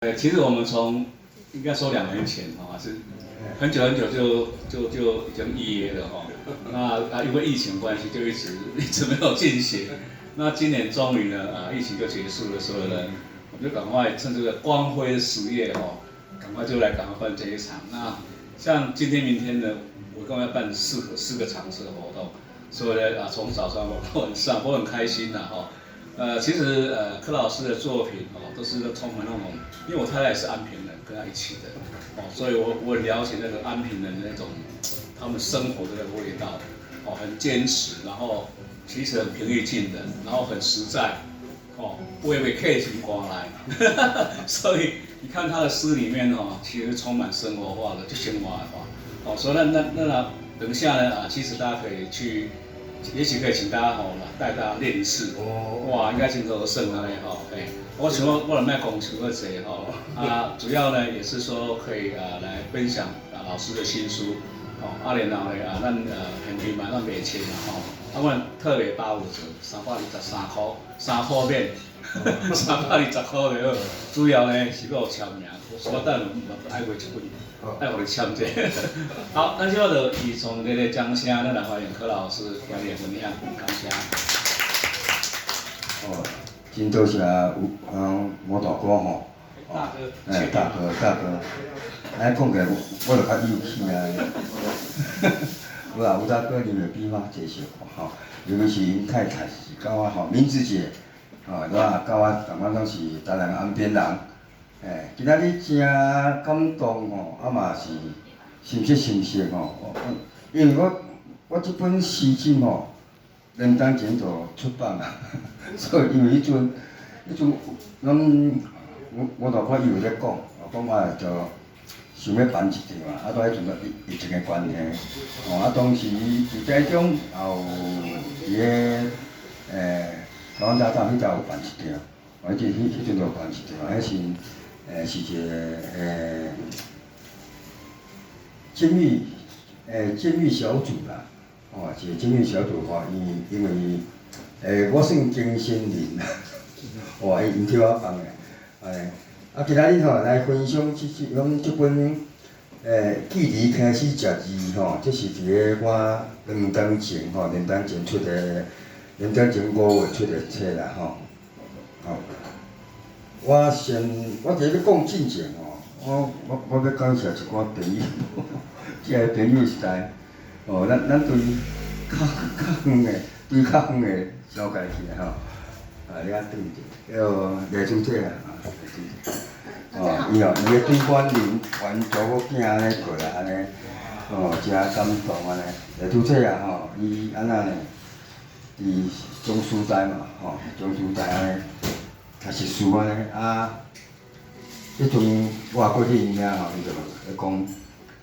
对，其實我們從應該說2年前哈，是很久很久就已經預約了哈。那啊，因為疫情關係，就一直一直沒有進行。那今年終於呢，啊，疫情就結束了，所以呢，我們就趕快趁這個光輝10月哈，趕快就來趕快辦這一場。那像今天、明天呢，我共要辦四個場次的活動，所以呢，啊，從早上到晚上，我很開心吶哈。其實柯老師的作品哦，都是充滿那種，因為我太太也是安平人，跟他一起的，哦，所以我很了解那個安平人的那種他們生活的那個味道，哦，很堅持，然後其實很平易近人，然後很實在，哦，不會被客情刮來，所以你看他的詩裡面哦，其實充滿生活化的，就生活的話，哦，所以那等一下呢啊，其實大家可以去。也許可以請大家吼，帶大家練一次，哇，應該真好耍按呢吼，嘿，我想我我毋愛講傷過濟吼，啊，主要呢也是說可以啊來分享啊老師的新書，哦，啊然後呢啊咱現場嘛咱賣冊嘛吼，啊阮特別85折，323塊，3塊免，320塊就好，主要呢是欲簽名，所以等愛買一本。愛予你簽者。好，咱這就以從這個掌聲，咱來歡迎柯老師今日的分享，感謝。哦，真多謝吳吳大哥吼，大哥，哎，大哥大哥，按呢講起來我就較有氣啊。無啦，吳大哥你會比我介紹吼，尤其是𪜶太太是佮我吼，明志姐，吼，我佮我同款攏是台南安平人。欸，今仔日誠感動吼，啊嘛是心息心息吼，因為我這本詩集吼，2冬前就出版啊，所以因為彼陣阮吳大哥伊有咧講，講啊就想欲辦一場啊，啊，拄彼陣就疫情的關係，吼啊當時佇台中也有佇个台灣大道彼搭有辦一場，哦，彼陣就有辦一場，彼時是一個監獄小組啦，吼，一個監獄小組吼，因為我算更新人，哦，𪜶替我辦的，欸，啊，今仔日吼來分享這本距離開始食字吼，這是佇个我兩冬前吼，兩冬前出的，2冬前5月出的冊啦吼，吼。我先，我佇咧講進前吼，我欲感謝一寡朋友，這个朋友實在，哦，咱對較遠的，對較遠的紹介起來吼，啊，你較轉者，叫麗珠姐啊，麗珠姐，哦，伊哦，伊咧對阮林傳查某囝按呢過來按呢，哦，誠感動按呢。麗珠姐啊吼，伊按怎呢？佇中師大嘛，吼，中師大按呢。讀碩士按呢，啊，彼陣我過去𪜶遐吼，伊就咧講，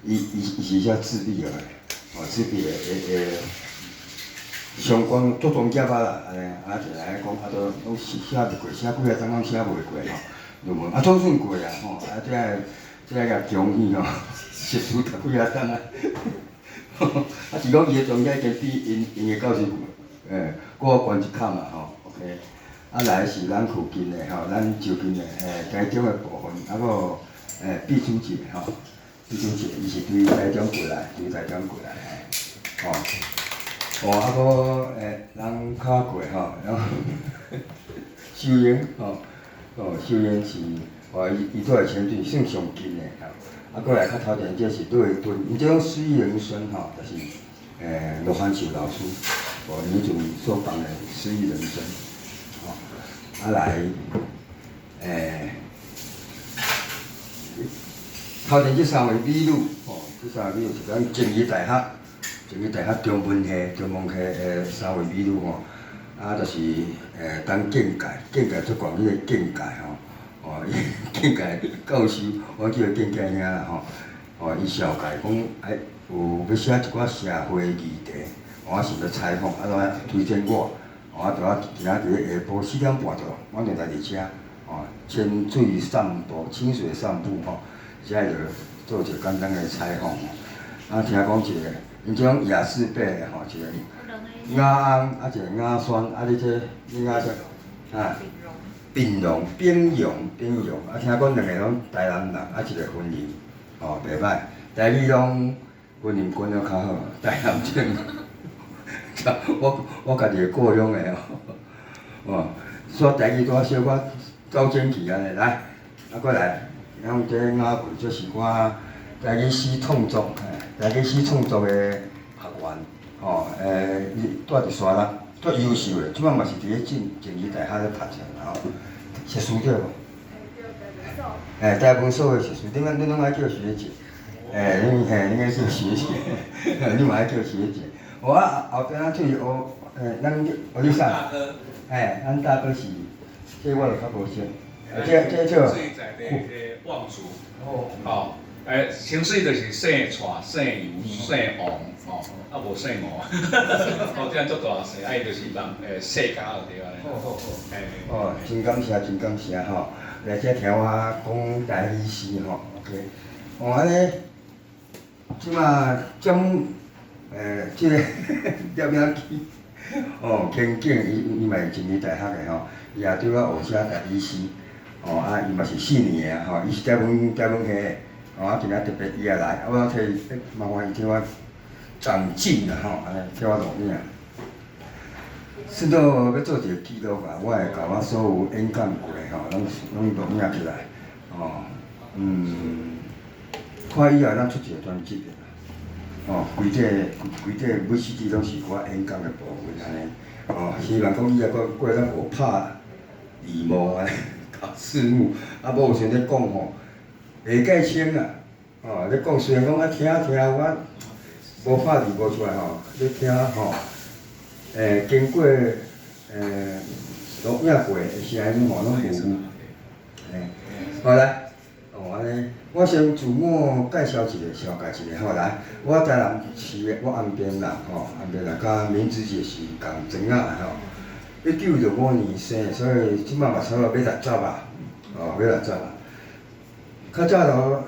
伊是寫自閉兒的，吼，自閉的會相關足專業啊啦，按呢，啊就來講，啊都攏寫袂過，寫幾下冬攏寫袂過吼，論文啊總算過啊吼，啊這个共恭喜吼，碩士讀幾仔冬啊，啊是講伊的專業已經比𪜶的教授閣較懸一坎嘛吼，OK。啊來是咱附近的吼，咱就近的台中的部分，啊閣碧珠姐吼，碧珠姐伊是對台中過來，對台中過來的，吼，哦啊閣人較過吼，然後秀英吼，哦秀英是，哦伊佇前鎮算上近的吼，啊閣來較頭前這是瑞敦，𪜶這種詩意人生吼，就是羅漢樹老師，哦伊彼陣所辦的詩意人生。啊來，頭前這三位美女，吼，這三位美女是咱靜宜大學，靜宜大學中文系的三位美女吼，啊，就是陳建介，建介出懸彼個建介吼，哦，伊建介教授，我叫伊建介兄啦吼，哦，伊紹介講，哎，有欲寫一寡社會議題，我想欲採訪，啊，就推薦我。我就啊，今仔日下晡4點半就，我就來佇遮，吼，清水散步，清水散步吼，遮就做一個簡單的採訪吼。啊，聽講一個，𪜶這種雅士貝的吼，一個雅安，啊一個雅宣，啊你這你雅啥？啊，平阳，平阳，平阳，啊，聽講兩个攏台南人，啊，一个雲林，哦，袂歹，台語攏雲林講了較好，台南這個，我家己的故鄉的哦，哦，說台語拄仔小可走進去按呢，來，啊，閣來，咱這雅文，這是我台語詩創作，台語詩創作的學員，吼，伊住佇沙鹿。足優秀的，這擺嘛是佇咧進靜宜大學咧讀冊啦吼，碩士對無？欸，台文所的碩士，恁恁攏愛叫學姐，欸，恁嘿，恁愛叫學姐，你嘛愛叫學姐。我後壁咱出去學，欸，咱學你啥？欸，咱大哥是，這我就較無熟。這叫。是在地的望族。哦。吼，欸，姓氏就是姓蔡、姓楊、姓王，吼，啊無姓吳。哦，這樣足大姓，啊伊就是人世家就對啊。好好好。欸。哦，真感謝，真感謝吼！來遮聽我講台語詩吼，OK。哦，按呢，這馬將這个廖明基，哦，堅景伊嘛是靜宜大學的吼，伊也對我學寫台語詩，哦啊，伊嘛是四年的吼，伊是台文系的，哦啊，今仔特別伊也來，啊，我替伊麻煩伊替我長進啦吼，按呢替我錄影。順道欲做一个記錄啊，我會共我所有演講過吼，攏錄影起來，哦，看以後咱出一個專輯的啦，哦，規個規個每 CD 攏是我演講的部分按呢，哦，希望講以後閣過咱學拍字幕按呢，搞字幕，啊無有時陣咧講吼，會解清啊，哦，咧講雖然講啊聽聽我無拍字幕出來吼，咧聽吼。經過錄影過的聲音吼，攏無。好來，哦按呢，我先自我介紹一下，紹介一下吼來。我台南市的，我安平人吼，安平人佮明子姐是仝庄仔的吼。1965年生，所以這擺嘛差不多欲六十啊，哦，欲六十啊。較早頭，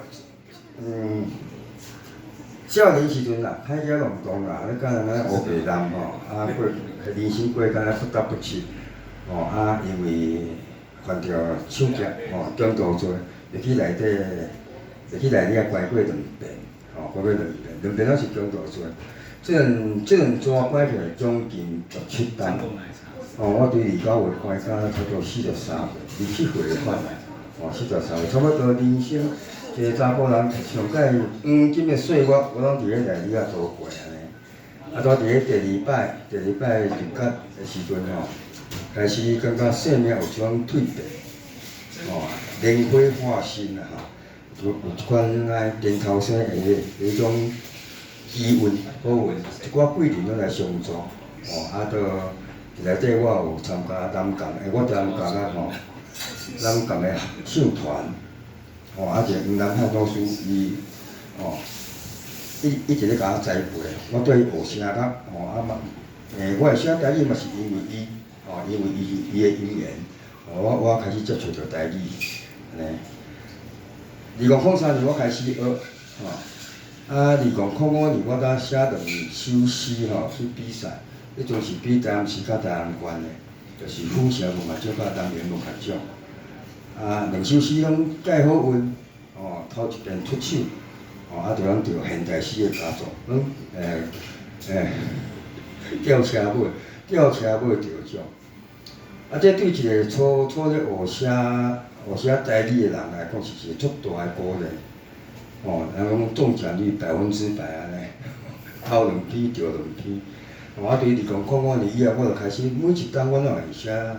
少年時陣啦，歹仔弄動啦，咧佮人咧烏白男吼，啊過人生過敢若不得不七，吼啊，因為犯著搶劫吼，中毒罪，入去內底，入去內底啊關過兩遍，吼，關過兩遍，兩遍攏是中毒罪。這兩逝關起來將近17冬。哦，我對29月關到差不多43歲，27歲的款，哦，43歲，差不多人生一个查埔人上蓋黃金的歲月，我攏佇咧內裡仔度過按呢。啊，拄佇咧第二擺，第二擺入獄的時陣吼，開始感覺生命有一種蛻變，吼，靈火化身啦吼，有一款愛電頭生的彼種機運好運，一寡貴人攏來相助，吼，啊，都內底我有參加南港，欸，我參加啊吼，南港的唱團，吼，啊一個黃南漢老師伊，吼，一直咧共我栽培，我對伊學聲甲，吼啊嘛，欸，我會寫台語嘛是因為伊，吼，因為伊的因緣，我開始接觸著台語，按呢。2003年我開始學，吼，啊，2005年我才寫兩首詩吼去比賽，彼陣是比台南市佮台南縣的，就是府城文學獎佮南園文學獎。啊，兩首詩攏蓋好韻，吼，頭一遍出手，吼，啊，就攏著現代詩的佳作，攏吊車尾，吊車尾得獎。啊，這對一個初初咧學寫學寫台語的人來講，是一個足大的鼓勵。吼，人講中獎率100%按呢，頭兩篇著兩篇。吼，啊，對2005年以後，我就開始每一冬我攏會寫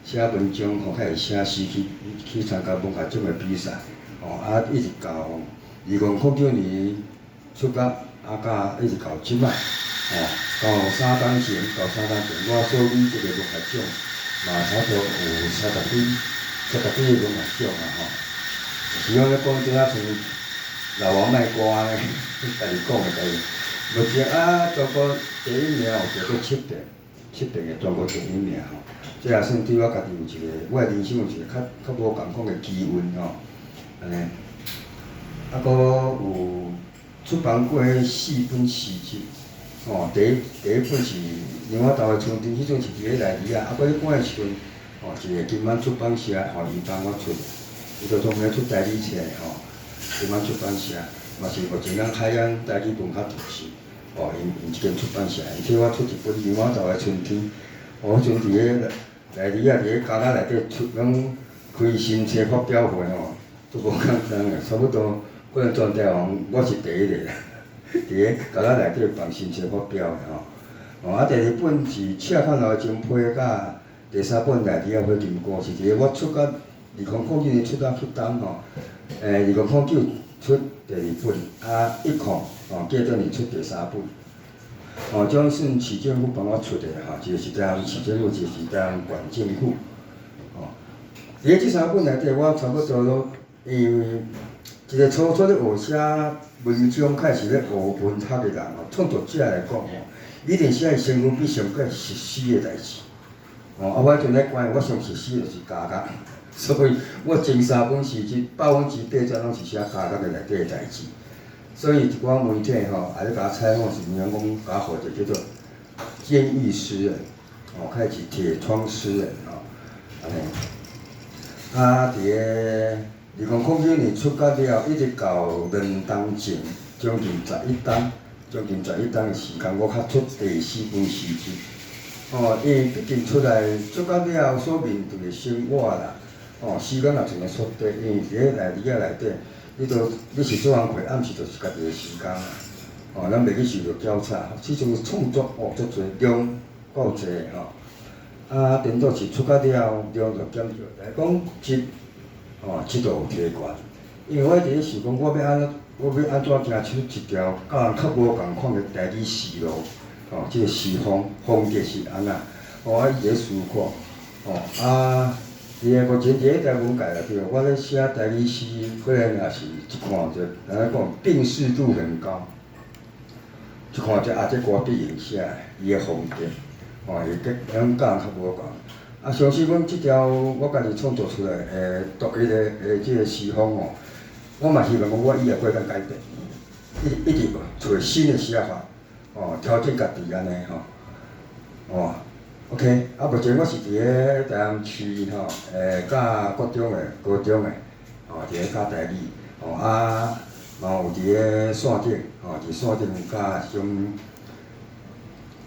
寫文章，吼，開始寫詩去參加文學獎的比賽。吼，啊，一直到2009年出獄，啊，到一直到這擺，吼，到三冬前，我所累積的文學獎嘛差不多有三十幾個文學獎啊吼。是講咧講這仔像老王賣瓜呢，家己講的家己。目前啊，全國第一名有得過七遍，七遍的全國第一名吼。這也算對我家己有一個，我的人生有一個較無仝款的機運吼，按呢。啊，閣有出版過四本詩集，吼，第一本是《娘仔頭的窗燈》，彼陣是佇咧內裡仔，啊，閣咧趕的時陣，吼，一个金安出版社吼，伊幫我出的，伊就專門出台語冊吼，金安出版社嘛是目前咱海岸台語文學特色，吼，𪜶𪜶這間出版社，𪜶替我出一本《牛仔頭的春天》，哦，彼陣佇咧內里仔佇咧加拿內底出，攏開新冊發表會吼，都無簡單的，差不多可能全台灣我是第一個啦，佇咧加拿內底辦新冊發表的吼。哦，啊，第二本是《赤坎樓的情批》佮第三本《內里仔火金菇》，是佇咧我出到2009年出到去冬吼，2009出第二本，啊一空吼，過轉年出第三本。哦，這算市政府幫我出的吼，一個是台南市政府，一個是台南縣政府。吼，佇咧這三本內底，我差不多攏因為一個初初咧學寫文章，開始咧學文學的人吼，創作者來講吼，一定寫的身份比上過熟悉的代誌。哦，啊，我彼陣咧關我上熟悉就是家樂，所以我前三本詩集80%攏是寫家樂的內底的代誌。所以一寡媒體吼，也咧共我採訪時陣，講共我號一個叫做監獄詩人，哦，開始鐵窗詩人吼，按呢。啊，佇咧2009年出甲了，一直到2冬前，將近十一冬，將近十一冬的時間，我才出第四本詩集。哦，因為畢竟出來出甲了所面對的生活啦，哦，時間也盡量縮短，因為佇咧內裡仔內底，你都你是做工課，暗時就是家己的時間啊。哦，咱袂去受著攪吵，這種創作哦足濟量夠濟吼。啊，顛倒是出甲了量就減少，來講質，哦，質就有提懸。因為我佇咧想講，我欲按怎行出一條佮人較無仝款的台語詩路，吼，這個詩風風格是按怎？哦，啊，伊佇咧思考，吼，啊，佇咧目前佇咧台文界內底，我咧寫台語詩，可能也是一看就，按怎講，辨識度很高。一看就啊，這歌必用寫的，伊的風格，吼，會結咱佮人較無仝。啊，相信講這條我家己創作出來的獨一的這個詩風吼，我嘛希望講我以後閣會當改變，一直揣新的寫法，哦，調整家己按呢吼，哦，OK，啊，目前我是佇咧台南市吼，教國中的、高中的，吼，佇咧教台語，吼啊，嘛有佇咧線頂，吼，佇線頂教這種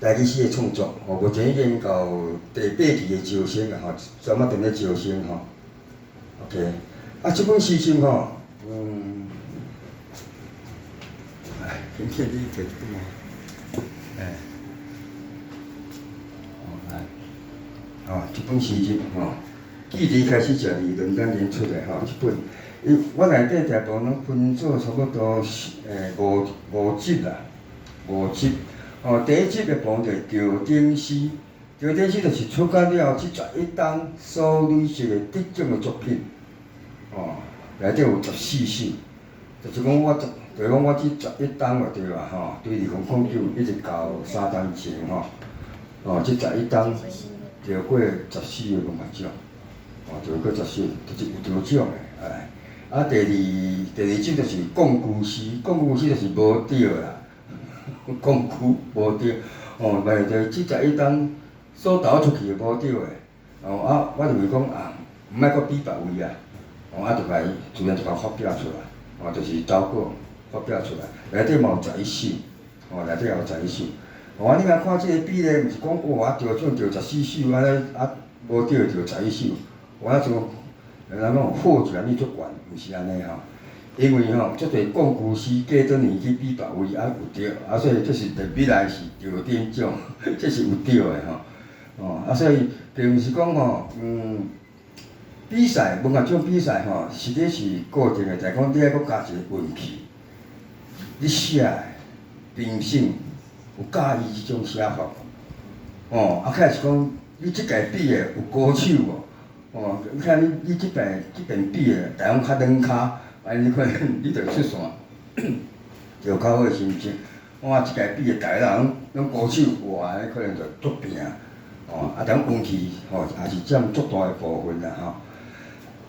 台語詩的創作，吼，目前已經到第八期的招生啊，吼，專門佇咧招生吼，OK，啊，這本詩集吼，來，今天你摕這本哦，欸，哦來，哦，這本詩集吼，記佇開始食二兩千年出的吼，這本，伊我內底大部分攏分做差不多五集啦，五集。哦，第一集的部分就是橋頂詩，橋頂詩就是出甲了這11冬所累積的得獎的作品，哦，內底有14首，就是講我十，就是講我這十一冬就對啦吼，對2009一直到3冬前吼，哦，這十一冬得過14個文學獎，哦，得過十四，就是有得獎的，哎，啊，第二集就是講古詩，講古詩就是無得啦。講句無對，哦，咪就這十一冬所投出去的無對的，哦啊，我認為講啊，毋愛閣比別位啊，哦啊，就共自然就共發表出來，哦，就是投稿發表出來，內底嘛有十一首，哦，內底也有十一首，哦，啊，你若看這個比例，毋是講哇，得獎得14首，按呢啊，無得得十一首，我啊像人講獲獎率足懸，毋是按呢吼。因為吼，足濟講古詩過轉年去比別位啊有得，啊所以這是未來是得頂獎，這是有對的吼。哦，啊所以並毋是講吼，比賽文學獎比賽吼，實際是固定的，就講你愛閣加一個運氣。你寫的評審有佮意這種寫法無？哦，啊，開始講你這屆比的有高手無？哦，你看你這邊比的，逐項較軟跤。按呢可能你就出線，就有較好的成績。哇，這屆比的逐个人攏高手，哇，按呢可能就足拼。哦，啊，但運氣吼也是佔足大的部分啦吼。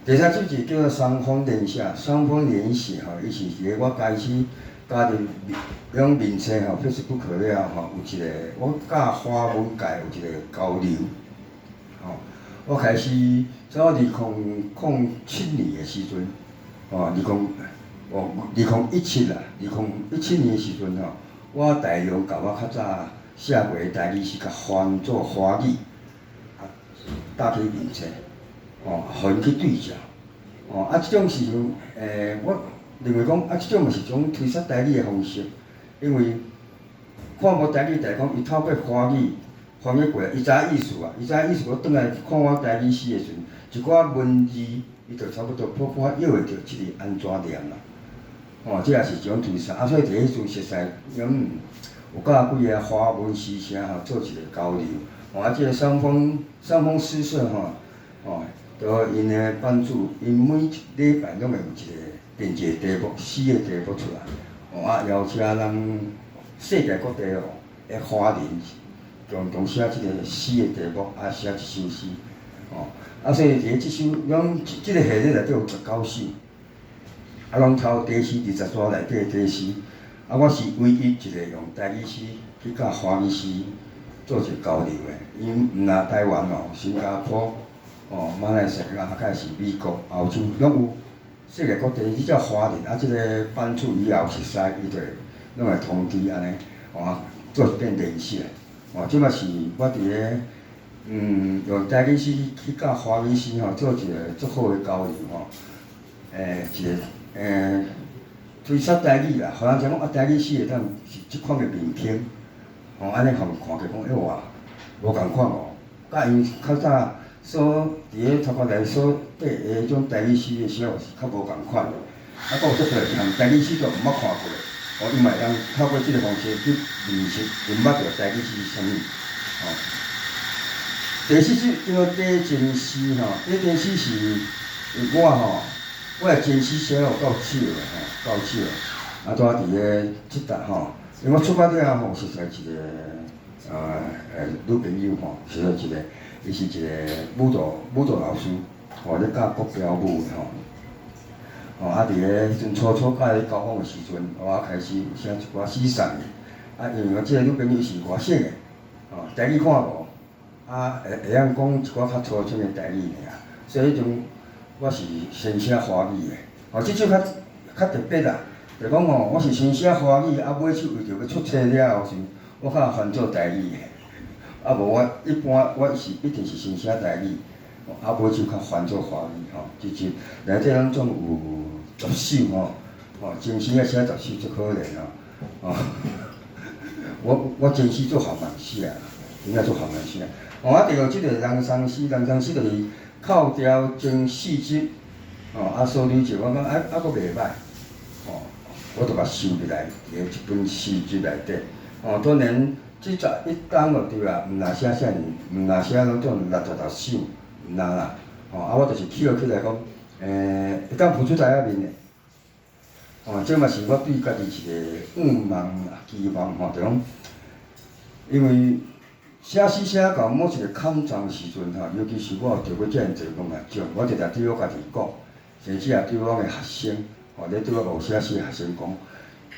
第三集是叫做雙峰連寫，雙峰連寫吼，伊是佇咧我開始加入彼種面冊吼，Facebook 了後吼，有一個我佮華文界有一個交流，吼。我開始早2007年的時陣，吼，二零哦2017啦，2017年的時陣吼，我大量共我較早寫過的台語詩，共翻做華語，啊，搭去面冊，吼，予𪜶去對照，吼，啊，這種時陣，我認為講，啊，這種嘛是一種推捒台語的方式，因為看無台語，就講伊透過華語翻譯過來，伊知影意思啊，伊知影意思，閣轉來看我台語詩的時陣，一寡文字，伊就差不多普普約會著這個按怎念啦。吼，這也是一種推捒，啊，所以佇彼陣熟似，有佮幾个華文詩社吼做一個交流，吼，啊，這个三峰詩社吼，吼，都𪜶的幫助，𪜶每一禮拜攏會有一個定一個題目，詩的題目出來，吼，啊，邀請咱世界各地哦的華人共同寫這个詩的題目，啊，寫一首詩，吼，啊，所以佇咧這首，攏這个系列內底有19首。啊，攏抄短詩，20段內底的短詩。啊，我是唯一一个用台語詩去佮華語詩做一個交流的。𪜶毋若台灣哦、新加坡、哦、馬來西亞，啊，閣是美國、澳洲，攏有世界各地，你只要華人，啊，這个版主以後熟似，伊就會攏會通知按呢，哦，做一遍練習。哦，這嘛是我佇咧，用台語詩去佮華語詩吼做一個足好的交流吼，一个。推捒台語啦，予人知講啊，台語詩會當是這款的面貌，吼，按呢予𪜶看起講，欸哇，無仝款哦，佮𪜶較早所佇咧頭殼內所缀的彼種台語詩的寫法是較無仝款的，啊，閣有足濟連台語詩都毋捌看過，哦，伊嘛會當透過這个方式去認識、認捌著台語詩是啥物，吼。第四首叫做短情詩吼，短情詩是我吼。我的情詩寫了有夠少的吼，夠少。啊，拄仔佇咧這搭吼，因為我出發了後吼，熟似一個女朋友吼，熟似一個，伊是一個舞蹈老師，吼，咧教國標舞的吼。吼，啊，佇咧彼陣初初佮伊交往的時陣，我開始有寫一寡詩送伊。啊，因為我這個女朋友是外省的，吼，台語看無，啊，會曉講一寡較粗淺的台語爾，所以彼陣我是先寫華語的，吼，這首較較特別啦，就講吼，我是先寫華語，啊，尾首為著欲出冊了後時，我較翻做台語的，啊，無我一般我是一定是先寫台語，啊，尾首較翻做華語吼，這首內底攏總有十首吼，吼，情詩愛寫十首足可憐哦，吼，我情詩足緩慢寫，真正足緩慢寫，吼，啊，第二這个人生詩，人生詩就是扣掉前四集，吼，啊，所累積，我感覺啊啊，閣袂歹，吼，我就共收入來佇咧一本詩集內底，吼，當然這11冬就對啦，毋若寫啥，毋若寫攏總66首，毋若啦，吼，啊，我就是記錄起來講，會當浮出台仔面的，吼，這嘛是我對家己一個願望啦、期望吼，就講，因為寫詩寫到某一個坎站時陣吼，尤其是我有得過遮爾濟文學獎，我直直對我家己講，甚至也對阮的學生，吼，咧對我學寫詩的學生講，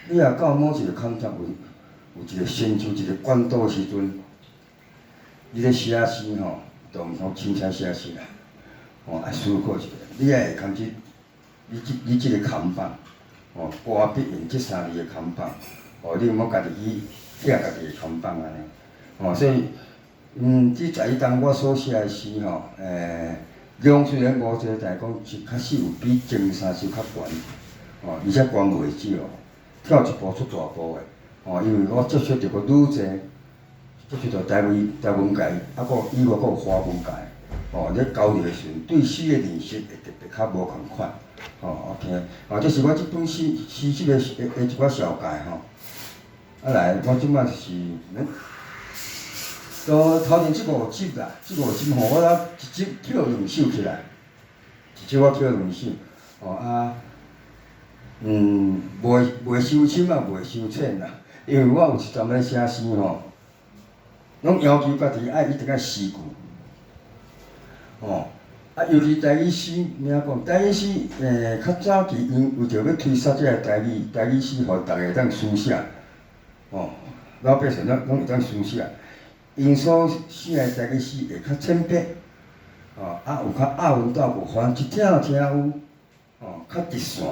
你若到某一個坎站有有一個成就一個管道的時陣，你咧寫詩吼，就毋通凊彩寫詩啦，吼，愛思考一下，你愛會堪這，你這个扛棒，吼，歌筆用這三字的扛棒，吼，你毋好家己去拆家己的扛棒按呢，吼，所以，這11冬我所寫的詩吼，量雖然無濟，但是講是確實有比前三首較懸，吼，而且懸袂少，跳一步出大步的，吼，因為我接觸著閣愈濟，接觸著台灣界，啊，閣以外閣有華文界，吼，咧交流的時陣，對詩的認識會特別較無仝款，吼，OK，吼，這是我這本詩集的一寡紹介吼。啊來，我這擺是，都頭前這五集啦，這五集吼，我一集捡兩首起來，一集我捡兩首，吼啊，袂傷深啊，袂傷淺啦，因為我有一陣咧寫詩吼，攏要求家己愛一定愛詩句，吼，啊，尤其台語詩，按怎講？台語詩，較早期𪜶為著欲推捒這个台語詩，予逐家會當書寫，吼，老百姓攏會當書寫。𪜶所寫的台語詩會較淺白，吼，啊有較押韻鬥句，予人一聽就聽有，吼，較直線，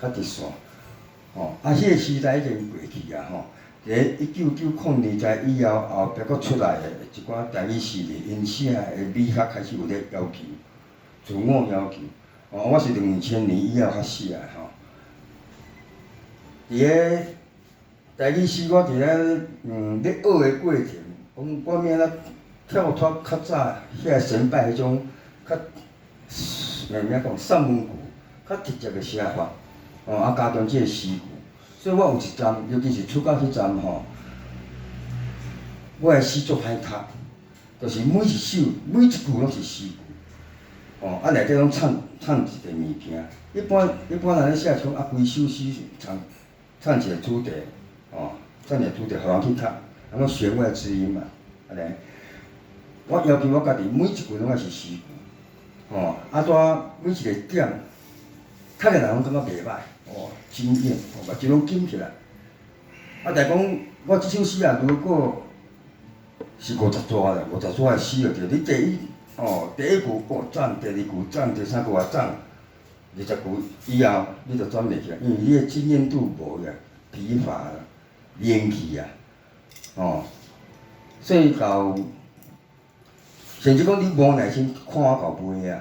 較直線，吼，啊，彼個時代已經過去啊，吼。佇咧1990年代以後，後壁閣出來的一寡台語詩人，𪜶寫的美學開始有咧要求，自我要求。哦，我是2000年以後較寫的吼。佇咧台語詩，我佇咧咧學的過程，講我欲按怎跳脫較早遐个先輩彼種較，欲按怎講散文句，較直接的寫法，哦，啊加強這个詩句。所以我有一站，尤其是出國彼站吼，我的詩足歹讀，就是每一首每一句攏是詩句，哦，啊內底攏藏藏一个物件。一般一般人咧寫像啊，規首詩藏藏一个主題，哦，藏一个主題，予人去讀，啊，講弦外之音嘛，按呢。我要求我家己每一句攏愛是詩句，哦，啊，煞每一个點，讀的人攏感覺袂䆀。哦，真硬，哦，目睭攏金起來。啊，但講我這首詩啊，如果是50紙啦，50紙的詩就對。你第一，哦，第一句哦讚，第二句讚，第三句也讚，20句以後你就轉袂起來，因為你的經驗度無呀，疲乏啦，靈氣啊，哦，所以到甚至講你無耐心看到尾啊，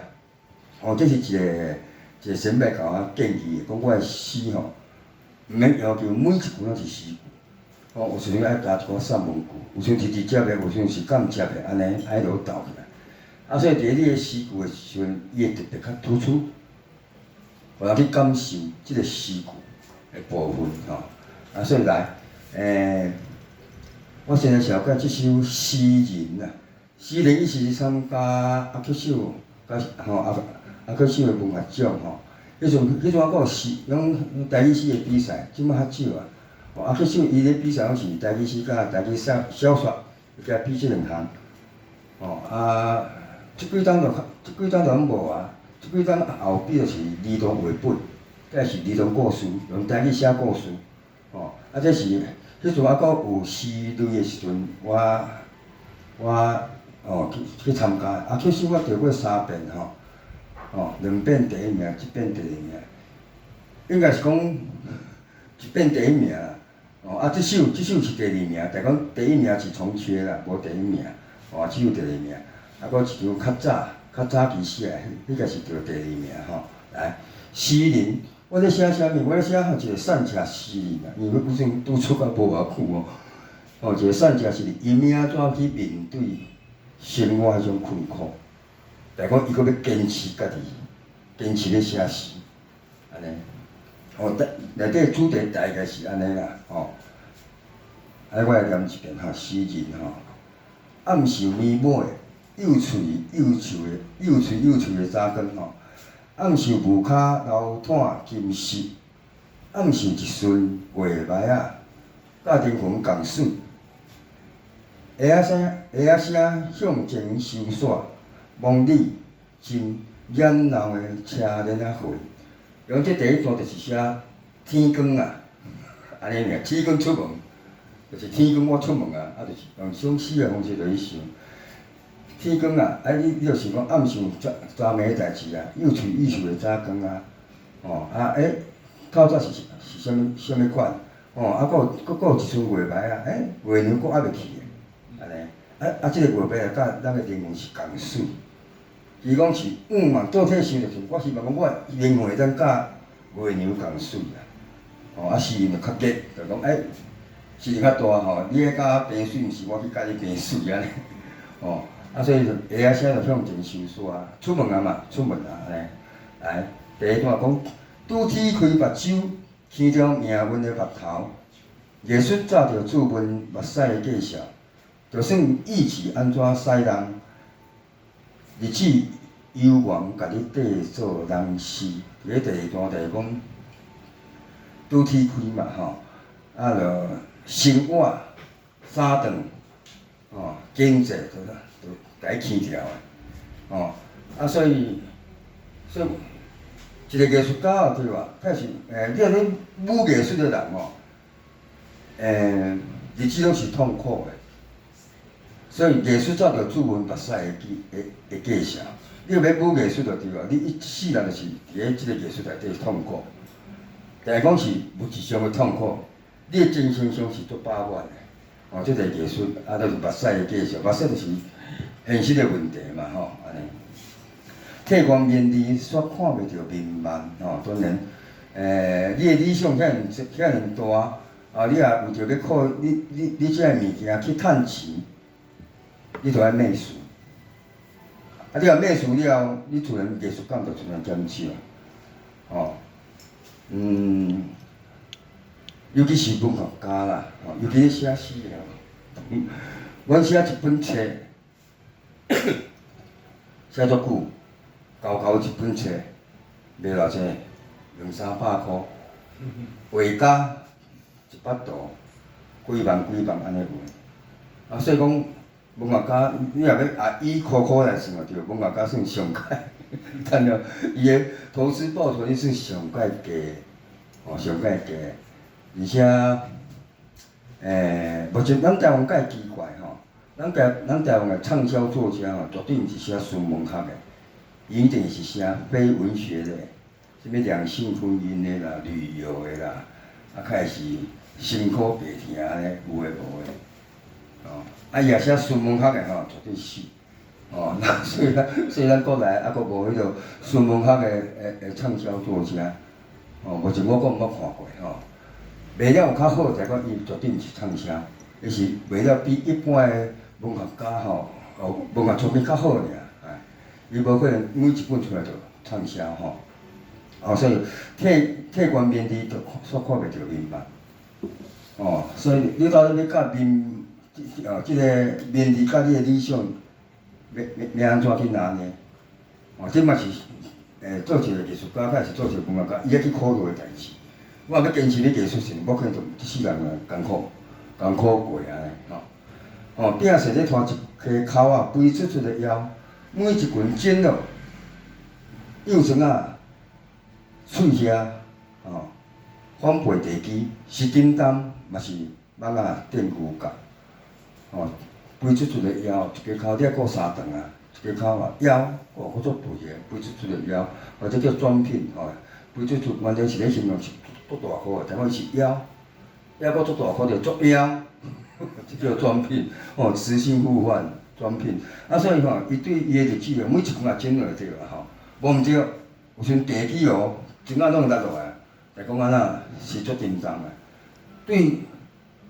哦，這是一个一个先輩共我建議的，講我的詩吼，毋免要求每一句攏是詩句，哦，有時陣愛加一寡散文句，有時陣是直接的，有時陣是間接的，按呢愛落鬥起來。啊，所以佇咧你的詩句的時陣，伊會特別較突出，予人去感受這个詩句的部分吼。啊，所以來，我先來紹介這首《詩人》啊，《詩人》伊是參加阿克秀，佮吼阿阿克秀的文學獎吼。彼陣彼陣還閣有詩，攏台語詩的比賽，這擺較少啊。哦，阿克秀伊咧比賽攏是台語詩佮台語小小說，伊共比這兩項。哦啊，這幾冬就較，這幾冬就攏無啊。這幾冬後比就是兒童繪本，抑是兒童故事，用台語寫故事。哦，啊，這是彼陣還閣有詩類的時陣，我我哦去去參加，啊，其實我得過三遍吼，哦，兩遍第一名，一遍第二名，應該是講一遍第一名啦。哦，啊，這首這首是第二名，但講第一名是從缺啦，無第一名，哦，只有第二名。啊，閣一張較早較早期寫的，彼個是得第二名吼。來，詩人，我咧寫啥物？我咧寫吼一個散赤詩人啊，因為古陣拄出國無偌久哦。哦，一個散赤詩人，伊欲按怎去面對生活彼種困苦？但講伊閣欲堅持家己，堅持咧寫詩，按呢。哦，內內底主題大概是按呢啦，吼。啊，我來念一遍吼，詩人吼，暗受暝尾，幼喙幼樹的幼喙幼喙的早光吼，暗受霧跤流湠金色，暗受一瞬月眉仔，佮靈魂仝水，鞋仔聲鞋仔聲向前收煞，摸你真熱鬧的車輪仔痕。用這第一段就是寫天光啊，按呢爾，天光出門，就是天光我出門啊，啊就是用這種詩的方式落去想。天光啊，啊你你就想講暗想昨昨暝的代誌啊，幼喙幼樹的早光啊，哦啊欸，透早是是啥物啥物款？哦啊，閣有閣閣有一陣月眉啊，欸，月娘閣猶未去，按呢，啊啊這個月眉啊，佮咱的靈魂是仝水。伊講是向望倒退想就是，我希望講我靈魂會當佮月娘仝水啊，哦啊詩人就較激，就講欸，詩人較大吼，你愛佮我平水，毋是我去佮你平水按呢，哦，啊所以就鞋仔聲就向前收煞啊，出門啊嘛，出門啊按呢，來，第一段講，拄天開目睭，牽著命運的縛頭，藝術罩著自問目屎的介紹，就算意志按怎使人。日子猶原共你綴做人詩，佇咧第二段就是講，拄天開嘛吼，啊就生活三頓，吼經濟就就共伊牽牢的，吼啊所以所以一個藝術家對無？開始欸，你若咧舞藝術的人吼，欸，日子攏是痛苦的。所以藝術早就注文目屎的記的的介紹，你欲舞藝術就對啊，你一世人就是佇咧這個藝術內底痛苦。但是講是物質上的痛苦，你的精神上是足飽滿的。哦，這個藝術啊，就是目屎的繼續，目屎就是現實的問題嘛，吼，按呢。退光名利，煞看袂著眠慢，吼，當然，你的理想遐爾遐爾大，啊，你若為著欲靠你這个物件去趁錢，你就愛賣事。啊，你若賣事了後，你自然藝術感就自然減少，吼，尤其是文學家啦，吼，尤其咧寫詩的，阮寫一本冊，寫足久，厚厚一本冊，賣偌濟？兩三百箍，畫家一幅圖，幾萬幾萬按呢賣。啊，所以講文學家，你若欲啊以箍箍來算就對，文學家算上蓋，趁了伊的投資報酬率算上蓋低，哦，上蓋低。而且，目前咱台灣較會奇怪吼，咱台灣的暢銷作家吼，絕對毋是寫純文學的，伊一定是寫非文學的，啥物兩性婚姻的啦、旅遊的啦，啊，較會是辛苦白疼的，有的無的，哦，啊，伊若寫純文學的吼，絕對死，哦，那所以咱國內猶閣無彼個純文學的暢銷作家，哦，目前我閣毋捌看過吼。賣了有較好，但講伊絕對毋是暢銷，伊是賣了比一般的文學家吼，哦，文學作品較好爾，哎，伊無可能每一本出來就暢銷吼。哦，所以退官名利就煞看袂著眠嘛。哦，所以你到底欲佮名，哦，這个名利佮你的理想，欲按怎去拿捏？哦，這嘛是，做一个藝術家，抑是做一个文學家，伊愛去考慮的代誌。我若欲堅持欲藝術性，我可能就一世人艱苦，艱苦過按呢，吼。哦，鼎踅咧拖一溪溝仔，肥出出的枵，每一群剪落，幼孫仔喙遐，吼，反背地基，是沉重，嘛是蠓仔電牛角，吼，肥出出的枵，一家口你愛顧三頓啊，一家口啊，枵，哦，閣足肥的，肥出出的枵，或者叫磚片，吼，肥出出完全是咧形容是足大箍的，但講伊是枵，枵閣足大箍就足枵，這叫磚片，吼，詞性互換，磚片，啊，所以吼，伊對伊的日子每一群也剪落對啦，吼，無毋對，有時陣地基哦，整仔攏會落來，但講按怎是足沉重的，對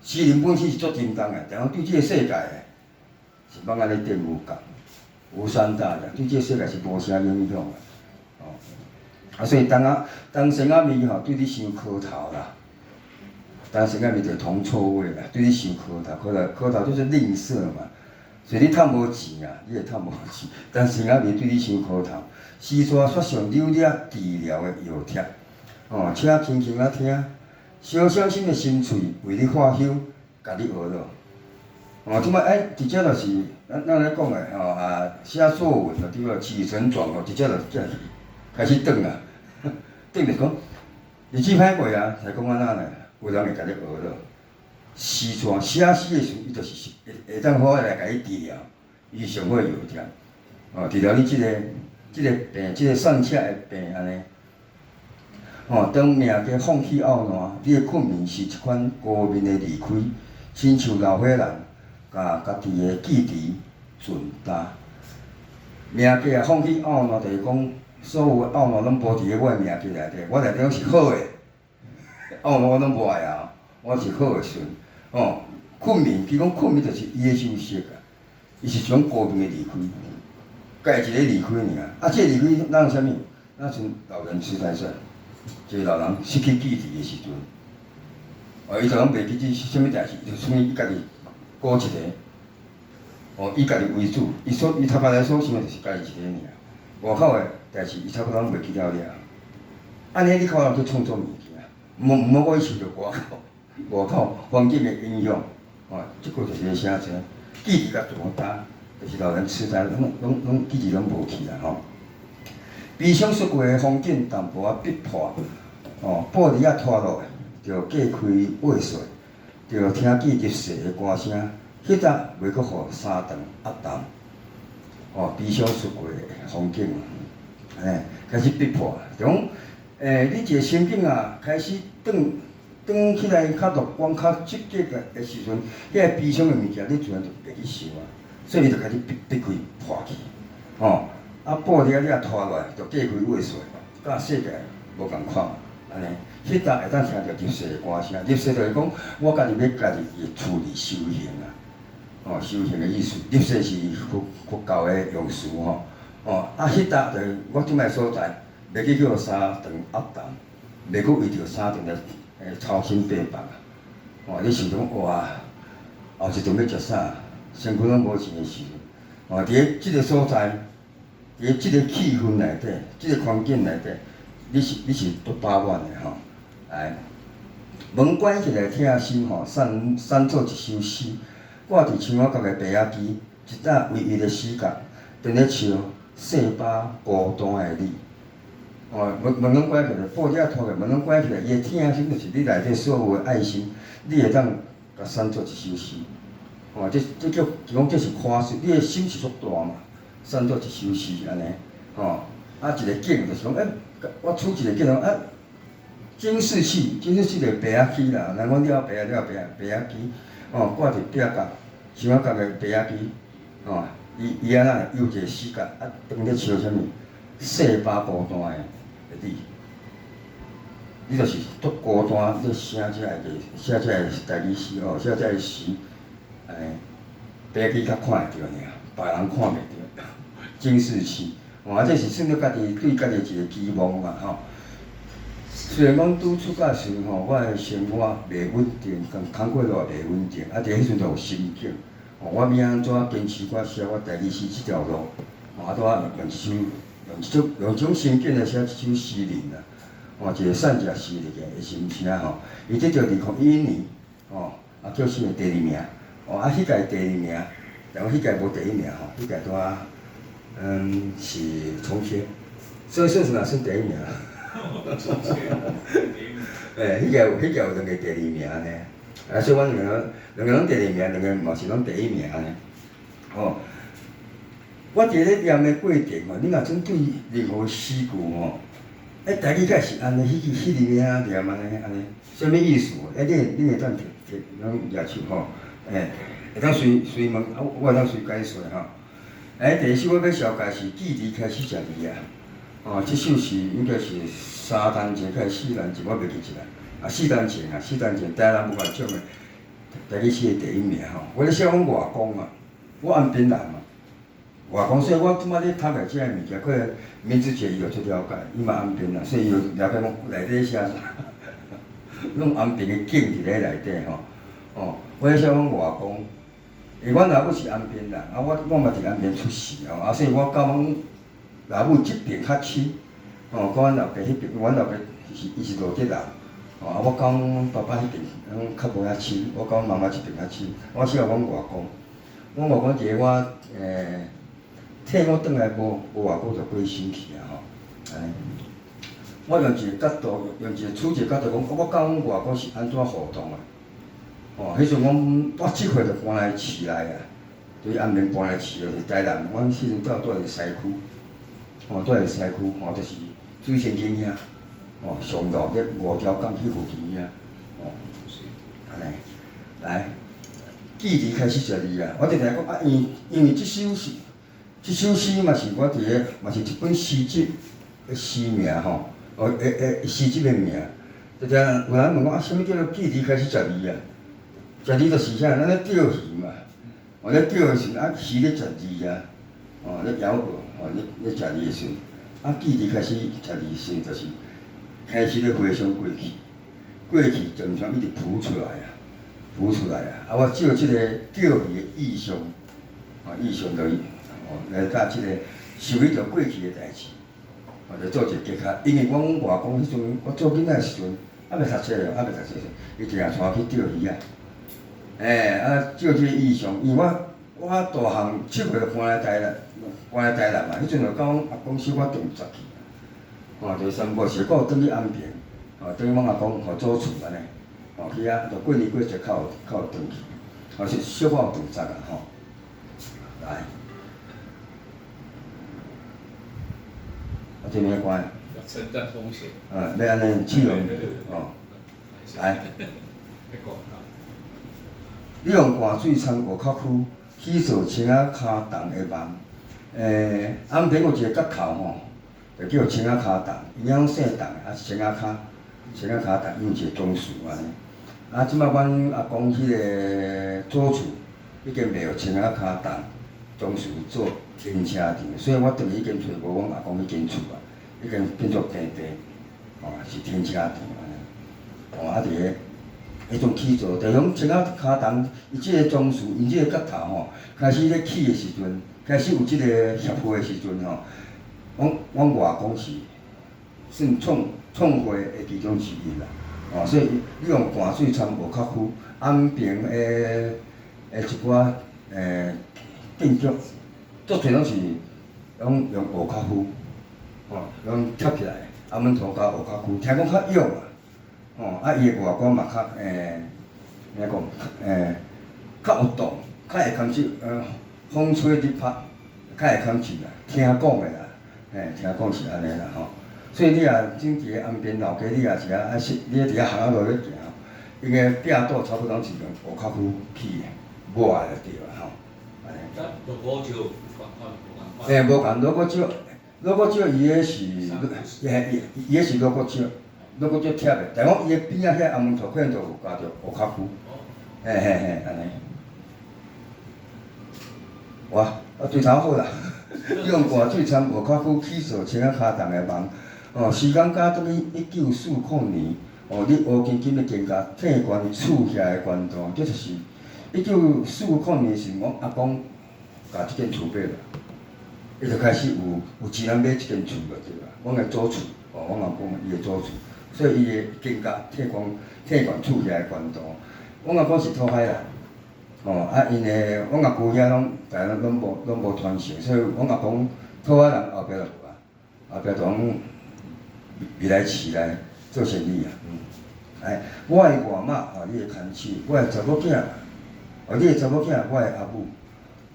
詩人本身是足沉重的，但講對這個世界的，是蠓仔咧電牛角，無傷大雅，對這個世界是無啥影響的，哦，啊，所以當仔當生仔味吼，對你傷苦頭啦，當生仔味就銅臭味啦，對你傷苦頭，苦頭苦頭就是吝嗇嘛，所以你趁無錢啊，你會趁無錢，當生仔味對你傷苦頭，詩紙煞像扭捏治療的藥帖，哦，請輕輕仔聽，小傷心的心喙為你化憂，共你學落。哦，這擺哎，直接就是咱咧講的吼啊，寫作文就對了，起承轉合，直接就這開始轉啊，轉就講日子歹過啊，才講按怎呢？有人會共你學落。詩紙寫詩的時陣，伊就是會當好來共你治療，伊上好的藥帖。哦，治療你這個病，這個喪赤的病按呢。哦，當命家放棄漚爛，你的困眠是一款高明的離開，親像老歲人共家己的記憶存擔。命家啊放棄漚爛，就是講所有的漚爛攏無佇咧我的命家內底，我內底攏是好的，漚爛我攏無愛啊，我是好的順。哦，困眠，其實講困眠就是伊的休息啊，伊是一種高明的離開，家一個離開爾。啊，這個離開咱有啥物？咱像老人痴呆症，一個老人失去記憶的時陣，哦，伊就攏袂記得啥物代誌，就算伊家己顧一个，哦，以家己為主，伊頭殼內所想的就是家己一個爾，外口的代誌伊差不多攏袂記得了。按呢，你靠人去創作物件，毋好閣去受著外口環境的影響，哦，這個就是咧寫這記憶共傳達，就是老人痴呆，攏記憶攏無去啦吼。悲傷說過的風景淡薄仔逼破，哦，玻璃仔脫落，就隔開畫雪，就聽見入世的歌聲，彼搭袂閣予三頓壓淡。吼，悲傷出過的風景，嘿，開始逼迫，就講，你一個心境啊，開始轉轉起來較樂觀、較積極的時陣，彼個悲傷的物件，你自然就袂去想啊，所以伊就開始逼逼開破去，吼，啊布了了拖落來，就隔開月雪，佮世界無仝款，按呢，彼搭會當聽著入世的歌聲，入世就是講，我家己欲家己的厝裡修行啊。哦，修行的意思，入世是佛佛教的用詞吼。哦，啊，彼搭就是我這擺所在，袂去叫三頓壓擔，袂閣為著三頓來操心八百啊。哦，你想講哇，後一頓欲食啥？身軀攏無錢的時陣，哦，佇咧這个所在，佇咧這个氣氛內底，這个環境內底，你是足飽滿的吼。來，門關起來疼心吼，散散做一首詩。掛佇牆仔角的白仔機，一搭唯一的死角，踮咧笑細飽孤單的你。哦，門門攏關起來，布簾拖起來，門攏關起來，伊的疼心就是你內底所有的愛心，你會當共散做一首詩。哦，這這叫就講這是誇飾，你的心是足大嘛，散做一首詩按呢，吼，啊一個景就是講，欸，我取一個景啊，監視器，監視器就是白仔機啦，人講了白仔了白仔白仔機，哦，掛佇壁角。牆仔角的白仔機，吼，伊伊按怎有一個死角，啊，當咧笑啥物？細飽孤單的你，你就是足孤單咧寫這个寫這个台語詩吼，寫這个詩，白仔機較看會著爾，別人看袂著。監視器，吼，啊，這是算做家己對家己一個期望嘛，吼。雖然講拄出嫁時吼，我的生活袂穩定，共工課都也袂穩定，啊，佇彼陣就有心境，吼，我欲按怎堅持我寫我台語詩這條路，吼，啊，拄仔用一首用這種用這種心境來寫這首詩人啊，吼，一個散食詩人的心聲吼，伊得著2001年，吼，啊，叫啥個第二名，哦，啊，彼屆第二名，然後彼屆無第一名吼，彼屆拄仔，是重寫，所以算算也算第一名。欸，彼屆有兩個第二名呢，啊，所以阮兩个兩个攏第二名，兩个嘛是攏第一名呢。吼，我佇咧念的過程吼，你若準對任何詩句吼，欸，台語敢是按呢，彼彼裡面啊念按呢按呢，啥物意思？欸，你會當摕摕攏舉手吼，欸，會當隨隨問，啊，我會當隨解說吼。欸，第二首我欲紹介是記憶開始食字啊。哦，這首是應該是3年前還是4年前，我袂記得啦。啊，四年前啊，四年前台南文學獎的台語詩的第一名吼。我咧寫阮外公啊，我安平人嘛，外公，所以我拄仔咧讀的這个物件，可能明子姐伊就足了解，伊嘛安平人，所以伊就了解講內底寫啥，攏安平的景佇咧內底吼。哦，我咧寫阮外公，因為阮老母是安平人，啊，我我嘛佇安平出世吼，啊，所以我佮阮老母這邊較親，吼，佮阮老爸彼邊，阮老爸是伊是羅德人，吼，啊，我佮阮爸爸彼邊攏較無遐親，我佮阮媽媽這邊較親。我寫阮外公，阮外公佇咧我替我轉來無無偌久就過身去啊吼，按呢。我用一個角度，用一個取一個角度講，我佮阮外公是按怎互動的？吼，彼陣阮我7歲就搬來市內啊，對安平搬來市就是台南，阮彼陣住佇西區。吼，住佇西區，吼，就是水仙坑遐，吼，上路咧五條港彼附近遐，吼，按呢，來，記憶開始食字啊！我定定講啊，因因為這首詩，這首詩嘛是我佇咧，嘛是一本詩集的詩名吼，哦，欸欸，詩集的名。定定有人問我啊，啥物叫做記憶開始食字啊？食字就是啥？咱咧釣魚嘛，哦，咧釣的時陣啊，魚咧食字啊，哦，咧枵餓，哦，咧咧食字的時陣，啊，記憶開始食字時陣，就是開始咧回想過去，過去漸漸一直浮出來啊，浮出來啊，啊，我借這个釣魚的意象，哦，意象就哦來佮這个想起著過去的代誌，哦，就做一個結合。因為阮外公彼陣，我做囡仔的時陣，猶未讀冊，猶未讀冊時，伊定定帶我去釣魚仔。欸，啊，借這个意象，因為我我大漢7歲就搬來台南，搬來台南嘛，彼陣就佮阮阿公小可轉十去，吼，就三不五時閣有轉去安平，吼，轉去阮阿公予祖厝按呢，吼，去遐就過年過節較有較有轉去，吼是小可有轉十啊吼。來，這物關？要承擔風險。欲按呢試用，哦，來。你用灌水參芋殼區起造青仔跤銅的網，安平有一個角頭吼，就叫青仔跤銅，伊遐姓董，啊是青仔跤，青仔跤銅，伊有一個宗祠按呢。啊，這擺阮阿公彼个祖厝已經賣予青仔跤銅宗祠做停車場，所以我轉去已經揣無阮阿公彼間厝啊，已經變做平地，哦，是停車場按呢。哦，啊佇个彼陣起造，就講青仔跤銅，伊這个宗祠，𪜶這个角頭吼，開始咧起的時陣，開始有這个協會的時陣吼，阮外公是算創會的其中之一啦。哦，所以你用灌水參芋殼區安平的一寡建築，足濟攏是攏用芋殼區，吼，攏貼起來，阿門塗加芋殼區，聽講較勇啊，吼，啊伊的外觀嘛較按怎講，較有動，較會堪手，風吹日拍，較會堪試啦，聽講的啦，嘿，聽講是按呢啦吼。所以你若整佇个安平老街，你若是遐啊是，你佇遐巷仔路咧行，𪜶个壁堵差不多攏是用芋殼區起的，抹的就對啊吼。按呢。蘆果石有仝款無仝款？欸，無仝，蘆果石，蘆果石伊彼是，伊彼是蘆果石，蘆果石貼的，但講伊的邊仔遐阿門塗可能就有加著芋殼區。嘿嘿嘿，按呢。哇，啊對頭好啦，用灌水參芋殼區起造青仔跤銅的網。哦，時間加轉去1940年，哦，你烏金金的增加替懸厝遐的懸度，這就是1940年時，阮阿公共這間厝買落，伊就開始有錢人買這間厝就對啦。阮的祖厝，哦，阮阿公伊的祖厝，所以伊會增加替懸厝遐的懸度。阮阿公是討海人，哦，啊，𪜶的阮阿姑遐攏逐家攏無傳承，所以阮阿公討海人後壁就無啊，後壁就攏未來市來做生意啊。哎，我的外媽哦，你的牽手；我的查某囝，哦，你的查某囝，我的阿母。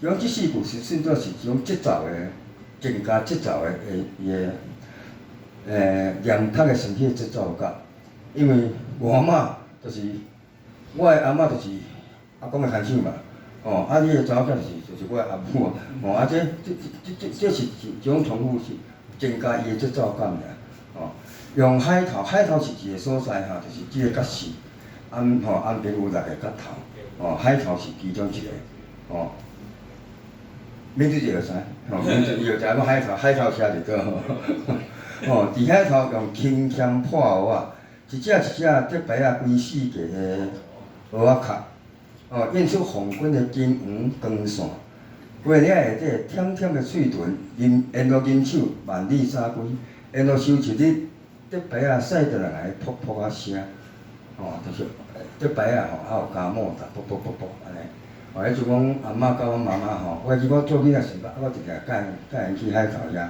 講這四句是算做是一種節奏的，增加節奏的的伊的，念讀的身體的節奏感。因為外媽就是我的阿嬤，就是阿公的牽手嘛。哦，啊，你的查某囝就是我的阿母啊。哦，啊，這是一種重複是增加伊的節奏感爾。哦，用海頭，海頭是一個所在吼，就是這个角市，安平有六個角頭，哦，海頭是其中一個，哦。免做一個知，吼，免做伊就知影講海頭，海頭寫佇佗吼。哦，佇海頭用輕鉗破芋仔，一隻一隻竹排仔規四界的芋仔殼，哦，映出黃昏的金黃光線。花領下底舔舔的喙唇，緣路銀手萬里早歸，緣路收一日，竹排仔駛轉來噗噗仔聲，哦，就是竹排仔吼，還有加莫達噗噗噗噗按呢。哦，彼陣阮阿嬤佮阮媽媽吼，我記我做囡仔時，我直直佮𪜶去海頭遐，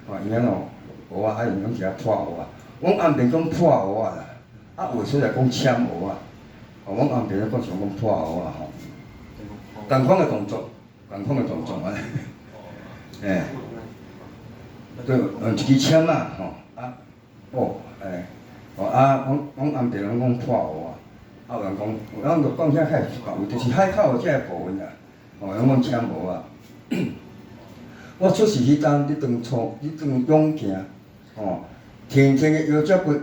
哦，𪜶遐弄芋仔，啊，𪜶攏佇遐破芋仔。阮安平講破芋仔啦，啊，有的所在講簽芋仔。哦，阮安平咧講像講破芋仔吼，仝款的動作，仝款的動作按呢。欸，對，用一支籤仔吼，啊，哦，欸，哦啊，阮安平攏講破芋仔。啊，有人講，咱就講遐較會別位，就是海口的這个部分啦，哦，攏講簽芋仔。我出世彼冬，你當初，你當勇行，吼，甜甜的腰脊骨，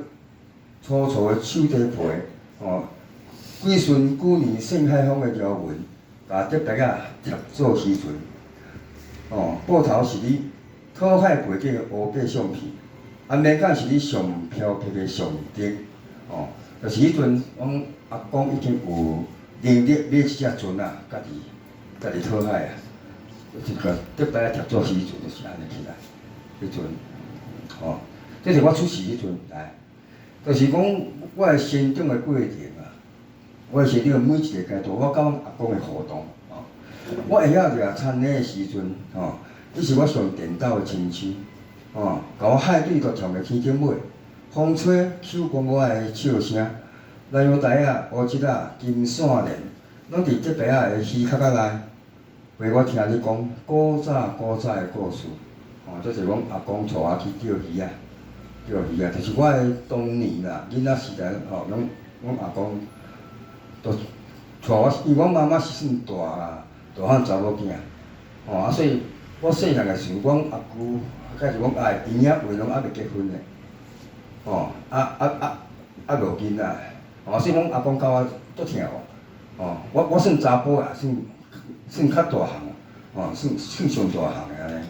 粗糙的手蹄皮，吼，幾順舊年勝海風的條紋，共竹排仔貼做漁船，哦，布頭是你討海背景的烏白相片，安眠感是你上飄逸的上燈，哦，就是彼陣，阮阿公已經有能力買一隻船仔，家己討海啊，就是共竹排仔貼做漁船，就是按呢起來。彼陣，吼，這是我出世彼陣來，就是講我的成長的過程啊，我的成長每一個階段，我佮阮阿公的互動，吼，我會曉掠田的時陣，吼，你是我上顛倒的親手，吼，共我海水都衝到天頂尾，風吹搝光我的笑聲。南洋台仔、烏質仔、金線蓮，攏佇竹排仔的魚殼仔內，陪我聽你講古早古早的故事。哦，這是阮阿公帶我去釣魚仔，釣魚仔，就是我的童年啦，囡仔時代吼，攏阮阿公都帶我，因為阮媽媽是算大啦，大漢查某囝，吼啊，所以我細漢的時陣，阮阿舅，抑是阮阿姨，𪜶仔話攏猶未結婚的，吼，啊啊啊啊無囡仔，吼，所以阮阿公教我足疼我，吼，我算查埔啊，算較大漢，吼，算上大漢的按呢。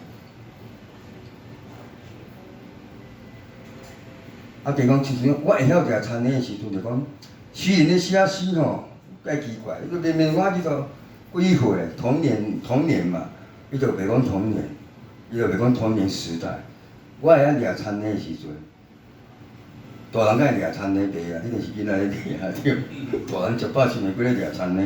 啊，就是講，親像我會曉掠田的時陣，就講，詩人咧寫詩吼，怪奇怪，伊明明我這個幾歲，童年童年嘛，伊就袂講童年，伊就袂講童年時代。我會曉掠田的時陣，大人敢會掠田的袂啊？你就是囡仔咧掠對。大人食飽是毋過咧掠田的，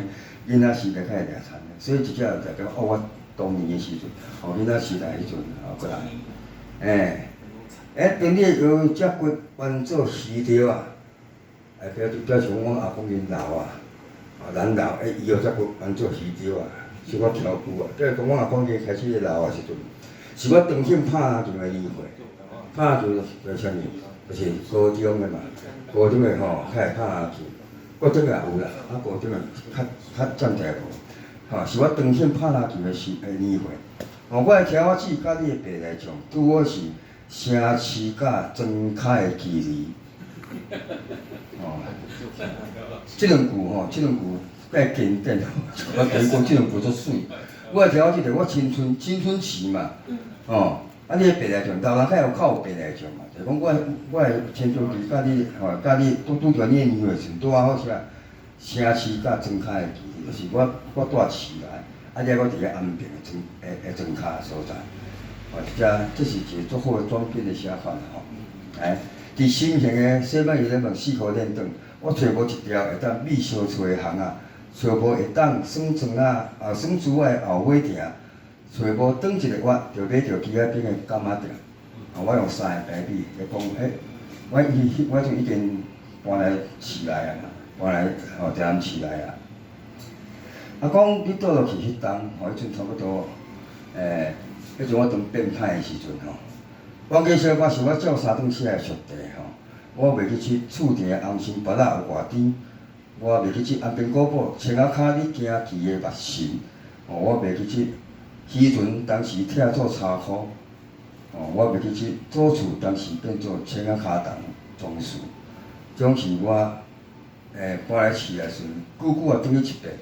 囡仔時代較會掠田的，所以直接就講哦，我童年的時陣，哦，囡仔時代彼陣，哦，過來，欸。欸，當你腰脊骨彎做虛著啊，欸，表示講阮阿公𪜶老啊，啊，人老欸，伊腰脊骨彎做虛著啊，小可翘久啊。比如講阮阿公伊開始老的時陣，是我長興拍籃球的年歲，拍籃球就是啥物？就是高中的嘛，高中的吼較會拍籃球，國中的也有啦，啊高中的較較暫時無，吼，是我長興拍籃球的時的年歲。吼，我的聽我姊佮你的爸來唱，拄好是城市佮莊跤的距離。吼，這兩句吼，這兩句介經典，我跟你講，這兩句足媠。我的聽我姊就是我青春期嘛，吼，啊你的白內障，老人較有較有白內障嘛，就是講我的青春期佮你吼，佮你拄著你的年歲時陣，拄仔好啥，城市佮莊跤的距離，就是我住市內，啊你猶閣佇咧安平的莊的的莊跤所在，吼，這是一個足好的轉變的寫法啦吼。來，佇新型的洗物伊咧問四箍輾轉，我揣無一條會當覓相揣的巷仔，揣無會當耍庄仔啊耍珠仔的後尾埕，揣無轉一个月就買著機仔頂的柑仔店。啊，我用三个台語來講，欸，我伊我就已經搬來市內啊，搬來吼台南市內啊。啊，講你倒落去彼當，吼，彼陣差不多，欸，彼陣我當變歹的時陣吼。王家小我是我照三頓寫的速遞吼，我袂記得厝埕紅心芭樂有偌甜，我袂記得安平古堡穿仔跤你行棋的目神，吼，我袂記得漁船當時拆做柴箍，吼，我袂記得祖厝當時變做穿仔跤筒裝飾，這攏是我搬來市內時陣，久久也轉去一遍，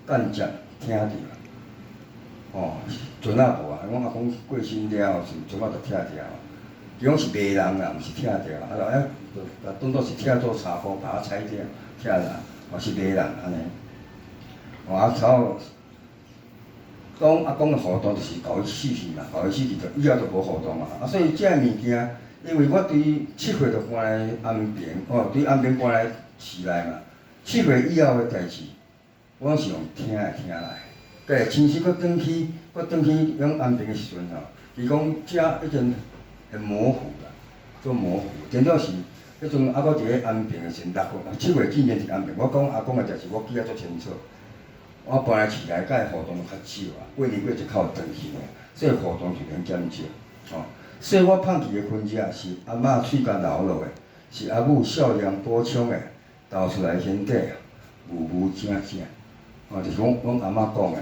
間接聽著。吼，船仔無啊，阮阿公過身了後，是船仔就拆掉。伊講是罵人啦，毋是拆掉，啊，就欸，就共當作是拆做柴箍，共我拆掉，拆啦，嘛是罵人按呢。吼啊，草講阿公的活動就是共伊死去嘛，共伊死去就以後就無活動啊。啊，所以這个物件，因為我對7歲就搬來安平，哦，對安平搬來市內嘛。7歲以後的代誌，我攏是用聽的聽來。對，親身閣轉去，閣轉去往安平的時陣吼，伊講遮已經很模糊啦，足模糊。真正是彼陣猶閣佇咧安平的時陣，6歲、7歲之前佇安平。我講阿公的代誌，我記得足清楚。我搬來市內，佮伊互動較少啊，過年過節較有轉去爾，所以互動就免減少。吼，所以我放棄的痕跡是阿嬤喙角流落的，是阿母少年補充的，投出來身體無無正正。吼，就是講阮阿嬤講的，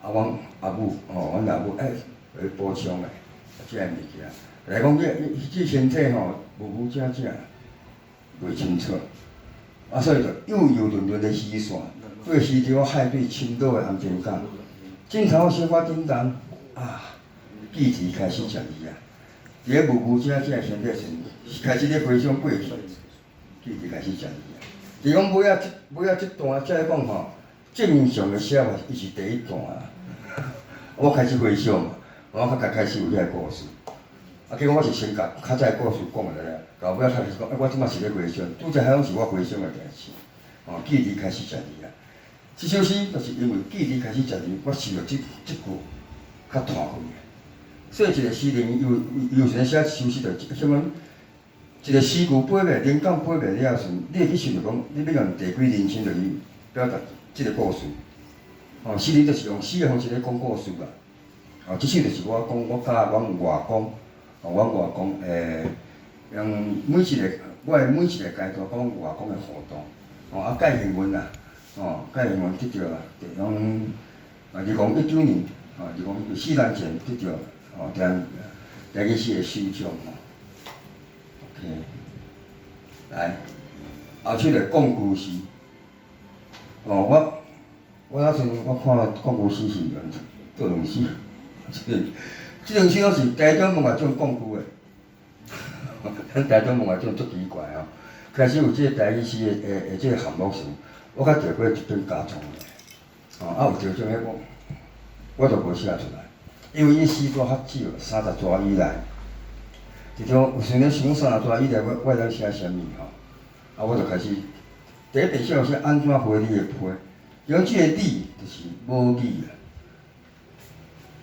啊，阮阿母，吼，阮老母欸，會補充的，這个物件。來講，這身體吼，無無正正，袂清楚，啊，所以就幼幼嫩嫩的魚線，對魚著海水深落的安平港，鏡頭小可震動，啊，記憶開始食字啊，佇咧無無正正的身體時，開始咧回想過去，記憶開始食字啊。佇講尾仔這尾仔這段，才講吼。正常的寫法，伊是第一段啊。我開始回想嘛，我較開始有遐個故事。啊，結果我是先共較早的故事講落來，到尾仔開始講，欸，我這馬是咧回想，拄才彼攏是我回想的代誌。哦，記憶開始食字啊。這首詩就是因為記憶開始食字，我想著這句較大氣。所以一個詩人有有時陣寫一首詩，就啥物？一個詩句背袂，靈感背袂了時，你會去想著講，你欲用第幾人稱來表達？這個故事，吼，詩人就是用詩的方式咧講故事啦。哦，這首就是我講，我教阮外公，哦，阮外公用每一個我的每一個階段，佮阮外公的互動，哦，啊，蓋幸運啦，哦，蓋幸運得著啦，就講2019年，哦，2019 4年前得著，哦，台語詩的首獎吼。OK，來，後首就講故事。哦，我那陣我看講故事是用做兩首，這兩首攏是台中文化獎講句的，咱台中文化獎足奇怪吼。開始有這個台語詩的這個項目時，我較得過一本家創的，哦，啊有得獎彼我，我就無寫出來，因為伊詩紙較少，30紙以內。這種有時咧想30紙以內，我會當寫啥物吼？啊，我就開始第一遍寫寫按怎回你的批，用這個你就是母語啦。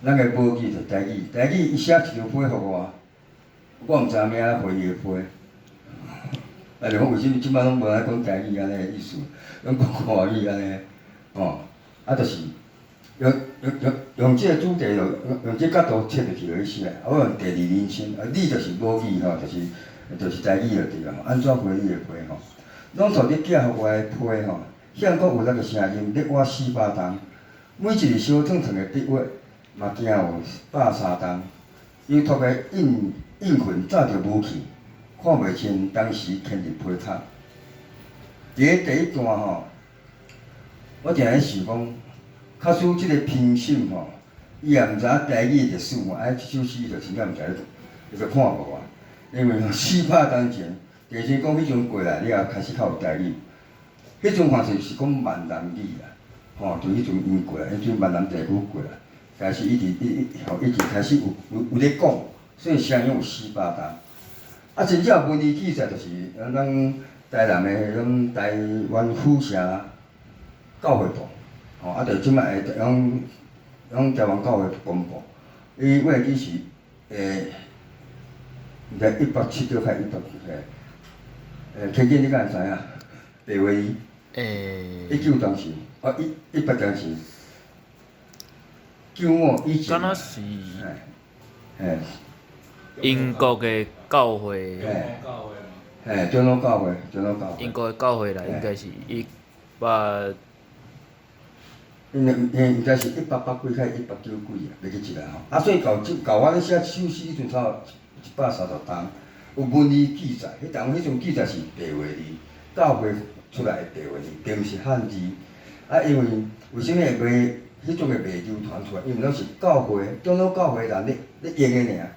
咱的母語就台語，台語伊寫一張批予我，我毋知影欲按怎回伊的批。啊，就講為啥物這擺攏無人講台語按呢的意思，攏講外語按呢，吼，啊，就是用這個主題，用這個角度切入去落去寫。啊，我用第二人稱，啊，你就是母語吼，就是台語就對啦。按怎回你的批吼？攏託你寄予我的批吼，響閣有力的聲音，咧我400冬，每一个小長長的筆畫，嘛驚有130冬。伊託的印痕早就無去，看袂清當時牽佇批塔。佇咧第一段吼，我定咧想講，假使這個評審吼，伊也毋知影台語歷史嘛，啊，這首詩就真正毋知，伊就看無啊。因為400冬前，鄭成功彼陣過來了後，開始較有台語。彼陣看是講閩南語啦，吼，就彼陣𪜶過來，彼陣閩南地區過來，開始一直一一吼，一直開始有咧講，所以聲音有四百冬。啊，真正文字記載就是咱台南的彼種台灣府城教會部，吼，啊，就這擺會講台灣教會公布，伊我會記是毋知170還100，天健你敢會知影？白話字。一九當時，哦一百當時，95以前。敢若是嘿。英國的教會。嘿，長老教會，長老教會。英國的教會來應該是一百。應該是180幾還190幾啊，袂記得啦吼。啊，所以到這到我咧寫這首詩彼陣，差不多130冬，有文字記載。彼當彼陣記載是白話字，教會出來的白話字，並毋是漢字。啊，因為為啥物會袂彼種會袂流傳出來？因為攏是教會長老教會人咧用的爾，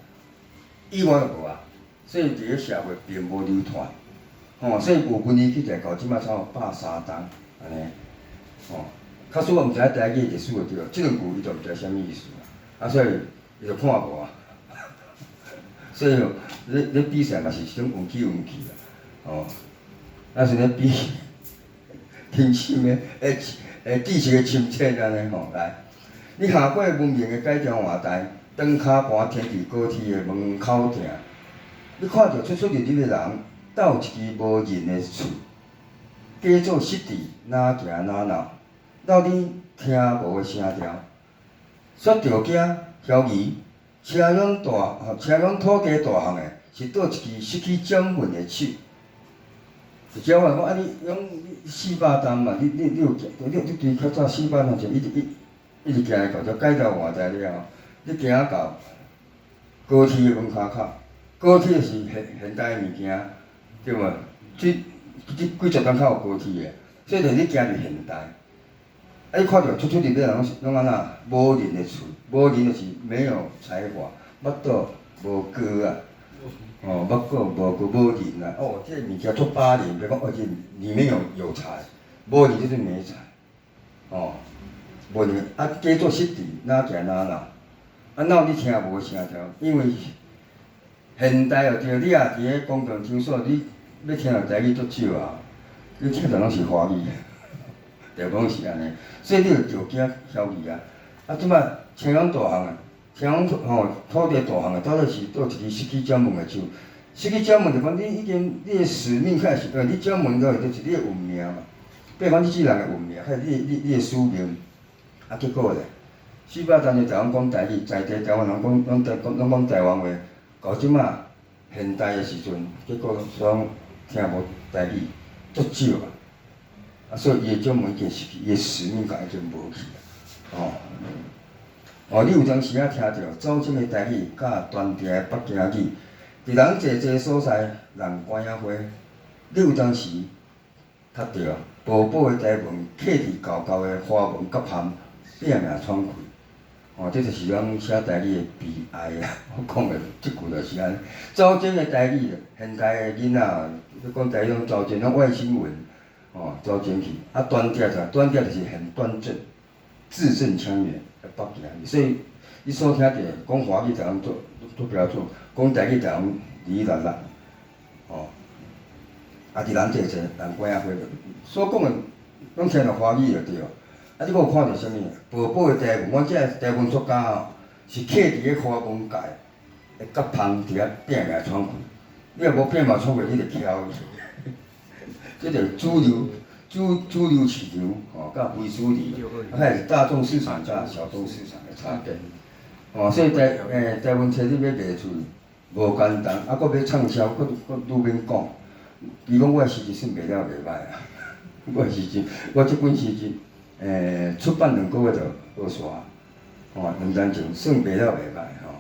以外就無啊。所以佇咧社會並無流傳，吼，所以有文字記載到這擺差不多130冬，按呢，吼。假使我毋知影台語歷史就對了，這兩句伊就毋知啥物意思啊，啊，所以伊就看無啊。所以吼，咧比賽嘛是一種運氣運氣啦，吼。啊是咧比評審的知識的深淺按呢吼來。你行過文明的改朝換代，當跤盤停佇高鐵的門口埕，你看著出出入入的人，鬥一支無人的喙，假做失智，哪行哪鬧，鬧你聽無的聲調，煞著驚懷疑，車輛大，車輛土地大項的，是佗一支失去掌門的手。就照我講，啊你講你四百冬嘛，你有行，你對較早400冬前一直一直行到這改朝換代了後，你行到高鐵的門跤口，高鐵是現代的物件，對無？這幾十冬較有高鐵的，所以就你行佇現代，啊你看著出出入入的人攏按怎？無仁的喙，無仁就是沒有才華，腹肚無膏啊。哦，腹肚無膏無仁啊！哦，這個物件足把仁，別講哦，這裡面有才，無仁就是沒才，哦，無仁啊，假做失智，哪行哪鬧，啊，鬧你聽無聲調，因為現代哦，對，你若佇咧公共場所，你欲聽著台語足少啊，你聽著攏是華語，就講是按呢，所以你就著驚懷疑啊！啊，這擺車攏大項啊。聽講吼，土地大項的，到底是佗一支失去掌門的手？失去掌門就講你已經你的使命開始，你掌門就是你的運命嘛。比如講你這人的運命，還是你的使命，啊，結果咧， 400冬前台灣講台語，在地台灣人講攏講攏講台灣話，到這馬現代的時陣，結果煞聽無台語，足少啊！啊，所以伊的種文已經失去，伊的使命感已經無去啊！哦，哦，你有當時仔聽著走針的台語，佮斷定的北京語，佇人濟濟所在，人關仔花，你有當時讀著薄薄的台文，刻佇厚厚的華文夾縫，拼命喘氣。哦，這就是咱寫台語的悲哀啊！我講的這句就是按呢。走針的台語，現代的囡仔，你講台語攏走針，攏外星文，哦，走針去。啊，端正就端正就是很端正，字正腔圓的北京語。所以你所聽著講華語台灣做做標準，講台語台灣離離落落，哦。啊，佇人濟濟，人關仔花，所講的攏聽著華語就對。啊！你閣有看著啥物？薄薄的台文，阮這台文作家吼，是刻佇咧華文界的夾縫佇遐拼命喘氣。你若無拼命喘氣，你就翹去。這就是主流主流市場吼，佮非主流，啊，彼是大眾市場佮小眾市場的差別。哦，所以台文冊你欲賣出去，無簡單，啊，閣欲暢銷，閣閣愈免講。伊講我的詩集算賣了袂䆀啊，我的詩集，我這本詩集。出版2個月就無煞，吼，2年前算賣了袂䆀吼。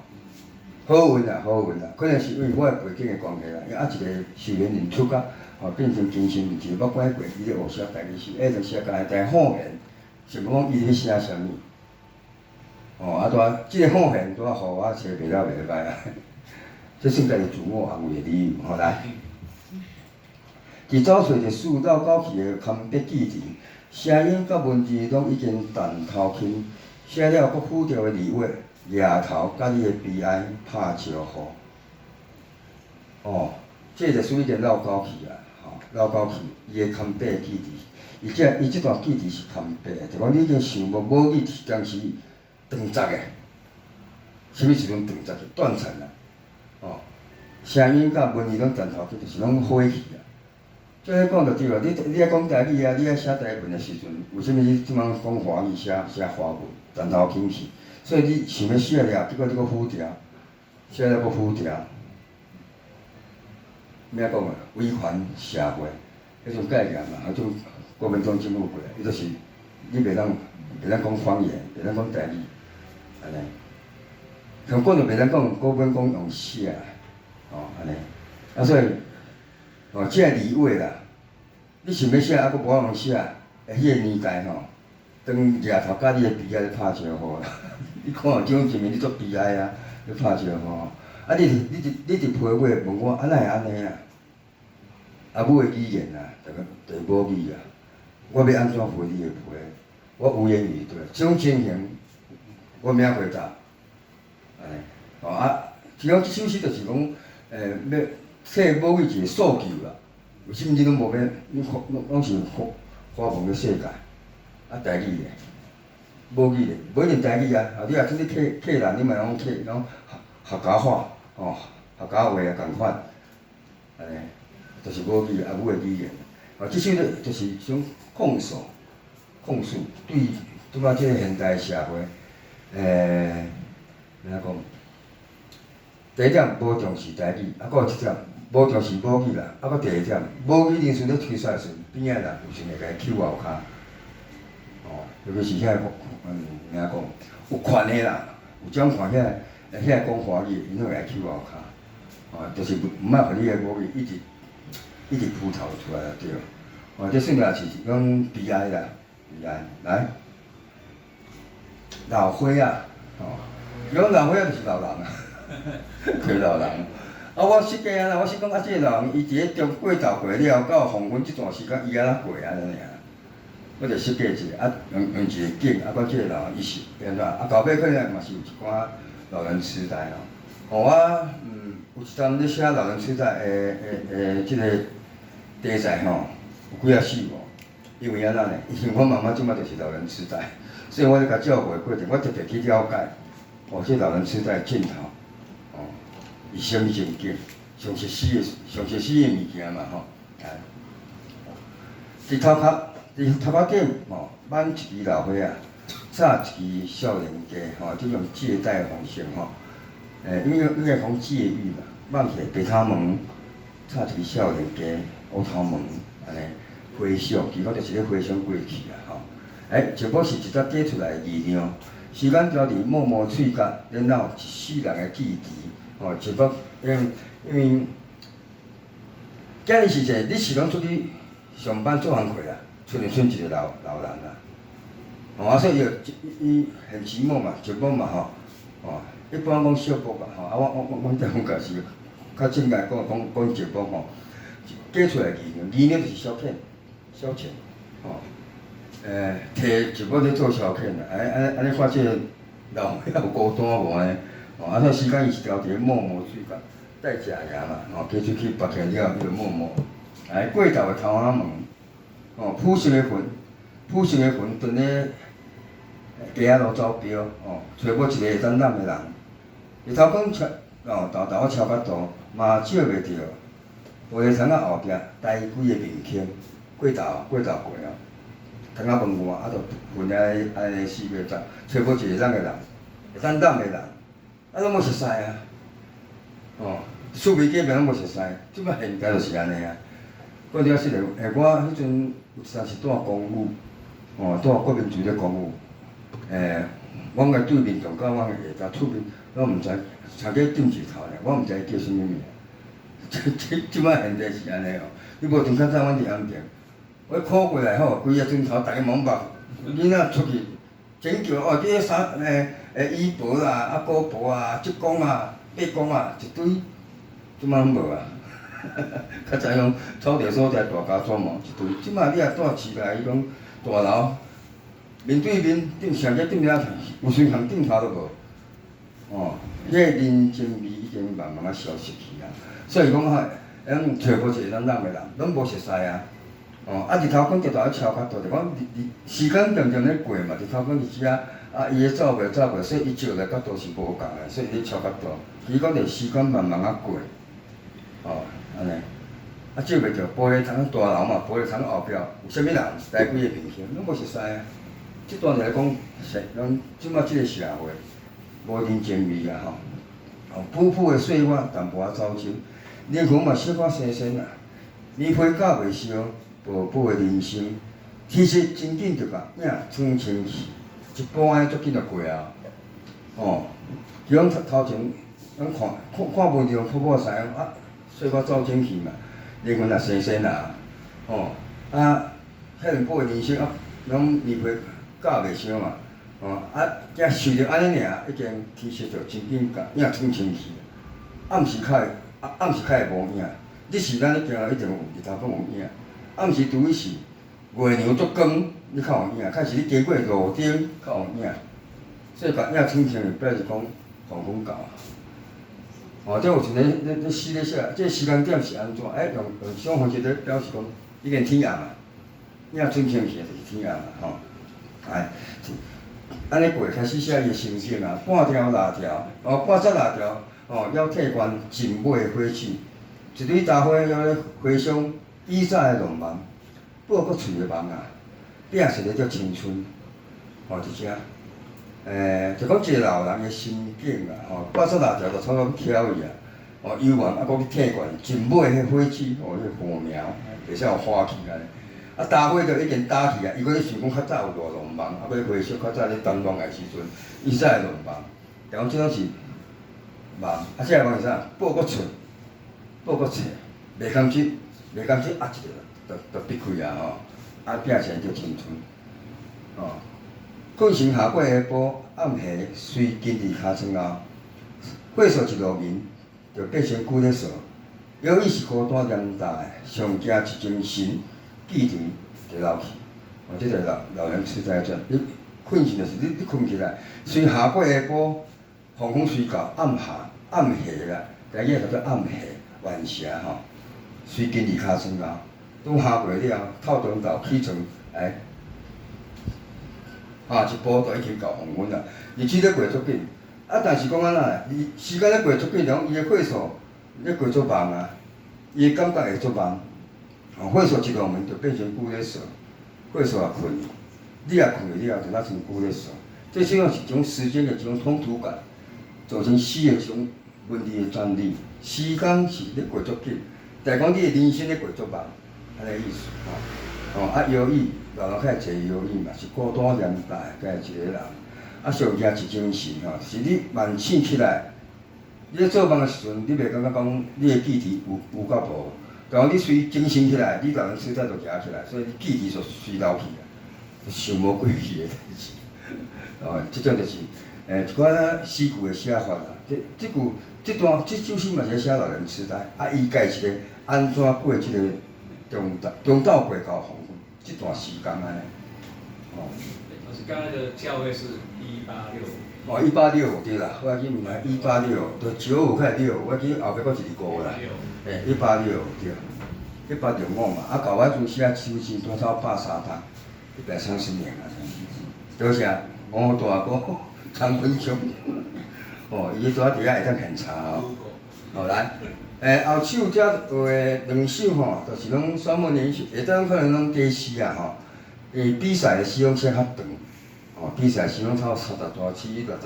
好運啊，好運啊，可能是因為我的背景的關係啦。啊，一個受緣人出甲，吼變成精神一個捌講過，伊咧學寫台語詩，會當寫家己方言，想欲講伊咧寫啥物？哦，啊，拄啊，這個方言拄仔予我冊賣了袂䆀啊，這算家己自我安慰的理由，吼來。佇走揣一首繞狗去的堪筆記詞。聲音佮文字攏已經淡頭輕，寫了閣複調的字畫，額頭佮你的悲哀拍招呼。哦，這個書已經落狗去啊，吼，落狗去，伊的堪筆記詞，伊這段記詞是堪筆的，就講你已經想無母語是當時斷絕的，啥物時陣斷絕去？斷層啊，哦，聲音佮文字攏斷頭去，就是攏火去啊。這个講就對啊，你愛講台語啊，你愛寫台文的時陣，為啥物你這擺講華語寫寫華文，斷頭輕去？所以你想欲寫了，結果你閣複調，寫了閣複調，欲按怎講啊？威權社會，彼種概念嘛，彼種國民黨政府過來，伊就是你袂當講方言，袂當講台語，按呢。像講就袂當講，閣免講用寫，吼，按呢。啊，所以。哦，這個字畫啦，你想欲寫，啊，閣無法度寫，彼個年代吼，當額頭佮你的悲哀咧拍招呼啦。你看這種情形，你足悲哀啊，咧拍招呼。啊，你佇批尾問我，啊，哪會按呢啊？啊，母的語言啊，就是母語啊。我欲按怎回你的批？我無言以對。這種情形，我欲按怎回答？按呢，哦啊，其中這首詩就是講，欲替母語一個訴求啦。為啥物你攏無欲？你攏攏是華文的世界，啊，台語咧，母語咧，無一定台語啊。啊，你若出去客客人，你嘛攏客攏客家話，吼，客家話啊仝款，按呢，就是母語啊，母的語言。啊，這首就是一種控訴，控訴對這擺這個現代社會，欲按怎講？第一點無重視台語，啊，閣有一點無重視母語啦，啊，閣第二點母語人士咧推出來時陣，邊仔人有時會共伊搝後跤，哦，尤其是遐個，欲按怎講？有權的啦，有掌權遐個講華語，𪜶攏會共伊搝後跤，哦，就是毋愛予你的母語一直一直浮頭出來就對。哦，這算也是講悲哀啦，悲哀。來，老歲仔，吼，講老歲仔就是老人啊，對老人。啊，我設計啊，我是講啊，這個老人伊佇咧中過晝過了，到黃昏這段時間，伊按怎過按呢爾。我就設計一個，啊，用一個景，啊，講這個老人伊是按怎，啊，後尾可能嘛是有一寡老人痴呆哦。吼，我有一當咧寫老人痴呆的這個題材吼，有幾仔死無？因為按怎呢？因為我媽媽這擺就是老人痴呆，所以我咧共照顧的過程，我特別去了解，哦，這老人痴呆的症頭，哦，伊啥物情景，上熟悉的物件嘛吼，來，佇頭殼頂吼，挽一支老花仔，插一支少年家吼，這種借貸方式吼，應該講借喻嘛，放起白頭毛，插一支少年家烏頭毛，按呢回想，其實就是咧回想過去啊吼。一幕是一隻假出來的異樣，時間調佇摸摸喙角，然後一世人的記憶，吼，一幕因為今日是者，你是講出去上班做工課啦，出來剩一個老人啦，吼啊，所以伊很寂寞嘛，寂寞嘛吼，吼，一般講寂寞啦，吼，啊，我阮這風格是較正解講寂寞吼，假出來異樣，異樣就是消遣，消遣，吼。摕一幕咧做消遣啦，按呢看這個老歲仔有孤單無呢？吼，啊，所以時間伊是調佇咧摸摸喙角，帶食鹽嘛，吼，加出去拔起來了，伊就摸摸。過頭的頭仔毛，吼，朴實的魂蹲咧街仔路走標，吼，揣無一個會當攬的人。日頭光超，哦，豆豆仔超較大，嘛照袂著。玻璃窗仔後壁，呆幾个面孔，過頭過哦。窗仔門外，啊，就瞓遐按呢四界走，揣無一個咱的人，會當攬的人，啊，攏無熟似啊，吼，厝邊隔壁攏無熟似，這擺現在就是按呢啊。講了實在，我彼陣有一陣是住公寓，吼，住國民住咧公寓，阮的對面棟佮阮的下搭厝邊，攏毋知，差過點一頭爾，我毋知伊叫啥物名。這擺現在是按呢哦，你無像較早阮佇安平。我看過來吼，規个磚頭，逐家懵目，囡仔出去拯救哦，這啥姨婆啦、啊姑婆啊、舅公啊、伯公啊，一堆，這擺攏無啊。較早講草地所在大家族嘛，一堆，這擺你若住市內，伊講大樓面對面頂上個頂遐，有時連頂頭都無。哦，這個人情味已經慢慢仔消失去啊。所以講吼，咱揣無一個咱攬的人，攏無熟似啊。哦，啊日頭光直頭超較大，就講日日時間漸漸咧過嘛，日頭光佇遮，啊伊咧走袂，所以伊照來角度是無仝的，所以伊咧超較大。其實講就時間慢慢仔過，哦，按呢，啊照袂著玻璃窗大樓嘛，玻璃窗後壁有啥物人，來幾个面孔，攏無熟似啊。這段就來講，說咱這擺這個社會無人情味啊吼，哦，朴朴的歲月淡薄仔走走，靈魂嘛小可新鮮啊，棉被咬袂燒。薄薄的人生，天色真緊就共影藏清去，一步按呢足緊就過啊！哦，其講頭前，咱看看看文章，朴朴知影啊，歲月走清去嘛，靈魂也新鮮啊！哦，啊，遐爾薄的人生啊，攏棉被咬袂燒嘛，哦，啊，才想著按呢爾，已經天色就真緊共影藏清去。暗時較會，暗時較會無影，日時咱咧行一定有日頭光有影。暗時除非是月娘足光，你較有影；較是你經過路燈較有影。所以共影藏清去，表示講黃昏到啊。哦，這有一個咧詩咧寫，這個時間點是按怎？用這種方式咧表示講已經天暗啊，影藏清去就是天暗啊，吼。按呢過開始寫伊的心境啊，半條蠟條，哦，半節蠟條，哦，猶退懸盡尾的火舌，一蕊桃花猶咧回想。以早的浪漫，報國喙的夢啊，拼一个叫青春，吼，佇遮，就講一個老人的心境啊，吼，半節蠟條就差不多挑去啊，哦，猶原啊，閣去退懸盡尾彼火舌，哦，彼火苗，袂使予花去按呢。啊，桃花就已經打去啊，伊閣咧想講較早有偌浪漫，啊，閣咧回想較早咧談戀愛時陣，以早的浪漫，但講這攏是夢，啊，這个夢是啥？報閣脆，報閣脆，袂甘心。袂甘心壓一个，就逼開啊吼！啊，拼成叫青春，吼。困醒下過下晡，暗霞隨緊佇尻川後，火數一露面，就變成龜咧踅。由於是孤單黏大的，上驚一精神記憶就老去。哦，這個老年痴呆症，你困醒就是你睏起來，隨下過下晡，黃昏隨到暗霞暗霞啦，台語叫做暗霞晚霞吼。隨緊佇尻川後，拄下過了，透中晝起床，一步就已經到黃昏啦。日子咧過足緊，啊，但是講按怎，伊時間咧過足緊，就講伊的歲數咧過足慢啊，伊的感覺會足慢。哦，歲數一落門就變成龜咧踅，歲數也睏。你若睏了就若像久咧煞。這種是一種時間的一種衝突感，造成詩的一種文字的張力。時間是咧過足緊，但是講你的人生咧過足慢，按呢意思吼。哦，啊，搖椅，老人較會坐搖椅嘛，是孤單念大的一個人。啊，上驚一件事吼，是你夢醒起來，你咧做夢的時陣，你袂感覺講你的記憶有甲無，但講你隨精神起來，你老人痴呆就行起來，所以你記憶就隨流去啊，想無過去的代誌。哦，這種就是一寡詩句的寫法啦。這句、這段、這首詩嘛是咧寫老人痴呆，啊，伊家一個按怎過這個中晝中晝過到黃昏這段時間按呢。哦。老師，剛剛那個教會是一八六五。哦，一八六五對啦，我記毋係一八六，就九五開始六，我記後壁閣一個五啦。欸，一八六對，一八六五嘛，啊，舊我陣寫手指多少130檔，130年啊，多謝我大哥張文雄，哦，伊拄仔佇遐會當檢查哦。好來，後手遮有的兩首吼，就是攏雙木連續，下當可能攏假詩啊吼，伊比賽的詩攏寫較長。哦，比賽時攏差不多30段至60段，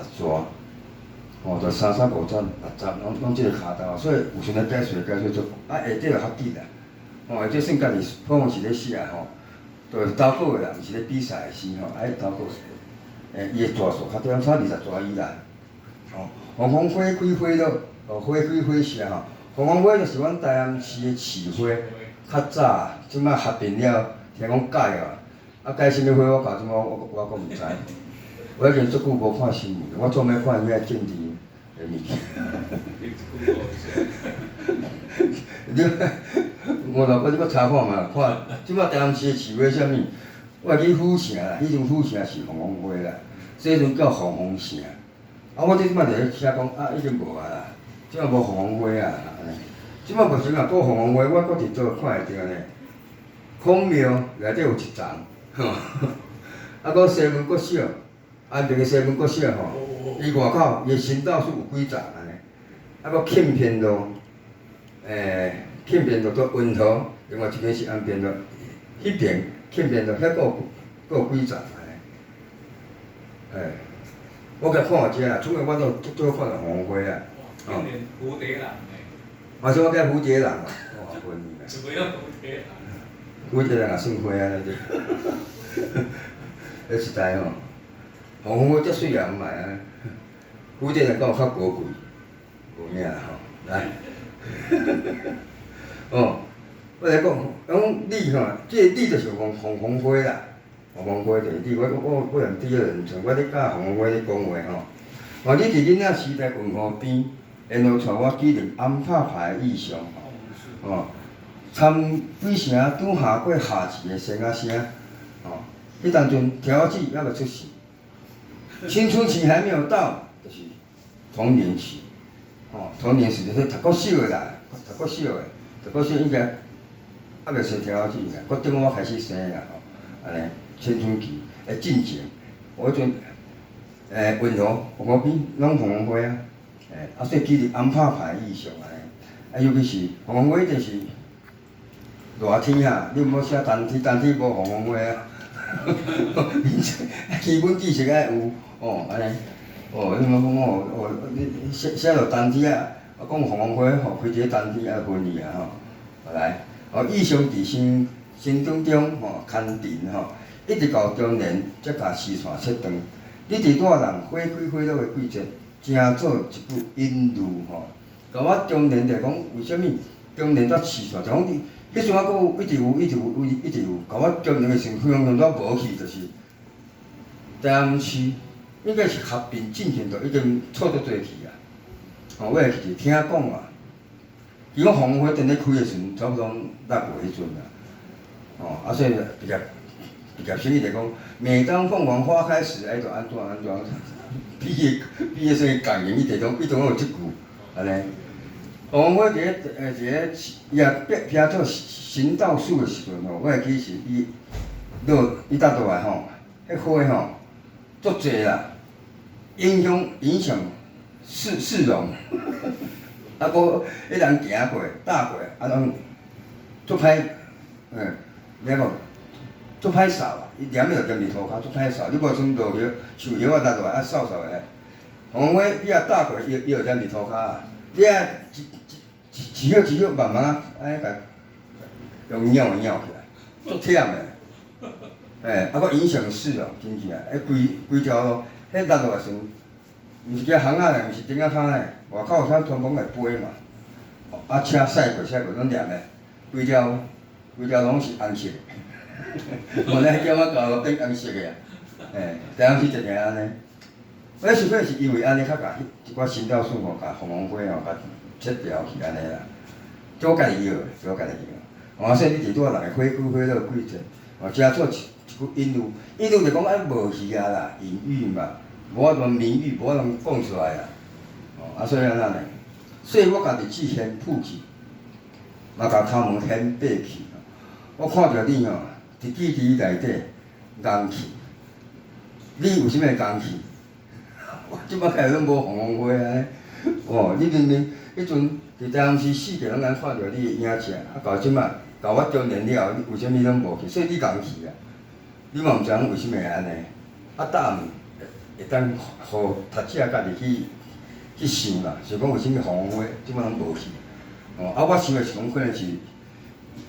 哦，就三三五十、六十，攏這个跤頭，所以有時陣解說解說足，啊下底就較緊啦，哦，下底算家己普通是咧寫吼，就是投稿的啦，毋是咧比賽的詩吼，啊，投稿，伊的段數較短，差20段以內，哦，鳳凰花開花落，哦，花開花謝吼，鳳凰花就是阮台南市的市花，較早，這擺合併了，聽講改啊。啊，改啥物花我到這擺我閣毋知，我已經足久無看新聞，我專門看遐政治的物件。你，我老婆你閣查看嘛，看這擺台南市的市花啥物？我會記府城啦，彼陣府城是鳳凰花啦，這陣叫鳳凰城。啊，我這擺就咧寫講啊，已經無啊啦，這擺無鳳凰花啊，按呢。這擺目前若閣鳳凰花，我閣佇佗看會著呢？孔廟內底有一叢。吼，啊，閣西門國小，安平的西門國小吼，伊外口伊的行道樹有幾叢按呢，啊，閣慶平路，慶平路到雲和，另外一邊是安平路，彼邊慶平路遐閣有閣有幾叢按呢，我共看這啦，出門我都足少看著鳳凰花啊。哦。蝴蝶蘭。啊，是我叫蝴蝶蘭哦，哇，分啦。什麼叫蝴蝶蘭？蝴蝶蘭也算花啊，對。彼時代吼，鳳凰花遮媠也毋愛啊，蝴蝶蘭敢有較高貴？無影吼，來，哦，我來講，講你吼，這個你就是鳳鳳凰花啦，鳳凰花就是你，我用第二人稱，我咧佮鳳凰花咧講話吼。哦，你佇囡仔時代運河邊，然後帶我記得頷拍牌的意象吼，哦，參幾城拄下過夏至的聲仔聲。哦，彼當陣條子猶未出世，青春期還沒有到，就是童年期。哦，童年時就是讀國小的啦，讀國小的，讀國小應該猶未生條子啦，國中我開始生啦吼，按呢青春期的進前，我彼陣運河河邊攏鳳凰花啊，啊所以記得頷拍牌意象按呢，啊尤其是鳳凰花就是熱天啊，你毋好寫冬天，冬天無鳳凰花啊。基本知識愛有，哦，按呢，哦，你毋好講哦，哦，你寫寫落冬天啊，啊講鳳凰花吼，開佇咧冬天啊分去啊吼，來，哦，意象佇心心當中吼，牽連吼，一直到中年才共絲線切斷。你佇熱人花開花落的季節，成做一句隱喻吼。共我中年就講，為啥物中年才絲線？就講你。彼陣我閣有一直有，一直有，一直有，共我中年的時陣，非常常無去，就是台南市應該是合併進行到已經錯足濟去啊。哦，我會記聽講啊，伊講鳳凰花陣咧開的時陣，差不多6月彼陣啊。哦，啊所以畢業生伊就講，每當鳳凰花開時，哎，就按怎按怎，畢業生的感言，伊攏有這句，按呢。鳳凰花佇咧，伊若變變做行道樹的時陣吼，我會記是伊落伊搭落來吼，彼花吼足濟啦，影響市容，啊，閣彼人行過、搭過，啊攏足歹，那個足足歹掃啊！伊黏就黏佇塗跤，足歹掃。你無像落葉、樹葉仔落落來，啊掃掃的。鳳凰花你若搭過，伊伊就黏佇塗跤啊。你啊一一一葉一葉慢慢仔按呢共用咬的咬起來，足忝的。欸，啊，閣影響市容，真正，彼規規條路，彼落落來時陣，毋是只巷仔呢，毋是頂仔跤呢，外口有啥傳風會飛嘛。啊，車駛過駛過攏黏的，規條規條攏是紅色的。原來點仔到路變紅色的啊！欸，台南市就定按呢。我想講是因為按呢，較共彼一寡行道樹吼，共鳳凰花吼，共切掉去按呢啦。這我家己藥的，這我家己藥。哦，所以你佇拄仔人的火久火熱季節，哦，加做一一句隱喻，隱喻就講按無去啊啦，隱喻嘛，無法度明喻，無法度講出來啊。哦，啊，所以按怎呢？所以我共日子掀覆去，嘛共頭毛掀白去。我看著你吼，日記佇內底硬去，你為啥物會硬去？我這擺開始攏無鳳凰花啊！哦，你明明彼陣佇台南市四界攏通看著你的影子，啊，到這擺到我中年了後，你為啥物攏無去？所以你硬去啊！你嘛毋知影為啥物會按呢？啊，膽會當予讀者家己去去想啦，想講為啥物鳳凰花這擺攏無去？哦，啊，我想的是講可能是，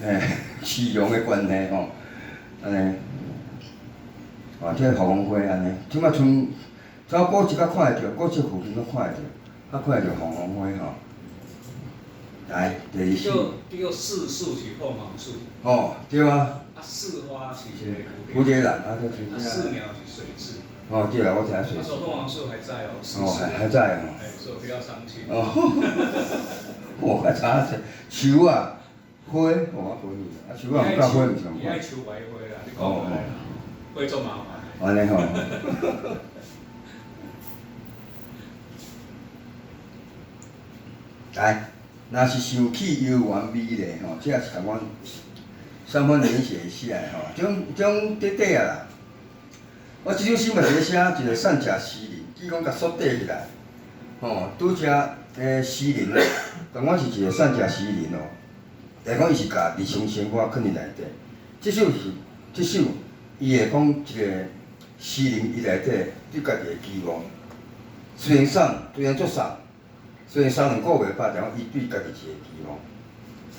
欸，市容的關係吼，按呢，哦，這個鳳凰花按呢，這擺賰走古蹟較看會著，古蹟附近攏看會著，較看會著鳳凰花吼。來，第二首。叫叫四樹是鳳凰樹。哦，對啊。啊，四花是這個蝴蝶蘭，啊，這啊，四鳥是水雉。哦，對啊，我知影水雉。說鳳凰樹還在哦。哦，還還在哦。哎，所以不要傷心。哦。我較早樹啊，花，哦，啊，樹啊，樹啊，毋佮花毋是仝款。伊愛樹白花啦，你講來啦，花足麻煩。按呢吼。來，若是想起悠遠美麗吼，這也是仝款三分連寫寫的吼，這種這種短短啊啦。我這首詩嘛是咧寫一個散食詩人，據講共鎖底起來，吼，拄則詩人，仝款是一個散食詩人哦。來講伊是共日常生活囥佇內底，這首是這首，伊會講一個詩人伊內底對家己的期望，雖然送，雖然足送。雖然三兩個月飽，但講伊對家己一個期望，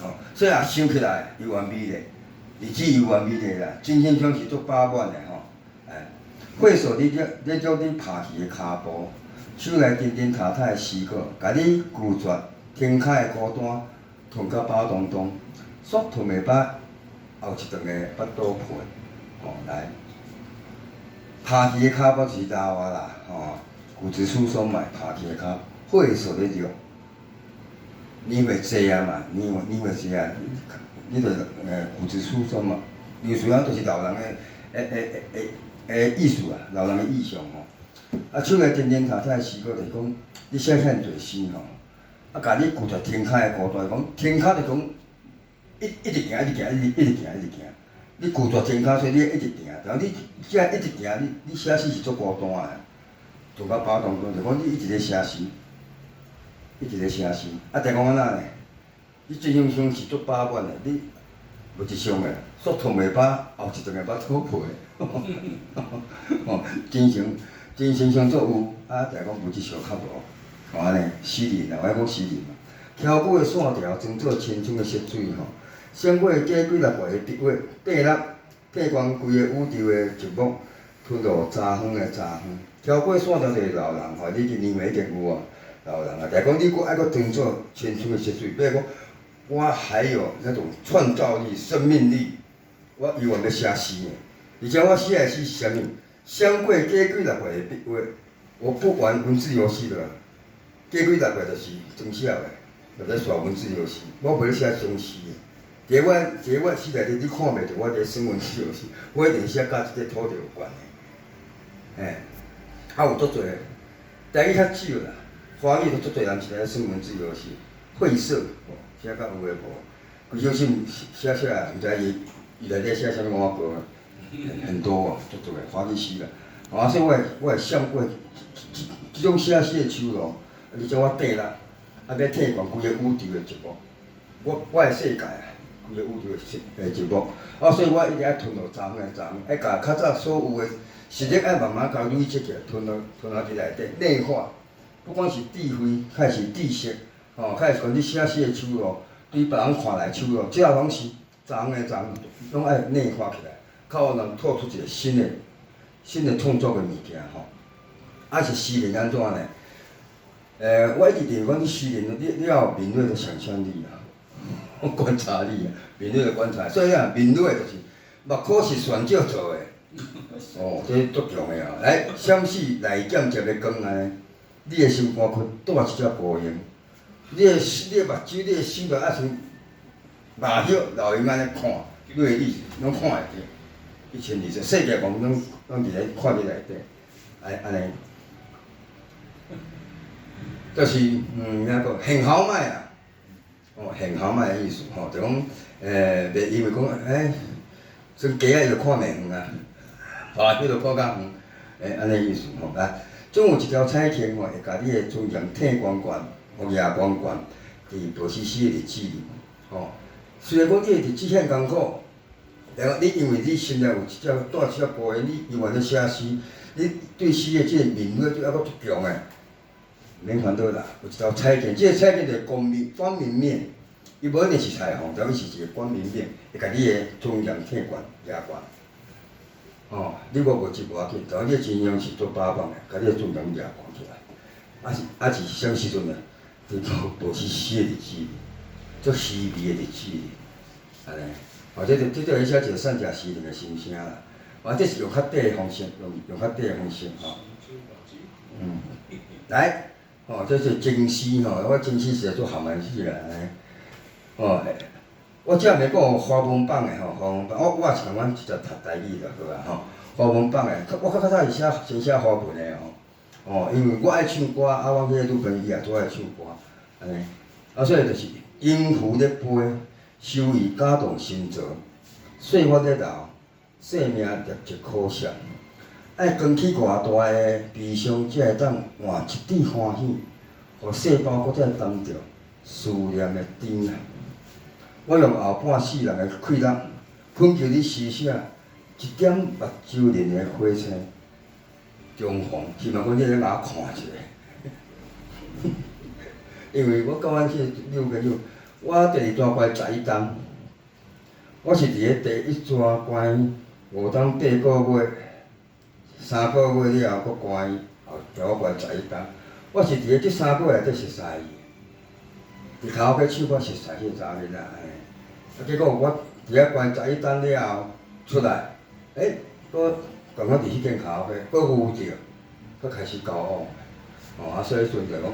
吼，所以也想起來猶原美麗，日子猶原美麗啦，精神上是足飽滿的吼，哎，血素咧咧咧將你拍去的跤步，手內叮叮踏踏的思考，共你拒絕停跤的孤單，吞甲飽當當，煞吞袂飽，後一頓的腹肚皮，吼來，拍去的跤步就是老啊啦，吼，骨質疏鬆嘛，拍去的跤。血素咧著，年歲濟啊嘛，年年歲濟啊，你著骨質疏鬆嘛，有時陣就是老人的的的的的意思啊，老人的意象吼。啊，手內叮叮踏踏的詩歌就是講，你寫遐爾濟詩吼，啊，共你拒絕停跤的孤單，講停跤就講一一直行，一直行，一直一直行，一直行。你拒絕停跤，所以你一直行，然後你這一直行，你你寫詩是足孤單的，做甲飽當當，就講你一直咧寫詩。一直咧寫詩，啊，就講按怎呢？你精神上是足飽滿的，你物質上的，煞吞袂飽，後一頓會腹肚皮，吼，精神精神上足有，啊，就講物質上較無，吼按呢，詩人啊，我愛講詩人嘛，飄過的線條裝做青春的色水吼，閃過假幾若塊的筆畫，缀粒缀光規个宇宙的寂寞，吞落早昏的早昏，飄過線條就是老人吼，你這年歲已經有啊。老人啊，但講你閣愛閣當做青春的色水，比如講，我還有那種創造力、生命力，我猶原欲寫詩呢。而且我寫的詩是啥物？閃過假幾若塊的筆畫，我不玩文字遊戲的啦。假幾若塊就是裝寫的，就咧耍文字遊戲。我袂咧寫裝詩的。佇我佇我詩內底，你看袂著我佇耍文字遊戲，我一定寫佮這個土地有關的。嘿，啊有足濟，台語較少啦。華語都足濟人是咧耍文字遊戲，晦澀，吼，寫甲有的無，規首詩寫寫來，毋知伊伊內底寫啥物碗糕，很多哦，足濟華語詩啦。啊，所以我會我會閃過這這種寫詩的手路，而且我綴啦，啊，欲退還規个宇宙的寂寞，我我的世界啊，規个宇宙的節目，啊，所以我一直愛吞落昨昏的昨昏，愛共較早所有的實力愛慢慢共累積起來，吞落佇內底內化，不管是智慧，還是知識，吼，還是講你寫詩的手路，對別人看來手路，這個攏是昨昏的昨昏，攏愛內化起來，較有能拓出一個新的創作的物件吼。啊是詩人按怎呢？我一直認為講，你詩人，你要有敏銳的想像力啊，觀察力啊，敏銳的觀察。所以啊，敏銳就是目科是璇石做的，哦，這足強的啊！來，閃爍內劍接的光按呢，你的心肝窟蹛一隻孤鷹，你的目睭、你的心就愛像麻葉老鷹按呢看，你的意思攏看會著，一清二楚，世界講攏佇咧看佇內底，按呢。就是那個顯豪邁啊，哦，顯豪邁的意思吼，就講袂因為講算雞仔伊就看袂遠啊，啊，彼就看較遠，按呢意思吼啊。總有一條彩線吼，會共你的尊嚴提懸懸，予舉懸懸，佇保持死的日子裡，吼。雖然講你的日子遐艱苦，但你因為你心內有一隻帶一隻孤鷹，你永遠咧寫詩，你對詩的這個敏銳度猶閣足強的。免煩惱啦，有一條彩線，這個彩線就是光明光明面，伊無一定是彩虹，但伊是一個光明面，會共你的尊嚴提懸舉懸。吼，你無物質無要緊，但你的真相是足大方的，共你的尊嚴舉懸起來。啊是啥物時陣呢？佇保持死的日子，足虛微的日子，按呢。哦，這就寫一個善假詩人的心聲啦。啊，這是用較短的方式，用較短的方式吼。來。吼，這是情詩吼，我情詩實在足含的死啦，吼，我遮暝講華文榜的吼，華文榜，我也是共款直接讀台語就好啊吼。華文榜的，我較早是先寫華文的吼，哦，因為我愛唱歌，啊，阮彼個女朋友伊也足愛唱歌，按呢，啊，所以就是音符咧飛，收意感動心臟，歲月咧流，生命業績可惜。愛扛起偌大的悲傷，才會當換一點歡喜，予細胞閣再擔著思念的甜啊！我用後半世人的氣力，懇求你施捨一點目睭仁的火星重逢，希望講你會當共我看一下。因為我佮阮彼個女朋友，我第二逝關11冬，我是佇咧第一逝關5冬8個月。3個月了後，閣關伊，後予我關11冬。我是佇咧這三個月內底熟似伊，佇卡拉 OK 唱歌熟似彼個查某囡仔，嘿。啊，結果我佇遐關11冬了後出來，閣仝款佇彼間卡拉 OK，閣遇著，閣開始交往，哦，啊，所以彼陣就講，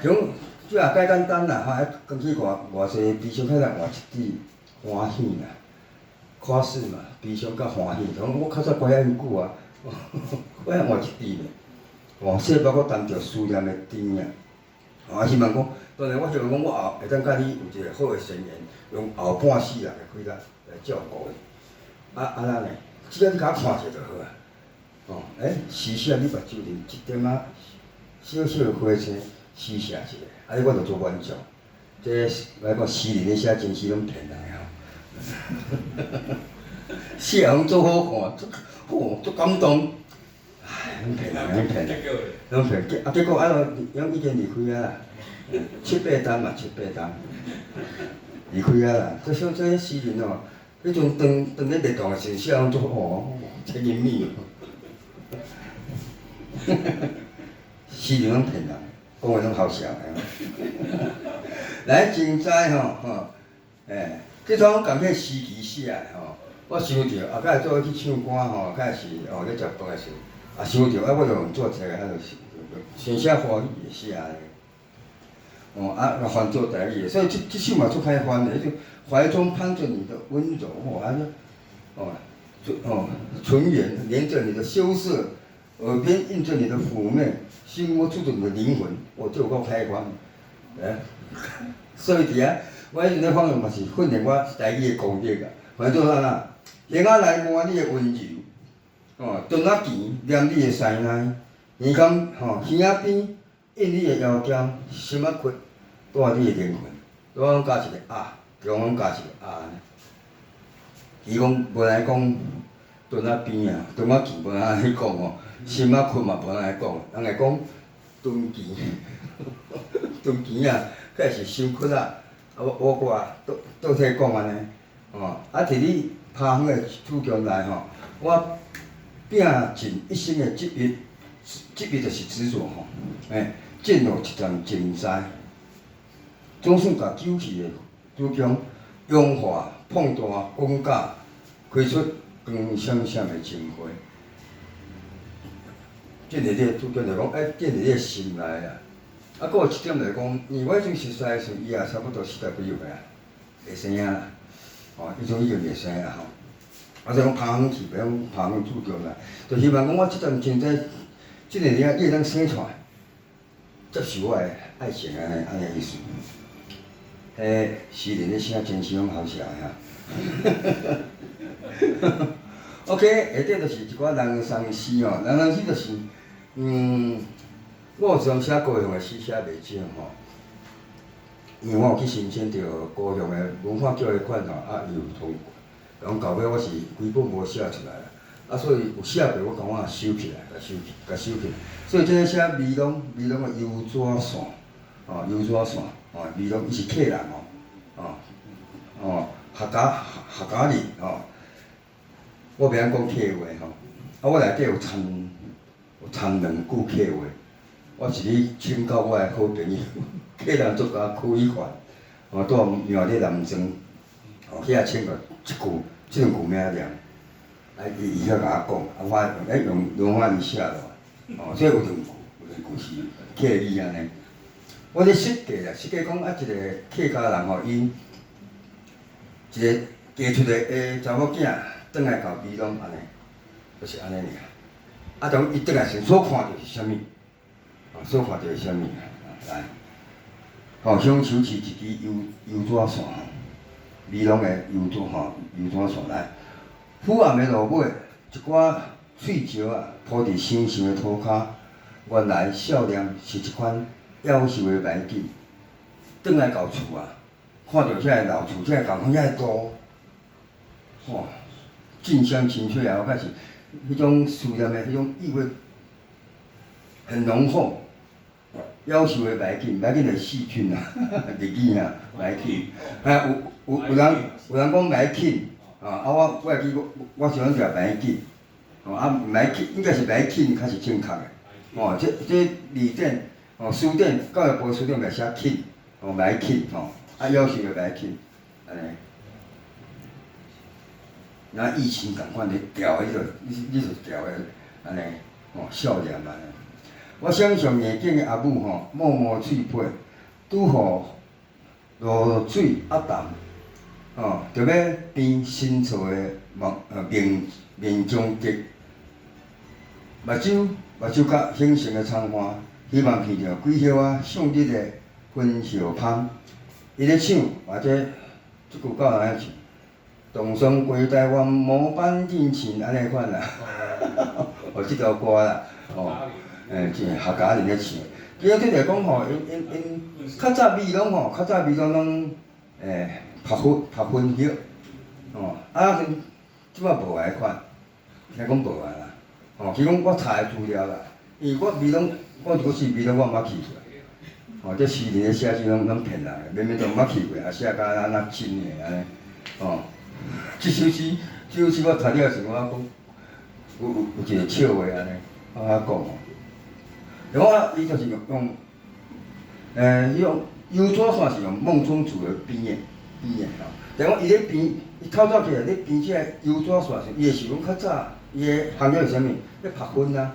種這也介簡單啦，吼，愛扛起偌偌濟悲傷，起來換一點歡喜啦。誇飾嘛，悲傷佮歡喜，講我較早關遐爾久啊，我還換一支呢，哦，細胞閣擔著思念的甜啊，啊，希望講，當然我希望講我後會當佮你有一個好的善緣，用後半世人的氣力來照顧你。啊啊那呢？只要你共我看一下就好啊。哦，施捨你目睭裡一點仔小小的火星，施捨一下，按呢我就足滿足。這我講詩人咧寫情詩攏騙人的吼。寫攏足好看，足好足感動。唉，攏騙人，攏騙人，攏騙。啊，結果啊，攏已經離開啊啦。七八冬嘛，七八冬，離開啊啦。這像這詩人哦，彼陣當當咧熱動的時陣，寫攏足哦，甜言蜜語。詩人攏騙人，講話攏好笑。來，精彩吼吼，這種共彼時期寫的吼，我想著後擺做伙去唱歌吼，敢是哦咧食飯的時，啊想著啊，我就用做冊啊，就是先寫華語的寫的。哦啊，翻做台語的，所以這首嘛足歹翻的，彼種懷中攀著你的溫柔，哦按呢，哦，哦唇緣連著你的羞澀，耳邊印著你的嫵媚，心窩住著你的靈魂，哦，這有夠歹翻，所以佇遐，我彼陣咧訪問嘛是訓練我台語的功力啊。反正做按怎，耳仔來摸你的溫柔，哦，唇仔甜黏你的師奶，耳孔吼耳仔邊印你的腰間，心仔窟蹛你的靈魂，我攏加一个啊，中間加一個啊。伊講無來講頓仔邊啊，頓仔墘無按呢講吼，心仔窟嘛無按呢講，人會講頓墘，頓墘啊，閣是傷窟啊。啊，我倒倒替講按呢，吼，啊，佇你拍遠的處境內吼，我摒盡一生的執著，執著就是執著吼，進入一層情在，總算共揪去的子宮融化、膨大、滾攪，開出光閃閃的情花。進入你的子宮就講，進入你的心內啊。啊，閣有一點就是講，因為我彼陣熟似的時陣，伊也差不多四十幾歲啊，會生啊，吼，彼陣已經會生啊吼。啊，所以講拍遠去，袂講拍遠子宮啦，就希望講我這陣情在，這個你會當生出來，接受我的愛情按呢按呢意思。彼詩人咧寫真相好笑哈。OK，下底就是一寡人生詩吼，人生詩就是，我有一陣寫高雄的詩寫袂少吼，因為我有去申請著高雄的文化教育款吼，啊，伊有通過，講到尾我是規本無寫出來啦，啊，所以有寫過我感覺收起來，共收起，共收起來。所以這个寫美濃，美濃的油紙線，吼，油紙線，吼，美濃伊是客人吼，哦，哦，客家客家人吼，我袂曉講客話吼，啊，我內底有摻兩句客話。我是咧請教我的好朋友，客人作家區以凡，吼，住廟咧南庄，吼，去遐請教這句，這兩句欲按怎念，啊，伊伊曉共我講，啊，我用羅馬字寫落來，吼，所以有兩句，有兩句是客語按呢。我咧設計啦，設計講啊，一個客家人吼，伊一個嫁出來的查某囝，轉來到美濃按呢，就是按呢爾。啊，當伊轉來時所看著是啥物？所看著是啥物？來，吼，鄉愁是一支油油紙線，美濃的油紙吼，油紙線來。昏暗的路尾，一寡碎石仔鋪佇生鏽的塗跤。原來少年是一款夭壽的美景。轉來到厝啊，看著遮个老厝，遮个仝款遐个路，吼，真香清脆啊！我看是彼種思念的彼種意味很濃厚。夭壽的美景，美景就是細菌啊，日語啊，美景。啊，有人講美景，啊，我會記我我喜歡食美景，吼啊美景應該是美景較是正確的，吼，這字典，吼詞典，教育部詞典嘛寫景，吼美景，吼，啊夭壽的美景，按呢。若疫情仝款咧牢彼個，你就牢的按呢，吼少年按呢。我想象硬頸的阿母吼，摸摸喙皮，拄予露水壓淡，吼，著欲編新厝的夢面面中竹，目睭角形成的窗花，希望見著幾葉仔向日的薰葉芳。伊咧唱，或者這句教人咧唱，唐宋歸台灣模板進前按呢款啦，哦，這條歌啦，哦。這客家人咧唱，其實這就講吼，𪜶𪜶𪜶較早美濃吼，較早美濃攏曝薰曝薰葉，吼，啊，這擺無彼款，聽講無啊啦，吼，其實講我查的資料啦，因為我美濃，我如果是美濃，我毋捌去過，吼，這詩人咧寫這攏攏騙人的，明明都毋捌去過，啊寫甲敢若真的按呢，吼，這首詩我讀了時，我講有一個笑話按呢，我講吼。我伊就是用，用油紙線是用夢中竹來編的，編的吼。但講伊咧編，伊透早起來咧編這个油紙線時，伊會想講較早，伊的行業是啥物？咧曝薰啊，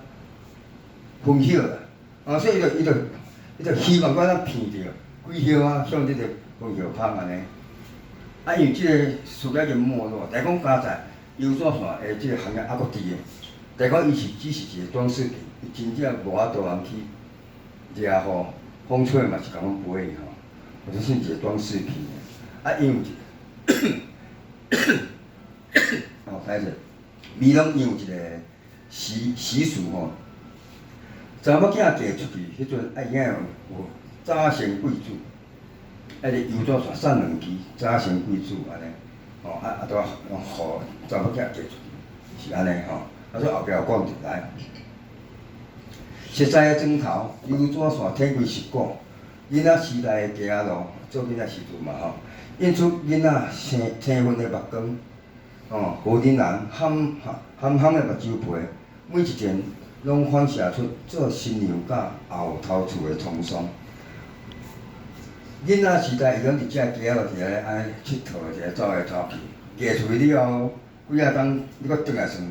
薰葉啦，啊，所以伊就希望講咱闻著幾葉啊，像這個薰葉芳按呢。啊，因為這個事業已經沒落，但講佳哉油紙線的這個行業猶閣佇的，但講伊是只是一個裝飾品。伊真正無法度人去掠吼，風吹嘛是共阮飛吼，或者是一個裝飾品的。啊，因為哦，歹勢，美濃伊有一個習俗吼，查某囝嫁出去彼陣愛愛有早生貴子，彼个油紙線送兩支，早生貴子按呢，吼啊啊，拄仔予查某囝嫁出去，是按呢吼。啊，所以後壁有講一來，熟似的磚頭，油紙線天開石鼓，囡仔時代的街仔路，做囡仔時陣嘛吼，映出囡仔青青昏的目光，吼，婦人含含含的目睭皮，每一陣攏反射出做新娘佮後頭厝的滄桑。囡仔時代，伊攏佇遮街仔路佇遐按呢𨑨迌，佇遐走來走去，嫁出去了後，幾仔工你閣轉來算，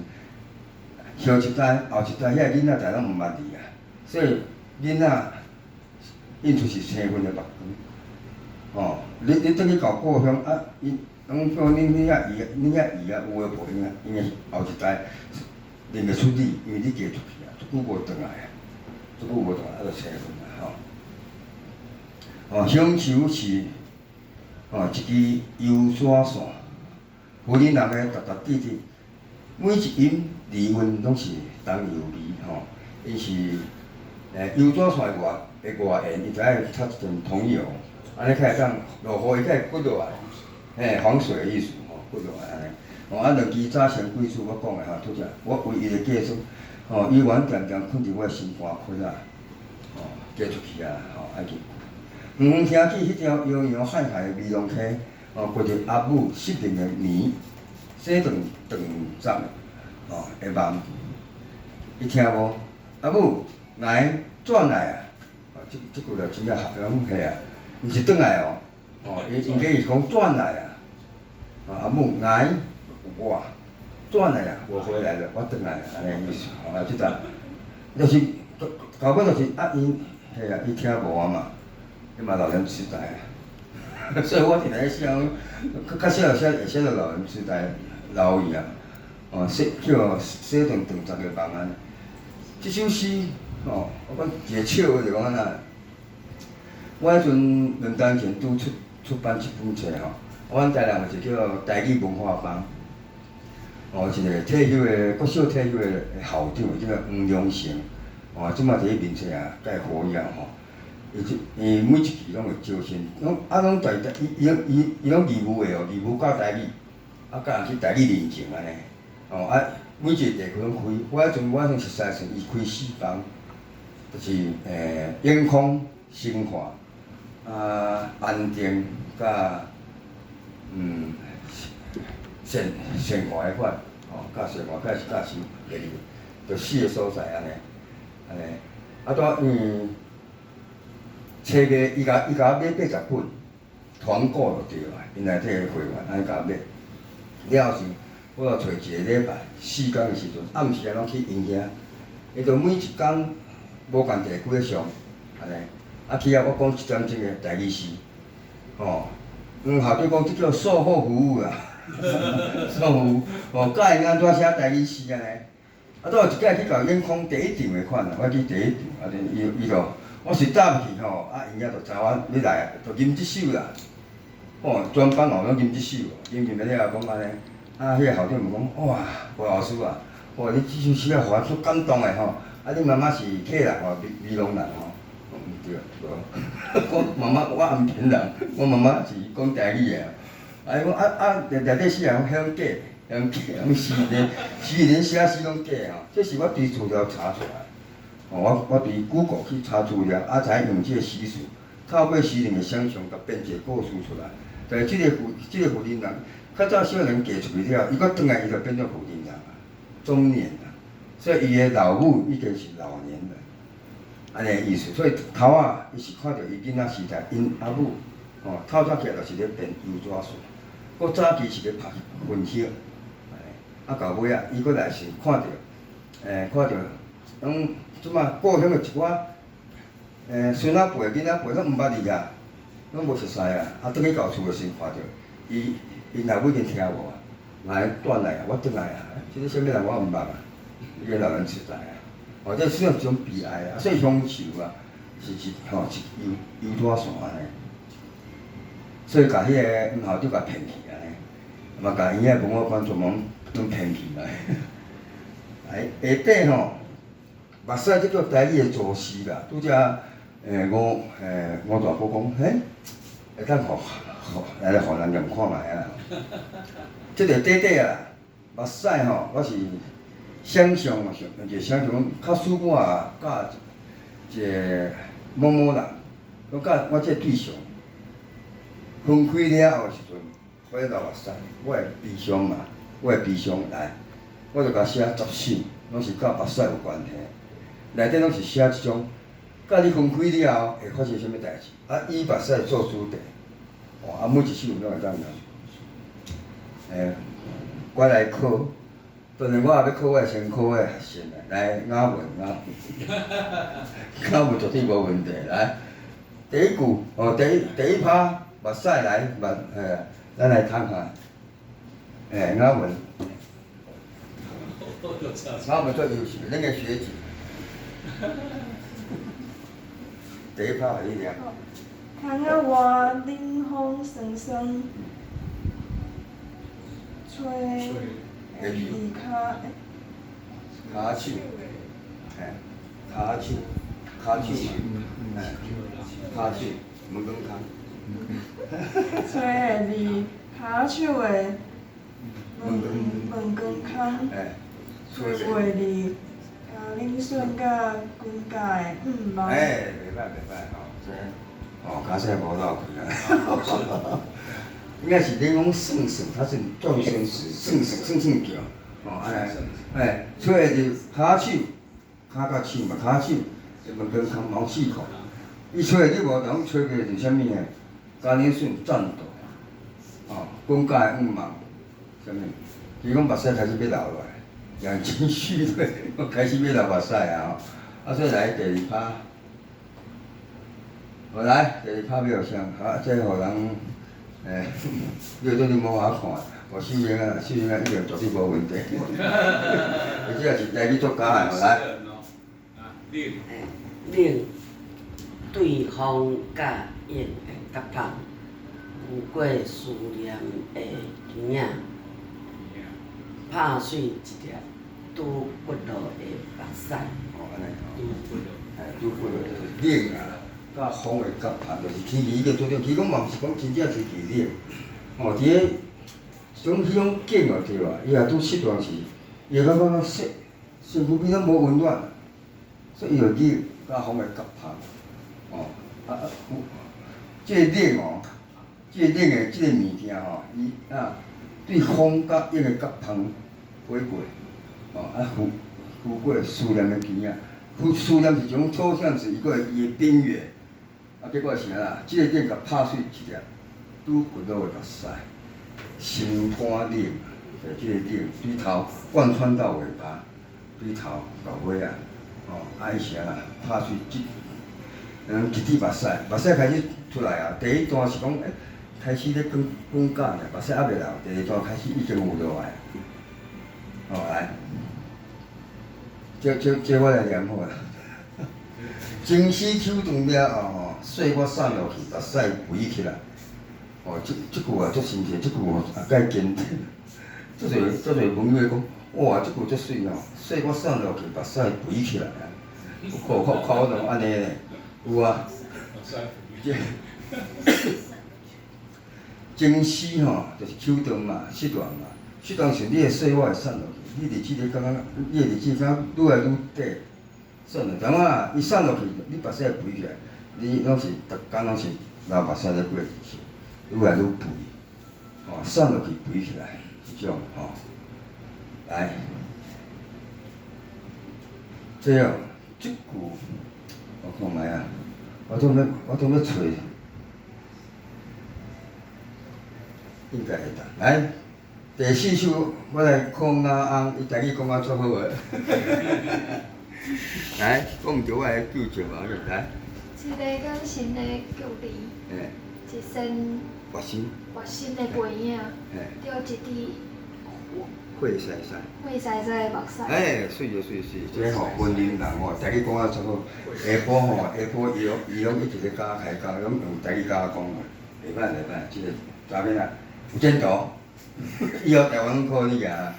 後一代、後一代遐个囡仔逐攏毋捌你啊，所以囡仔映出是青昏的目光，吼，你轉去到故鄉啊，伊攏講恁遐姨、恁遐姨啊，有的無𪜶啊，𪜶的後一代認會出你，因為你嫁出去啊，足久無轉來啊，足久無轉來，啊，就青昏啊，吼。哦，鄉愁是哦一支油紙線，婦人人的踏踏滴滴，每一音字韻攏是桐油味吼，伊是油紙線的外的外緣，伊就愛擦一層桐油，按呢才會當落雨伊才會骨落來，嘿，防水的意思吼，骨落來按呢。吼啊，兩支早生貴子我講的吼，拄才我唯一的嫁妝，吼，猶原恬恬囥佇我的心肝窟仔，吼，嫁出去啊，吼，愛去。遠遠聽起彼條悠揚海海的美濃溪，哦，過著阿母失明的暝，洗斷斷雜吼的夢，伊聽無？阿母，來轉來啊！哦，這這句就真正合攏嘿啊，毋是轉來哦，哦，伊應該是講轉來啊！阿母來，我轉來啊，我回來了，我轉來啊，按呢意思，吼啊，這個就是到到尾就是啊，𪜶嘿啊，伊聽無啊嘛。伊嘛老人痴呆啊，所以我定咧想，較較少寫會寫到老人痴呆老去啊，哦，洗叫洗斷斷雜的夢按呢。這首詩，吼，我講一個笑話就講按怎，我彼陣2冬前拄出出版這本冊吼，阮台南有一個叫台語文化坊，哦，一個退休的國小退休的校長叫黃良成，哦，這馬佇咧面冊啊，蓋活躍吼。伊這伊每一期攏會招新，攏啊攏台台伊伊伊伊攏義務的哦，義務教台語，啊教人去台語認證按呢，哦啊每一個地區攏開，我彼陣我算熟似時，伊開四班，就是永康、新化、啊安定佮善善化彼款，吼，佮善化佮教授第二，就四個所在按呢，按呢，啊拄冊賣，伊共伊共我買80本，團購就對啊，𪜶內底的會員按呢共我買。了後是，我就揣一個禮拜四工的時陣，暗時啊攏去𪜶遐，伊就每一工無仝地區咧上，按呢，啊去遐我講一點鐘的台語詩，吼，黃校長講這叫售後服務啦，售後服務，吼，教𪜶按怎寫台語詩按呢，啊，倒有一擺去共永康第一場的款啊，我去第一場，啊，伊伊就。我是搭入去吼，啊，𪜶遐就知我欲來，就吟這首啦。吼，全班哦攏吟這首，吟吟了後講按呢，啊，彼個校長就講，哇，吳老師啊，哇，你這首詩啊，予我足感動的吼。啊，你媽媽是客人吼，美濃人吼？毋對，無。我媽媽我安平人，我媽媽是講台語的。啊，伊講啊啊，內底詩人講假，講假，講詩人詩人寫詩攏假吼，這是我佇資料查出來。哦，我我佇 Google 去查資料，啊，才用這個詩詞，透過詩人的想像，共編一個故事出來。但是這個婦，這個婦人人，較早少年嫁出去了，伊閣轉來，伊就變做婦人人啊，中年啊，所以伊的老母已經是老年人，按呢意思。所以頭仔伊是看著伊囡仔時代，𪜶阿母，吼，透早起來就是咧編油紙線，閣早期是咧拍薰葉，啊，到尾仔，伊閣來是看著，看著，攏這馬故鄉的一寡，孫仔輩、囡仔輩攏毋捌伊啊，攏無熟似啊。啊，轉去舊厝的時看著，伊𪜶老母已經聽無啊，來轉來啊，我轉來啊，這個啥物人我毋捌啊，伊個老人痴呆啊，哦，這算一種悲哀啊。所以鄉愁啊，是一吼一油油紙線按呢，所以共彼個黃校長共騙去按呢，嘛共𪜶遐文化館全部攏騙去來。哎，下底吼。目屎這叫台語的祖師啦，拄才吳吳大哥講，嘿，會當予予來予人念看覓啊。這個短短啊，目屎吼，我是想象一個想象講，假使我佮一個某某人，講佮我這個對象分開了後的時陣，我咧流目屎，我會悲傷嘛，我會悲傷來，我就共寫十首，攏是佮目屎有關係，內底攏是寫這種，佮你分開了後會發生啥物代誌，啊，以目屎做主題，哦，啊，每一首攏會當念。欸，我來考，當然我也欲考我的先考我的學生來，雅文雅文，雅文絕對無問題。來，第一句，哦，第一拍目屎來目，欸，咱來看看，欸，雅文，雅文最優秀，恁个學姐。第一拍予你念。窗仔外冷風酸酸。吹會佇跤，跤手，嘿，跤手，跤手嘛，嘿，跤手，門光空。吹會佇跤手的門門光空，吹袂佇跤奶筍佮軍甲的向望。欸，袂歹袂歹吼，這哦，跤手無落去啊。應該是恁講算算，它是狀聲詞，算算算算叫，吼按呢，欸，吹會佇跤手，跤佮手嘛，跤手，門光空毛細孔，伊吹會你無人吹過是啥物呢？嘉奶筍戰鬥，吼，軍甲的向望，啥物？伊講目屎開始欲流落來，眼睛蓄淚，開始欲流目屎啊吼，啊所以來第二拍，好來第二拍欲予誰？啊，這予人。欸，你對你無法看，予秀英啊，秀英啊，一定絕對無問題。伊這也是台語作家的，來。冷對風佮影的夾縫，浮過思念的耳仔，拍碎一粒拄骨落的目屎。哦，按呢吼。欸，拄骨落就是冷啊。佮風的夾縫，就是天氣已經拄著，其實講嘛毋是講真正天氣冷，吼，佇咧一種彼種景哦對啊，伊若拄失戀時，伊會感覺講身身軀變做無溫暖，所以伊就冷佮風的夾縫，吼，啊啊有，這個冷哦，這個冷的這個物件吼，伊啊對風佮影的夾縫飛過，吼啊浮浮過思念的耳仔，浮思念是一種抽象詞，伊閣會伊的邊緣。啊，結果是按怎？這個冷共拍碎一粒，拄骨落的目屎，心肝冷，就這個冷對頭貫穿到尾巴，對頭到尾啊，吼，啊伊是按怎？拍碎這，一滴目屎，目屎開始出來啊。第一段是講，欸，開始咧捲捲甲爾，目屎猶未流。第二段開始已經有落來，吼來，這我來念好啊。情絲抽斷了後吼，歲月散落去，目屎肥起來。哦，這這句話足深切，這句話也介堅定。足濟足濟朋友講，哇，這句足媠吼，歲月散落去，目屎肥起來啊！我看看我怎按呢呢？有啊。這情絲吼，就是抽斷嘛，失戀嘛。失戀時，你的歲月會散落去，你日子咧感覺，你的日子感覺愈來愈短。散落，怎啊？伊散落去，你目屎會肥起來，你攏是逐工攏是流目屎咧過日子，愈來愈肥，吼，散落去肥起來，這種吼，來，這哦，這句我看覓啊，我總欲揣，應該會當。來，第四首我來考阿翁，伊台語講甲足好的。來，講毋著我來糾正無來。一个眼神的距離，一線活生的背影，著一滴血絲絲，血絲絲的目屎。欸，媠啊媠媠，這吼雲林人吼，台語講甲足好。下晡吼，下晡伊攏一直咧佮我開講，攏用台語佮我講話，袂歹袂歹，這個查某囝有前途，以後台灣攏靠你啊。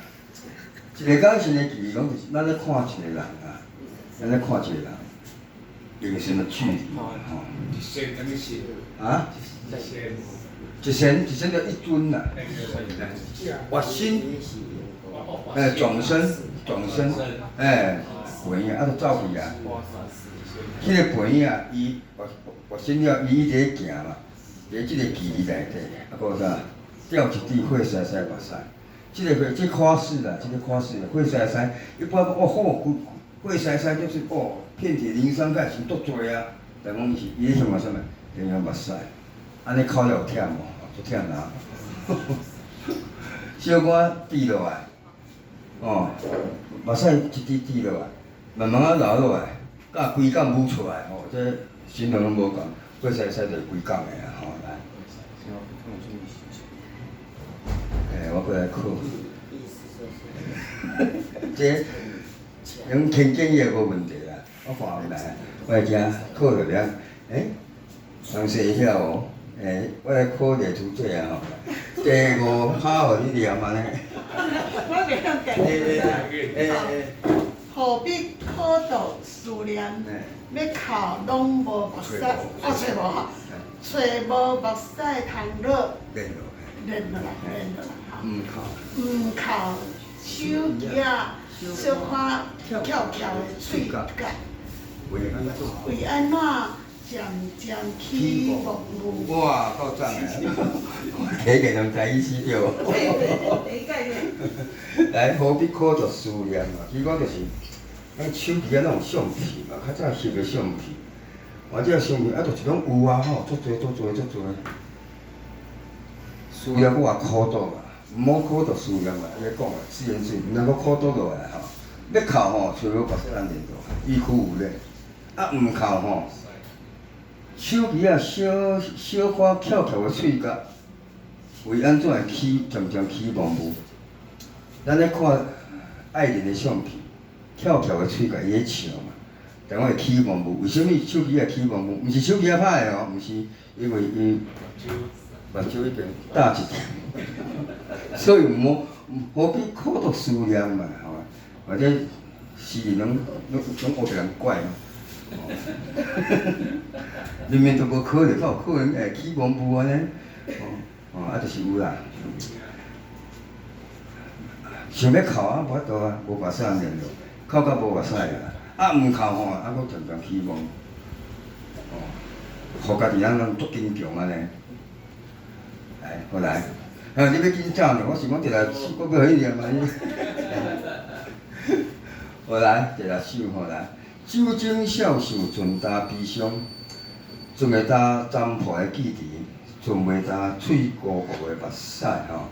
一個眼神的距離，攏就是咱咧看一個人啊，咱咧看一個人，形成的距离，吼。一仙啥物神？啊？一仙。一仙一仙就一尊啦。活身，哎，转身，转身，哎，背影啊，就走去啊。彼个背影，伊活活身了，伊一直咧行嘛，伫这个距离内底，啊，阁啥？掉一滴血丝丝目屎。这个血，这夸饰啦，这个夸饰，血丝丝，一般讲哦好，血丝丝就是哦，遍体鳞伤，敢是足济啊。但讲伊是伊咧向啥物？形容目屎，按呢哭了有忝无？足忝啊！小可滴落来，哦，目屎一滴滴落来，慢慢仔流落来，甲规工舞出来吼，这形容拢无仝，血丝丝就是规工的啊吼来。欸，我过来考。这用天经也无问题啦，我看有来，我会惊考著了，欸，人生晓哦，欸，我来考历图册啊吼，第五拍予你念按呢。我袂晓念。何必苦读思念？欲哭拢无目屎，哦，揣无吼，揣无目屎通落。练落来，练落来，吼。毋哭。毋哭，手机仔小可翘翘的喙角。为按怎渐渐起雾雾？哇，够赞的！第一个拢知意思对无？第一个。来，何必苦读思念嘛？其实讲就是，咱手机仔拢有相片嘛，较早翕的相片，或者相片啊，就是拢有啊吼，足济足济足济。思念阁也苦读啊，毋好苦读思念啊，伊咧讲啊，自言自语，毋通阁苦读落来吼。欲哭吼，揣无目屎通练落来，欲哭无泪。啊，毋哭吼，手机仔小小可翘翘的喙角，为按怎会起渐渐起雾雾？咱咧看爱人的相片，翘翘的喙角伊咧笑嘛，但我会起雾雾。为啥物手机会起雾雾？毋是手机仔歹哦，毋是因为伊目睭已经大一点，所以毋好何必苦读思念嘛，吼，或者诗人拢拢拢乌白人怪嘛。明明都无可能，哪有可能会起雾雾按呢？哦，哦，啊，就是有啦。想欲哭啊，无法度啊，无目屎通练落，哭甲无目屎啊。啊，毋哭吼，啊，阁渐渐起雾。哦，予家己人足坚强按呢。来，过来。啊，你欲紧走呢？我想讲第六首，阁欲予你念啊！好来，第六首吼来。酒精笑想存焦悲伤，存会焦残破的记忆，存袂焦翠糊糊的目屎吼。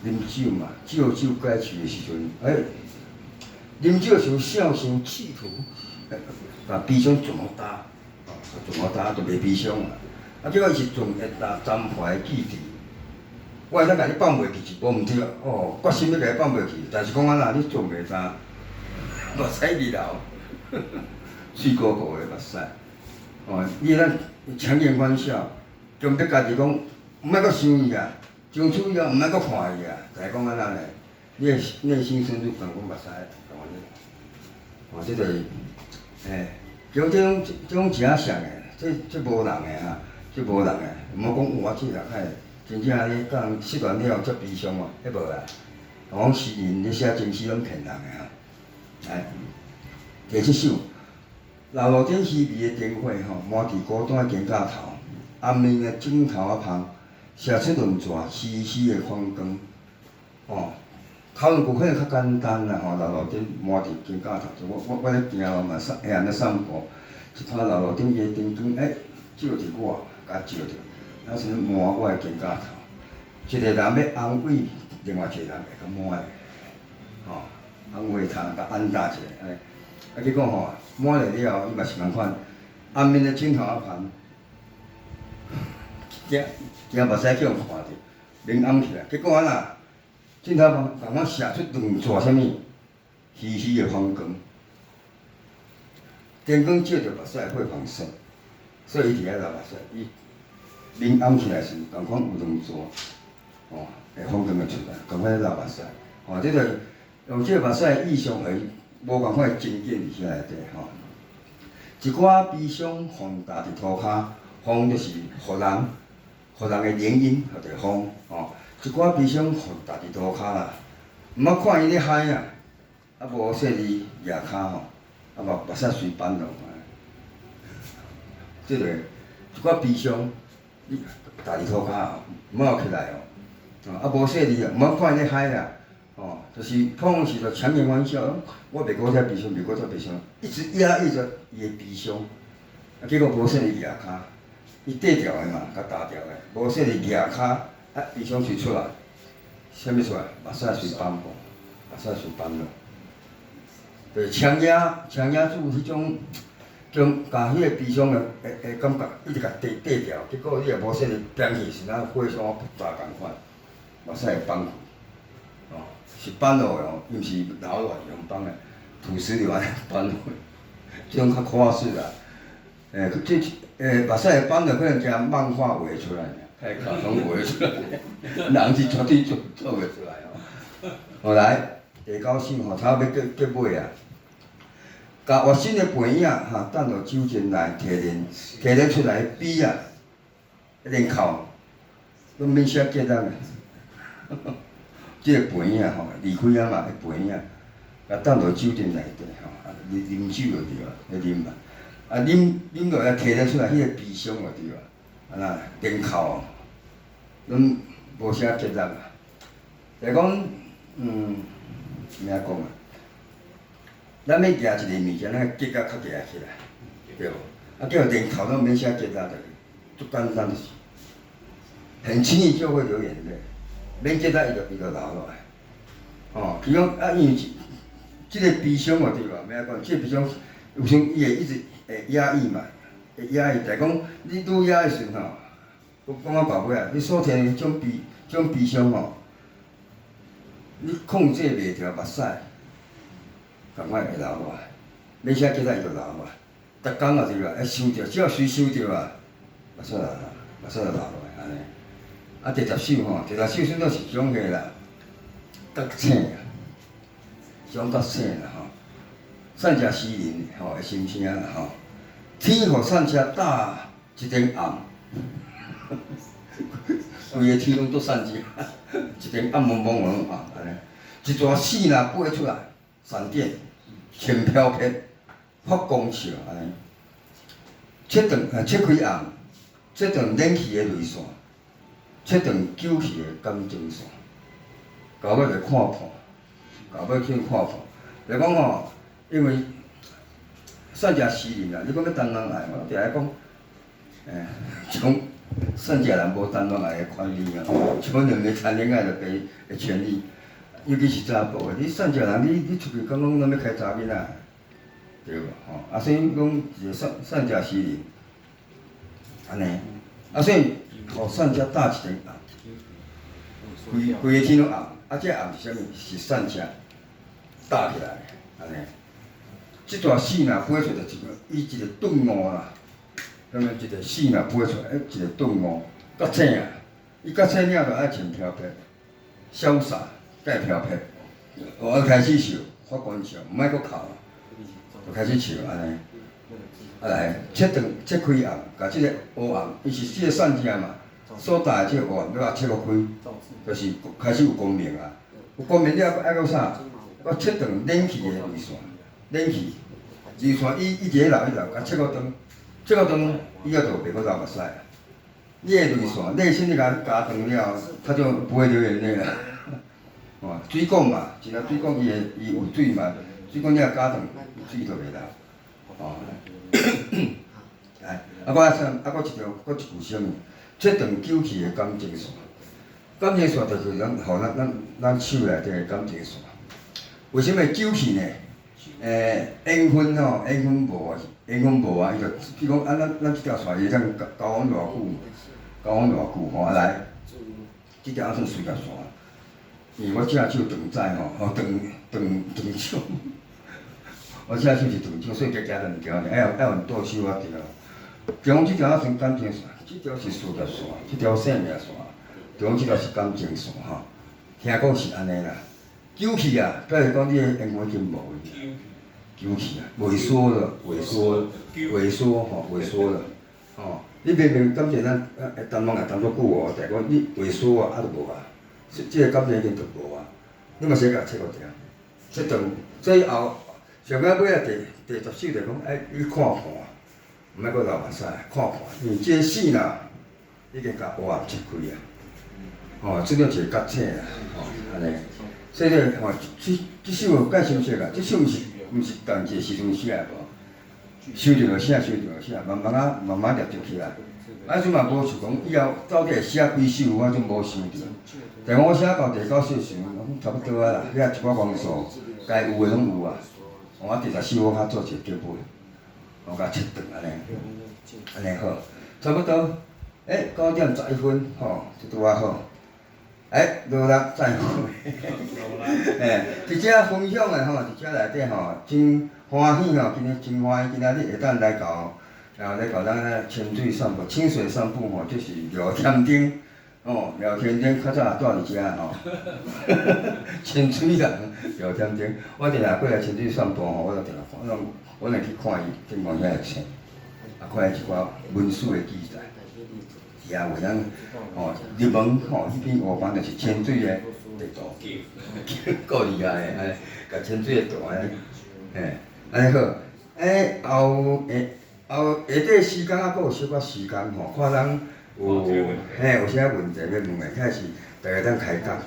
啉酒嘛，借酒解愁的时阵，欸，啉酒的时阵笑伤企图，把悲伤全部焦，全部焦就袂悲伤啊。啊，结果伊是存会焦残破的记忆，我会当共你放袂记是无毋对，哦，决心欲共你放袂记，但是讲按怎，你存袂焦，目屎伫流。水糊糊的目屎，哦，你会当强颜欢笑，强迫家己讲，毋爱阁想伊啊，从此以后毋爱阁看伊啊，就是讲按怎呢？你的内心深处共讲目屎，共安呢？哦，这就是，欸，像这种这种真像的，这这无人的哈，这无人的，毋好讲哇，这人较会真正按呢，共人失恋了遮悲伤哦，彼无啦。讲诗人咧写情诗拢骗人的哈，来。第七首，老路顶稀微的灯火吼，满伫孤单的肩胛头，暗暝的枕头仔旁，射出两逝虚虚的反光。哦，头两句可能较简单啦吼，老路顶满伫肩胛头，就我我我咧行嘛散，下暗咧散步，一摊老路顶个灯光，欸，照伫我，共照著，啊是满我的肩胛头。一个人欲安慰，另外一个人会共摸咧，吼，安慰他，共按搭一下，按呢。啊，结果吼，摸了了后，伊嘛是仝款，暗暝的枕头仔旁，惊惊目屎去予看著，面暗起来。结果按怎？枕头旁仝款射出两撮啥物？虚虚的反光，灯光照著目屎会反射，所以伊伫遐流目屎。伊面暗起来时，仝款有两撮，吼，会反光会出来，仝款咧流目屎。吼，这个用这个目屎的意象来。无仝款的情景伫遐内底吼。一寡悲傷風踏佇塗跤，風就是予人，予人的靈音叫做風吼。一寡悲傷風踏佇塗跤啦，毋捌看伊咧嗨啊，啊無細膩蜈跤吼，啊目屎隨扳落。這個一寡悲傷，你踏佇塗跤吼，毋好起來哦，啊無細膩啊，毋捌看伊咧嗨啦。哦，就是普通時就強顏歡笑，我袂閣遮悲傷，袂閣遮悲傷，一直壓抑著伊的悲傷，啊結果無細膩蜈跤，伊短條的嘛，共踏掉的，無細膩蜈跤，啊悲傷隨出來，啥物出來？目屎隨放破，目屎隨放落，就是強壓強壓住彼種，將共彼个悲傷的的感覺一直共短短掉，結果你若無細膩扁去時，若火山爆仝款，目屎會放開。是扳落的哦，伊毋是流落來，用扳的，土石流按呢扳落，這種較誇飾啦。這目屎會扳落，可能驚漫畫畫出來，較卡通畫出來，人是絕對做做袂出來哦。後來第九首吼，差不多欲結結尾啊。共活身的背影哈，擲落酒樽內提煉，提煉出來的悲啊，連哭，攏免寫結啊。這個背影吼，離開啊嘛，背影，共擲落酒樽內底吼，啊，啉酒就對啊，咧啉啊，啊啉啉落來提煉出來彼個悲傷就對啊，啊那連哭，攏無啥結力啊。就是講，按怎講啊？咱欲舉一个物件，咱結甲較舉起來，對無？啊，叫連哭攏免啥結力，就是足簡單，就是很輕易就會流眼淚。免結力，伊就流落來。吼，其中啊，因為這個悲傷哦，對吧？免講，這個悲傷有時伊會一直會壓抑嘛，會壓抑。就是講你愈壓抑時陣吼，我講到到尾啊，你所提的這種悲、這種悲傷吼，你控制袂牢目屎，仝款會流落來，免啥結力伊就流落來。逐工啊對吧？會想著，只要隨想著啊，目屎就流，目屎就流落來按呢。啊，第十首吼，第十首算做是一種彼啦，覺醒啊，一種覺醒啦吼。散者詩人吼的心聲啦吼，天予散車罩一層暗，規个天攏做散車，一層暗濛濛攏暗按呢。一逝爍若飛出來，閃電，穿飄飄，發光笑按呢。切斷啊，切開暗，切斷冷氣的淚線。切斷糾結的感情線，到尾就看破，到尾去看破。就講吼，因為散食詩人啊，你講欲談戀愛，我定愛講，像散食人無談戀愛的權利啊，像阮兩个談戀愛就袂的權利，尤其是查埔的，你散食人，你出去敢講咱欲開查囡仔，對無吼？啊，所以講一个散散食詩人，按呢，啊，所以。予散遮罩一層暗，規規个天攏暗，啊，這暗是啥物？是散遮罩起來的，按呢。這逝爍若飛出來，一個伊一個頓悟啦，啥物一个爍若飛出來，一個頓悟，覺醒啊！伊覺醒了就愛穿飄飄，瀟灑蓋飄飄，哦，開始笑，發光笑，毋愛閣哭，就開始笑按呢。啊來，切斷切開暗，共這个烏暗，伊是這个散遮嘛。所帶的這个烏暗，欲共切予開，就是開始有光明啊！有光明了，愛閣啥？閣切斷冷氣的淚線，冷氣淚線伊一直咧流一直流，共切予斷，切予斷，以後就袂閣流目屎啊！你的淚線，內心你共加斷了，它就不會流眼淚啦。哦，水管嘛，一個水管伊會伊有水嘛，水管你若加斷，水就袂流。哦，來，啊，閣啥？啊，閣一條，閣一句啥物？切斷糾結的感情線，感情線就是咱，予咱咱咱手內底的感情線。為啥物糾結呢？緣分吼，緣分無啊，緣分無啊，伊就，比如講啊，咱咱這條線會當交往偌久，交往偌久吼，啊來，這條算事業線。因為我正手長指吼，吼長長長手，我正手是長手，所以加加兩條，愛用愛用倒手仔對。就講這條算感情線，這條是事業線，這條生命線，就講這條是感情線吼。聽講是按呢啦，糾結啊，表示講你的緣分已經無去，揪去啊，萎缩了，萎缩，萎缩吼，萎缩了，吼！你明明感情咱谈拢也谈足久哦，但讲你萎缩啊，啊就无啊，这个感情已经就无啊，你嘛是共切割掉，切断，所以后上到尾啊，第十首就讲，哎，你看看，毋爱阁流目屎，看看，因为这个死啦，已经共黑暗切开啊，吼，这叫一个觉醒啦，吼，按呢，所以咧，吼，这首有介深色啊，这首毋是仝一个时阵写的无，想著就写，想著就写，慢慢仔慢慢念就起来。啊，阵嘛无想讲以后到底会写几首，我阵无想著。但我写到第九首时，差不多啊啦，遐一寡元素该有的拢有啊。我第十首我较做一个结尾，我共切断按呢，按呢好，差不多。9点11分，吼，就拄仔好。努力再会。伫遮分享的吼，伫遮内底吼，真欢喜吼，今日真欢喜，今仔日会当来到，然后来到咱个清水散步，清水散步吼，这是廖添丁，哦，廖添丁较早也住伫遮吼，清水人廖添丁，我定定过来清水散步吼，我就定定看，我拢会去看伊顶悬遐个册，啊，看伊一寡文史的记载。也有咱吼入门吼，彼篇乌板就是清水的地图，够厉害的，哎，共清水的图按呢，嘿，按呢好，后下后下底时间犹阁有小可时间吼，看咱有嘿有啥问题欲问的，开始大家当开讲，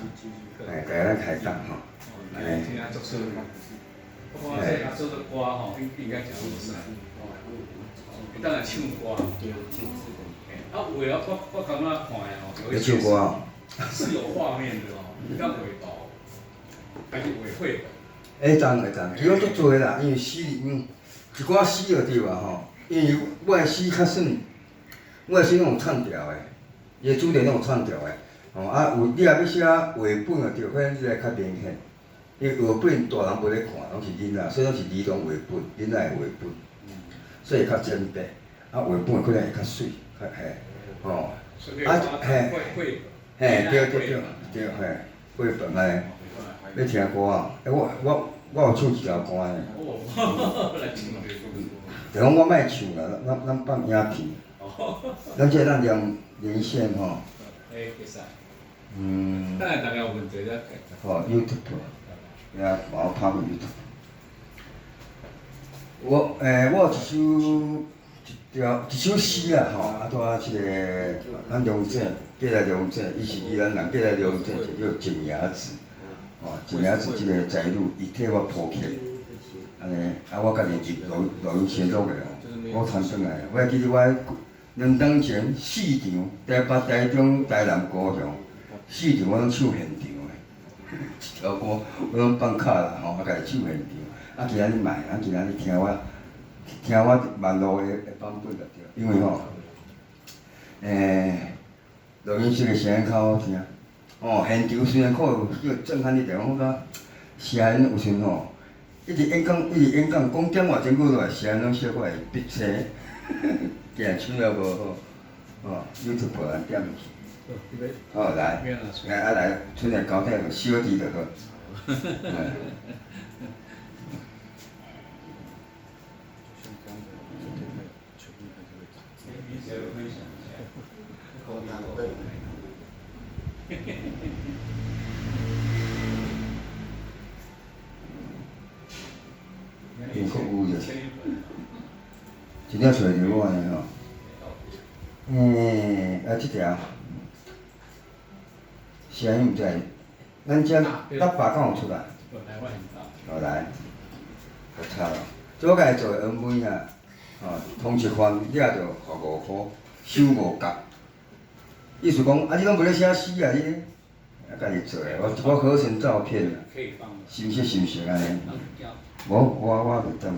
嘿，大家当开讲吼，按呢。我看这阿做的歌吼，应该真好使，会当来唱歌。啊，有的我感觉看的吼，咧唱歌哦，是有画面的哦，会当画图，还是画绘本？会当会当，其实足济啦，因为诗，一寡诗就对啊吼，因为我的诗较算，我的诗拢有唱调的，伊的主题拢有唱调的，吼啊有你若欲写绘本就对，可能你来较明显，因为绘本大人无咧看，拢是囡仔，所以拢是儿童绘本，囡仔的绘本，所以较浅白，啊绘本可能会较媠。嘿，吼，啊，嘿，嘿，对对对对，嘿，绘本按呢，欲听歌啊？我有唱一条歌呢。就讲我莫唱啦，咱放影片。咱这咱连线吼。会使。等下大家有问题再。好，YouTube，遐帮我拍过 YouTube。我有一首。一条一首诗啦吼，啊，拄仔这个咱良正过来良正，伊是宜兰人，过来良正就叫井伢子，吼，井伢子这个才女，伊替我谱曲，按呢，啊，我家己录录音先录的哦，我传转来，我还记得我2冬前四场，台北、台中、台南、高雄，四场我拢唱现场的，一条歌我拢放卡啦吼，啊，家己唱现场，啊，今仔日莫，啊，今仔日听我。听我网路的版本就对，因为吼，录音室的声音较好听。哦，现场虽然看有叫震撼你，但我感觉声音有时吼，一直演讲，一直演讲，讲点外钟久落来，声音拢小可会闭塞，惊唱了无好，哦，YouTube 人点去。好来，来啊来，出来交代个小弟就好。有够有的，真正揣著我呢吼。啊，这条声音毋知，咱这喇叭敢有出来？好来，我插咯。这我家己做的 MV 啊，吼，通缉犯掠著罚5箍，收5角。意思讲，啊，你拢无咧写诗啊，你？啊，家己做的，我一寡合成照片啊，是毋是是毋是按呢？无，我袂当。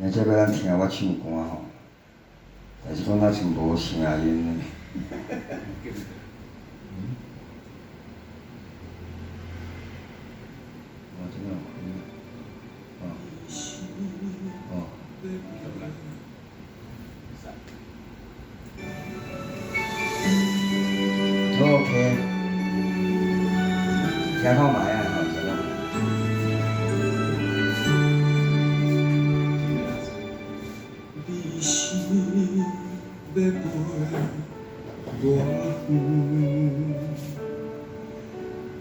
而且阁咱听我唱歌吼，但是讲若像无声音呢。哦，真的哦，哦，哦。OK。聽看覓啊，吼，聽看覓。你是欲飛偌遠，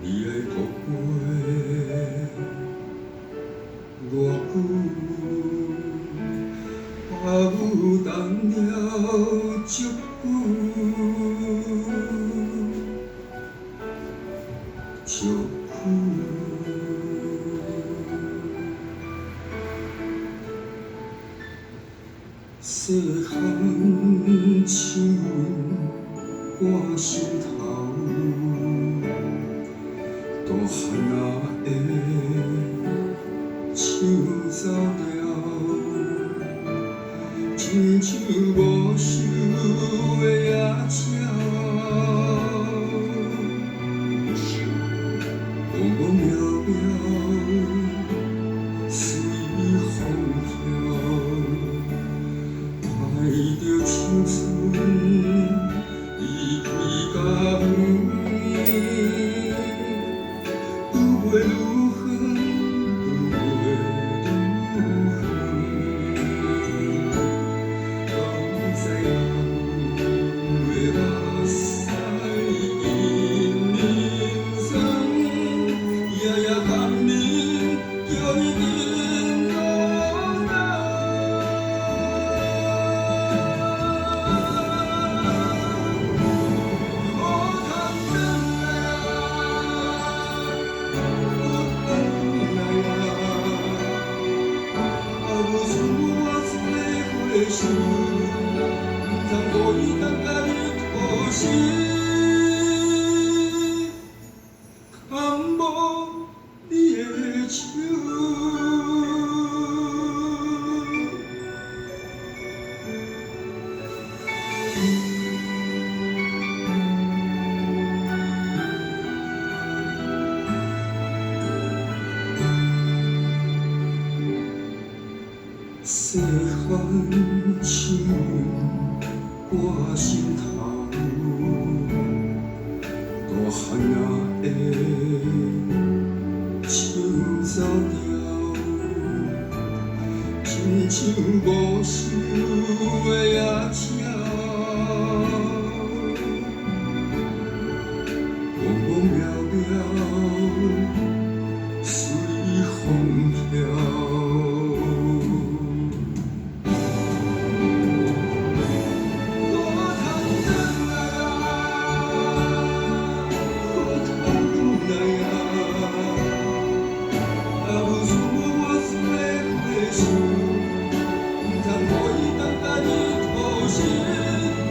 你愛閣飛偌久？阿母等了足久，足久。细汉手挂心头，大汉仔的手走掉，亲像无收的野鸟，戆戆渺渺，随风飘。带著青春离开家园，愈飞愈远，愈飞愈远，敢知人的目屎因面酸，夜夜难眠，叫伊紧落来。好通转来啊，好通转来啊！啊，无剩我做伙时，毋通予伊等甲你吐死，牵无你的手。细汉手挂心头，大汉仔的手走掉，亲像无收的野鸟，戆戆渺渺，随风飘。好通转来啊，好通转来啊！啊，无剩我做伙时，毋通予伊等甲你吐死。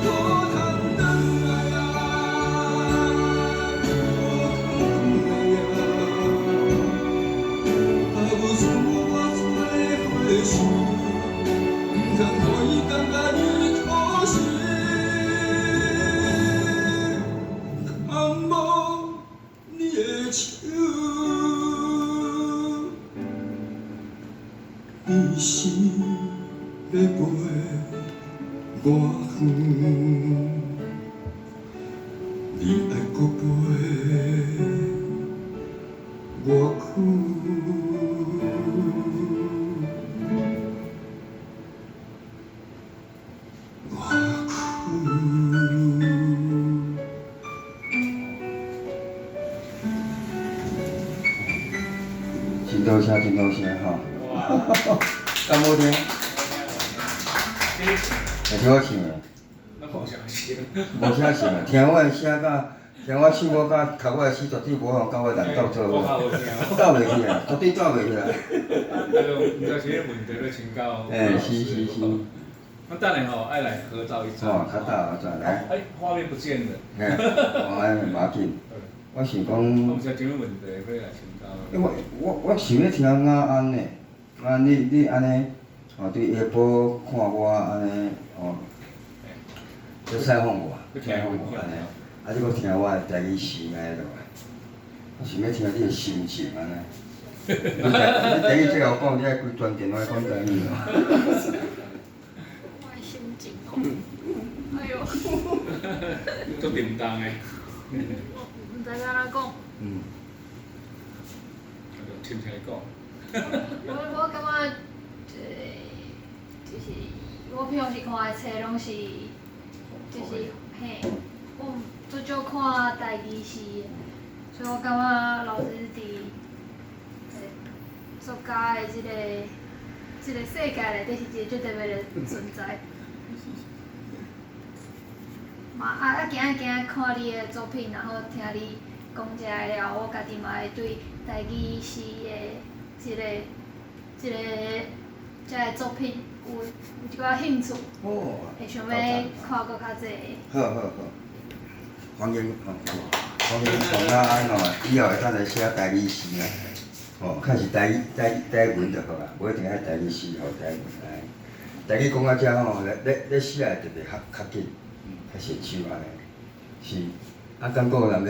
好通转来啊，好通转来啊！啊，无剩我做伙时，毋通予伊等甲你吐死。牵无你的手，你是欲飞偌远，你爱阁飞偌久？偌久？真多声，真多声吼！敢好听？会听我唱的？咱无相信。无啥唱啊，听我的声甲听我唱歌甲读我的诗，绝对无法度佮我人斗做伙，斗袂起来，绝对斗袂起来。那个毋知是啥问题欲请教。欸，是是是。我等下吼爱来合照一张。哦，较早合照来。哎，画面不见了。嘿，哦，按呢无要紧。我想讲。我毋知啥物问题，欲来请教。因为我想欲听雅安的，啊你按呢，哦对下晡看我按呢，哦，咧采访我，采访我按呢，啊你阁听我的台语诗按呢落来，我想欲听你的心情按呢。你台语这样讲，你爱开专电话讲台语哦。我的心情哦，哎哟。足沉重的。我毋知欲按怎讲。亲像讲。我感觉，就是我平常时看的册拢是，就是嘿，我足少看台语诗的，所以我感觉老师伫作家的这个世界内底是一个足特别的存在。嘛啊，今仔看你的作品，然后听你讲这个了，我家己嘛会对台语诗的这个作品有一寡兴趣，会想欲看阁较济。好好好，欢迎吼，欢迎冯阿安吼，以后会当来写台语诗啊，吼，较是台语台台文就好啊，无一定爱台语诗吼，台文安呢。台语讲到遮吼，咧咧咧写会特别较较紧，较顺手按呢。是，啊，敢阁有人欲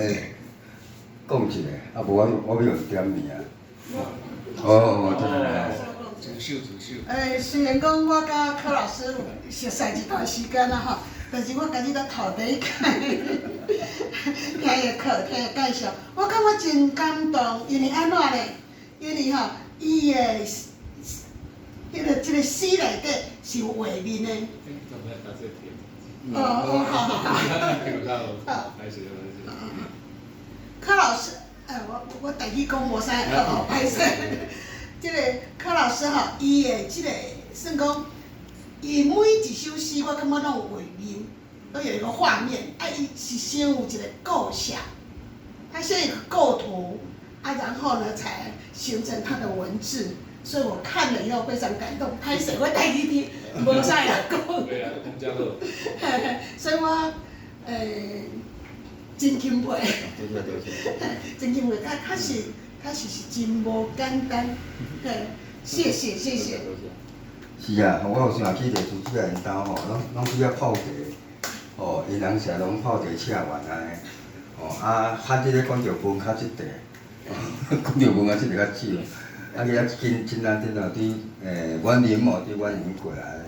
讲一下，啊无我欲用点名。哦，对对对。自首自首。虽然讲我佮柯老师有熟似一段时间啦吼，但是我今日才头第一摆听伊课，听伊介绍，我感觉真感动，因为按怎呢？因为吼，伊的彼个这个诗内底是有画面的。哦哦，好好好。柯老师，我台语讲无啥好，歹势。这个柯老师吼，伊的这个算讲，伊每一首诗我感觉拢有画面，都有一个画面。啊，伊是先有一个构想，他先有个构图，啊，然后呢才形成他的文字。所以我看了以后非常感动。歹势，我台语听无啥会讲。对啊，讲遮好。所以我真钦佩。多谢多谢。真钦佩，确实。确实是真无简单，嘿，谢谢谢谢。是啊，我有时嘛去丽珠姊仔𪜶兜吼，拢拢去遐泡茶，吼，𪜶人成拢泡茶请完按呢，吼啊，汉伫咧讲著文较这块，讲著文较这块较少，啊，去遐真真难得哦，对员林哦，对员林过来按呢，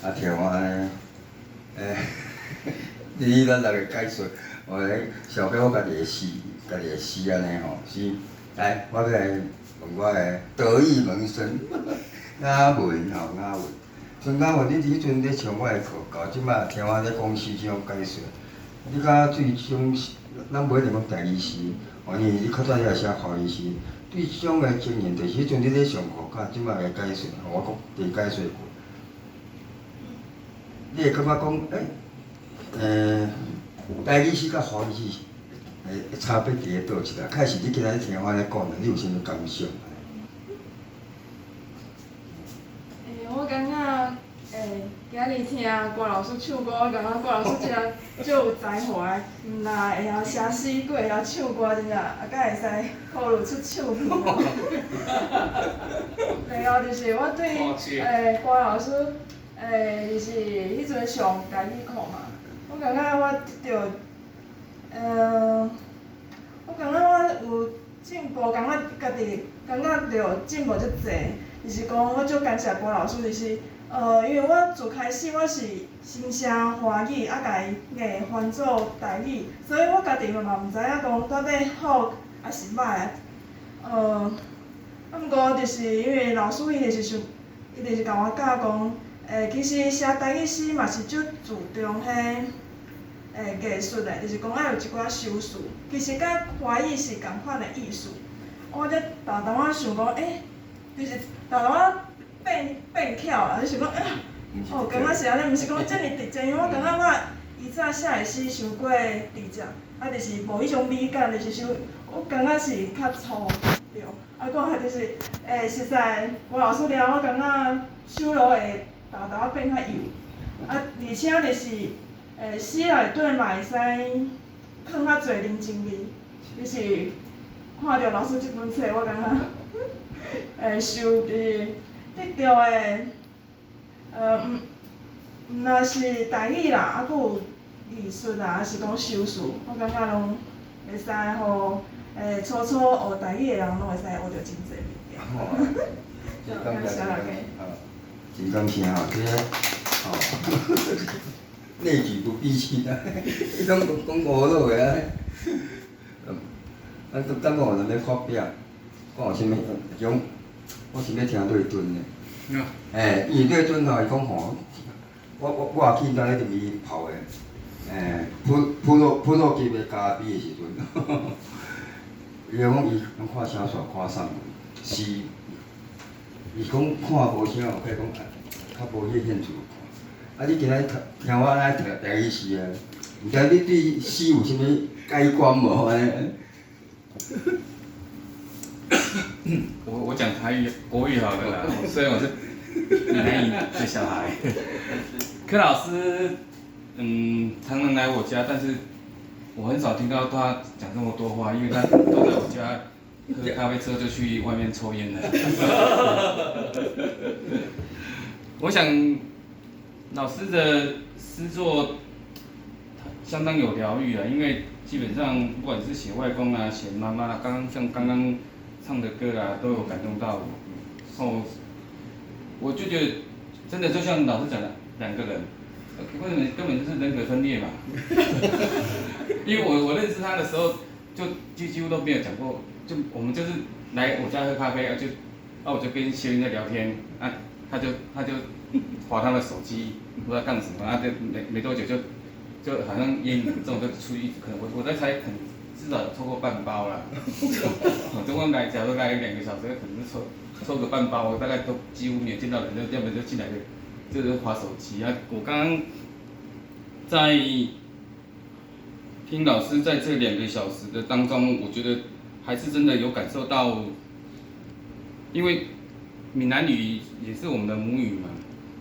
啊，听我按呢，你咱来个解说，哦，小编我家己的诗，家己的诗按呢吼，是。来，我欲来问我的得意门生雅文吼，雅文。孙雅文，你彼阵咧上我的课，到这摆听我咧讲诗这种解说，你感觉对这种，咱无一定讲台语诗，哦，因为你较早你也写华语诗，对这种的经验，就是彼阵你咧上课，佮这摆的解说，我讲伫解说过，你会感觉讲，台语诗佮华语诗？差别伫咧佗一啦？开始你今仔日听我咧讲，你有啥物感想？我感觉，今日听郭老师唱歌，我感觉郭老师真足有才华的，毋但会晓写诗，阁会晓唱歌，真正啊，阁会使考虑出唱片。然后就是我对郭老师，就是彼阵上台语课嘛，我感觉我得著。我感觉我有进步，感觉家己感觉著进步足济，就是讲我足感谢郭老师，就是因为我自开始我是先写华语，啊，共伊硬翻做台语，所以我家己嘛嘛毋知影讲到底好抑是䆀。啊，毋过就是因为老师伊就是想，伊就是共我教讲，其实写台语诗嘛是足注重彼。艺术的，就是讲爱有一寡修辞，其实佮华语是仝款的意思。我才沓淡仔想讲，就是沓淡仔变变巧啦，就想讲，哦，感觉是按呢，毋是讲遮尔直接，因为我感觉我以早写的诗伤过直接，啊，就是无彼种美感，就是伤，我感觉是较粗，对。啊，讲就是，实在吴老师了，我感觉手路会沓淡仔变较幼，啊，而且就是。诗内底嘛会使藏较济人情味，就是看著老师这本册，我感觉受就是得著的，毋毋但是台语啦，啊，阁有艺术啊，抑是讲修辞，我感觉拢会使予初初学台语的人拢会使学著真济物件。真感谢大家。真感谢吼，这个吼。内举不避亲啊，伊拢讲讲乌鲁的啊。咱咱讲有人咧发表，讲有啥物？讲我是欲听瑞敦的。欸，因为瑞敦吼，伊讲吼，我也去当咧啉伊泡的，欸，普鲁吉的咖啡的时阵，伊讲伊拢看声线看送是，伊讲看无啥，佢讲较无彼兴趣看。啊，你今仔听我按呢读台语诗啊，毋知你对诗有啥物改观无？按呢？我讲台语、国语好了啦，虽然我是闽南语的小孩。柯老师，常常来我家，但是我很少听到他讲这么多话，因为他都在我家喝咖啡之后就去外面抽烟了。我想老师的诗作相当有疗愈啊，因为基本上不管是写外公啊、写妈妈啊，刚刚像刚刚唱的歌啊，都有感动到我。哦，我就觉得真的就像老师讲的，两个人，为什么根本就是人格分裂嘛？因为我认识他的时候，就几乎都没有讲过，就我们就是来我家喝咖啡啊，就啊我就跟谢云在聊天啊，他就滑他的手机，不知道干什么啊，就没多久就好像烟瘾重，就出去，可能我在猜，可能至少抽过半包了。总共来，假如来2个小时，可能是抽个半包，我大概都几乎没有见到人，就要不然就进来就是滑手机啊。我刚刚在听老师在这2个小时的当中，我觉得还是真的有感受到，因为闽南语也是我们的母语嘛。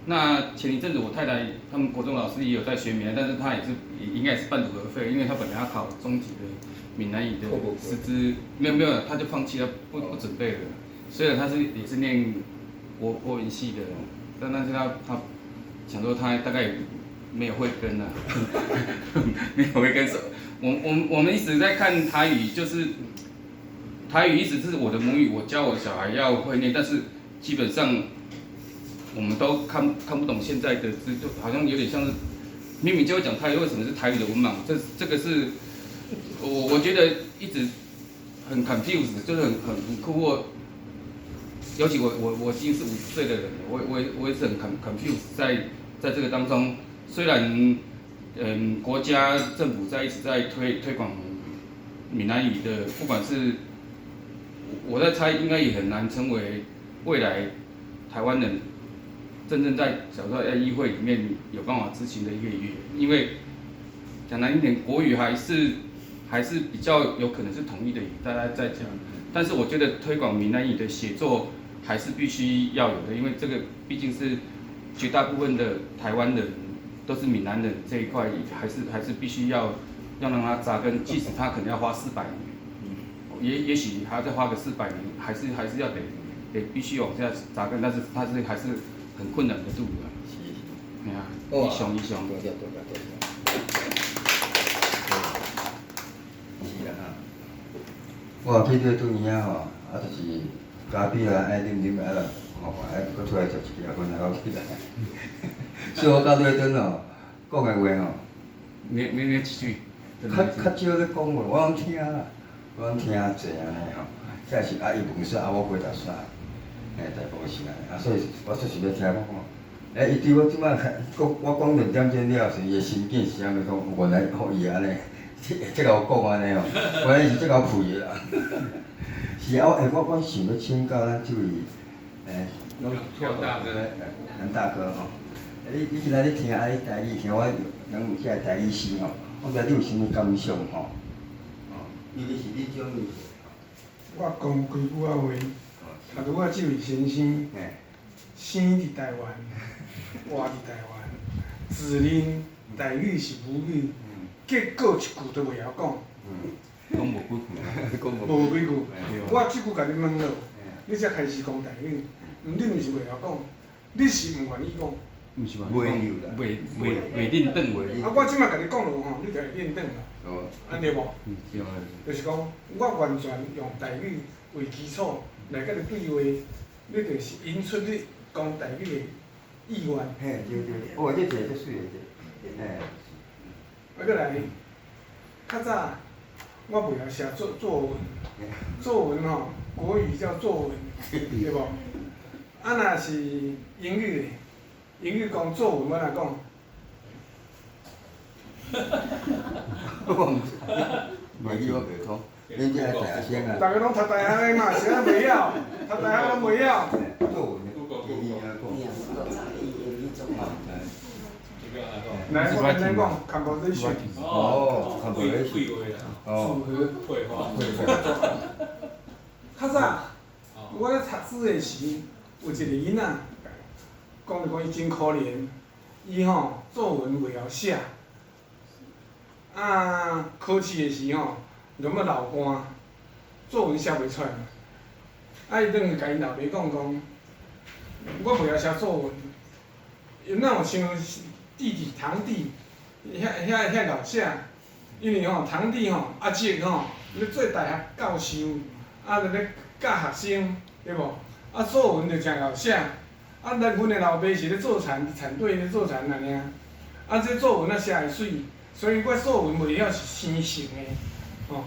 那前一阵子我太太他们国中老师也有在学闽南，但是他也是应该也是半途而废，因为他本来要考中级的闽南语的师资，没有，他就放弃了，不准备了。虽然他是也是念国文系的，但是他想说他大概也没有慧根啊，没有慧根。我们一直在看台语，就是台语一直是我的母语，我教我的小孩要会念，但是基本上我们都看不懂现在的字，就好像有点像是明明就会讲台语，为什么是台语的文盲？这个是我觉得一直很 confused，就是很困惑。尤其我已经是50岁的人了，我也是很 confused 在这个当中。虽然国家政府在一直在推广闽南语的，不管是我在猜，应该也很难成为未来台湾人真正在小时候在议会里面有办法执行的一个语言，因为讲难听点，国语还是比较有可能是统一的语，大家在讲。但是我觉得推广闽南语的写作还是必须要有的，因为这个毕竟是绝大部分的台湾人都是闽南人这一块，还是必须要让它扎根，即使他可能要花400年，也许还要再花个400年，还是要得必须往下扎根，但是它是还是很困难的路啊。是。哎呀，一雄一雄。多谢多谢多谢。是啦哈。我去对对耳吼，啊就是咖啡啊，爱啉啉啊，吼，爱阁出来食一支，困啊，阁起来。所以我到对阵吼，讲的话吼，没几句。较少咧讲话，我拢听啦，我拢听济按呢吼。这是啊，伊问啥啊，我回答啥，嘿，大部分是按呢。啊，所以我就是欲听讲讲。欸，伊对我这摆讲，我讲2点钟了时，伊的心境是啥物？讲原来吼伊按呢，这共我讲按呢吼，原来是这够屁的啦。是啊，我想欲请教咱这位，欸，廖大哥，蓝大哥吼，你今仔日听啊，你台语听我讲有这个台语诗吼，我毋知你有啥物感想吼？哦，尤其是你种伊。我讲几句仔话，头拄仔这位先生，生伫台湾，活伫台湾，自认台语是母语，结果一句都袂晓讲。讲无几句。无几句。我这句共你问落，你才开始讲台语，你毋是袂晓讲，你是毋愿意讲。毋是袂袂认转。啊，我这摆共你讲落吼，你就会认转啦。按对无？对。就是讲，我完全用台语为基础来佮你对话，你就是引出你讲台语的意愿。嘿，对对对，哦，这一个足媠的，这，嘿。啊，阁来，较早我袂曉寫作文，作文吼，國語叫作文，對無？啊，若是英語咧，英語講作文，欲按怎講？我毋知，英語我袂通，恁這大學生啊。逐家攏讀大學的嘛，啥都袂曉，讀大學攏袂曉。作文，英語按怎講？來，我跟你講，composition。哦，composition。哦，繪畫。較早，我咧讀書的時，有一個囡仔，講就講伊真可憐，伊吼作文袂曉寫，啊，考試的時吼，就欲流汗，作文寫袂出來，啊，伊轉去共𪜶老爸講講，我袂曉寫作文，伊哪有像弟弟堂弟，遐𠢕寫，因為吼堂弟吼阿叔吼咧做大學教授，啊，就咧教學生，對無？啊，作文就誠𠢕寫，啊，咱阮的老爸是咧做田，田底咧做田爾爾，啊，這作文啊寫會媠，所以我作文袂曉是生成的，吼。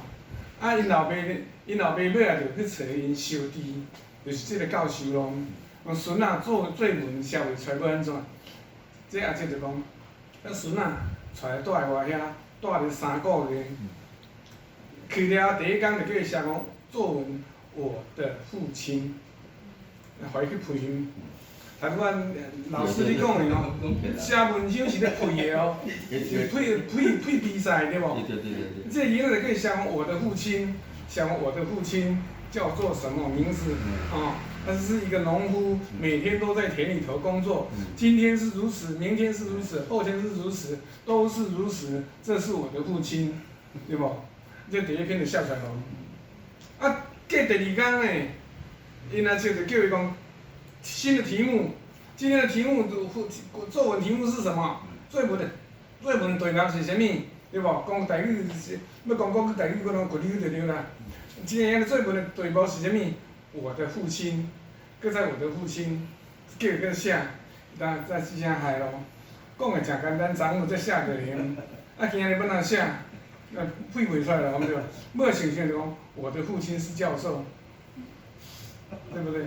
啊，𪜶老爸，𪜶老爸尾仔就去揣𪜶小弟，就是這個教授咯。講孫仔作文寫袂出來，欲按怎？這阿叔就講，咱孫仔帶來蹛佇我遐，蹛了3個月，去了第一工就叫伊寫講作文，我的父親，予伊去配音。頭拄仔老師你講的吼，寫文章是咧配的哦，是配配配比賽對無？這個囡仔就叫伊寫講我的父親，寫講我的父親叫做什麼名字？哦，他是一個農夫，每天都在田裡頭工作。今天是如此，明天是如此，後天是如此，都是如此。這是我的父親，對無？這第一篇就寫出來咯。啊，過第二工呢，𪜶阿叔就叫伊講新的題目，今天的題目作文題目是什麼？作文題目是啥物？對無？講台語是欲講國語台語，閣攏國語就對啦。今天的作文的題目是啥物？我的父親，閣再我的父親，叫伊閣寫，再這聲害咯。講的誠簡單，昨昏才寫過爾。啊，今仔日欲按怎寫？啊，配袂出來了，對無？尾想想就講，我的父親是教授，對不對？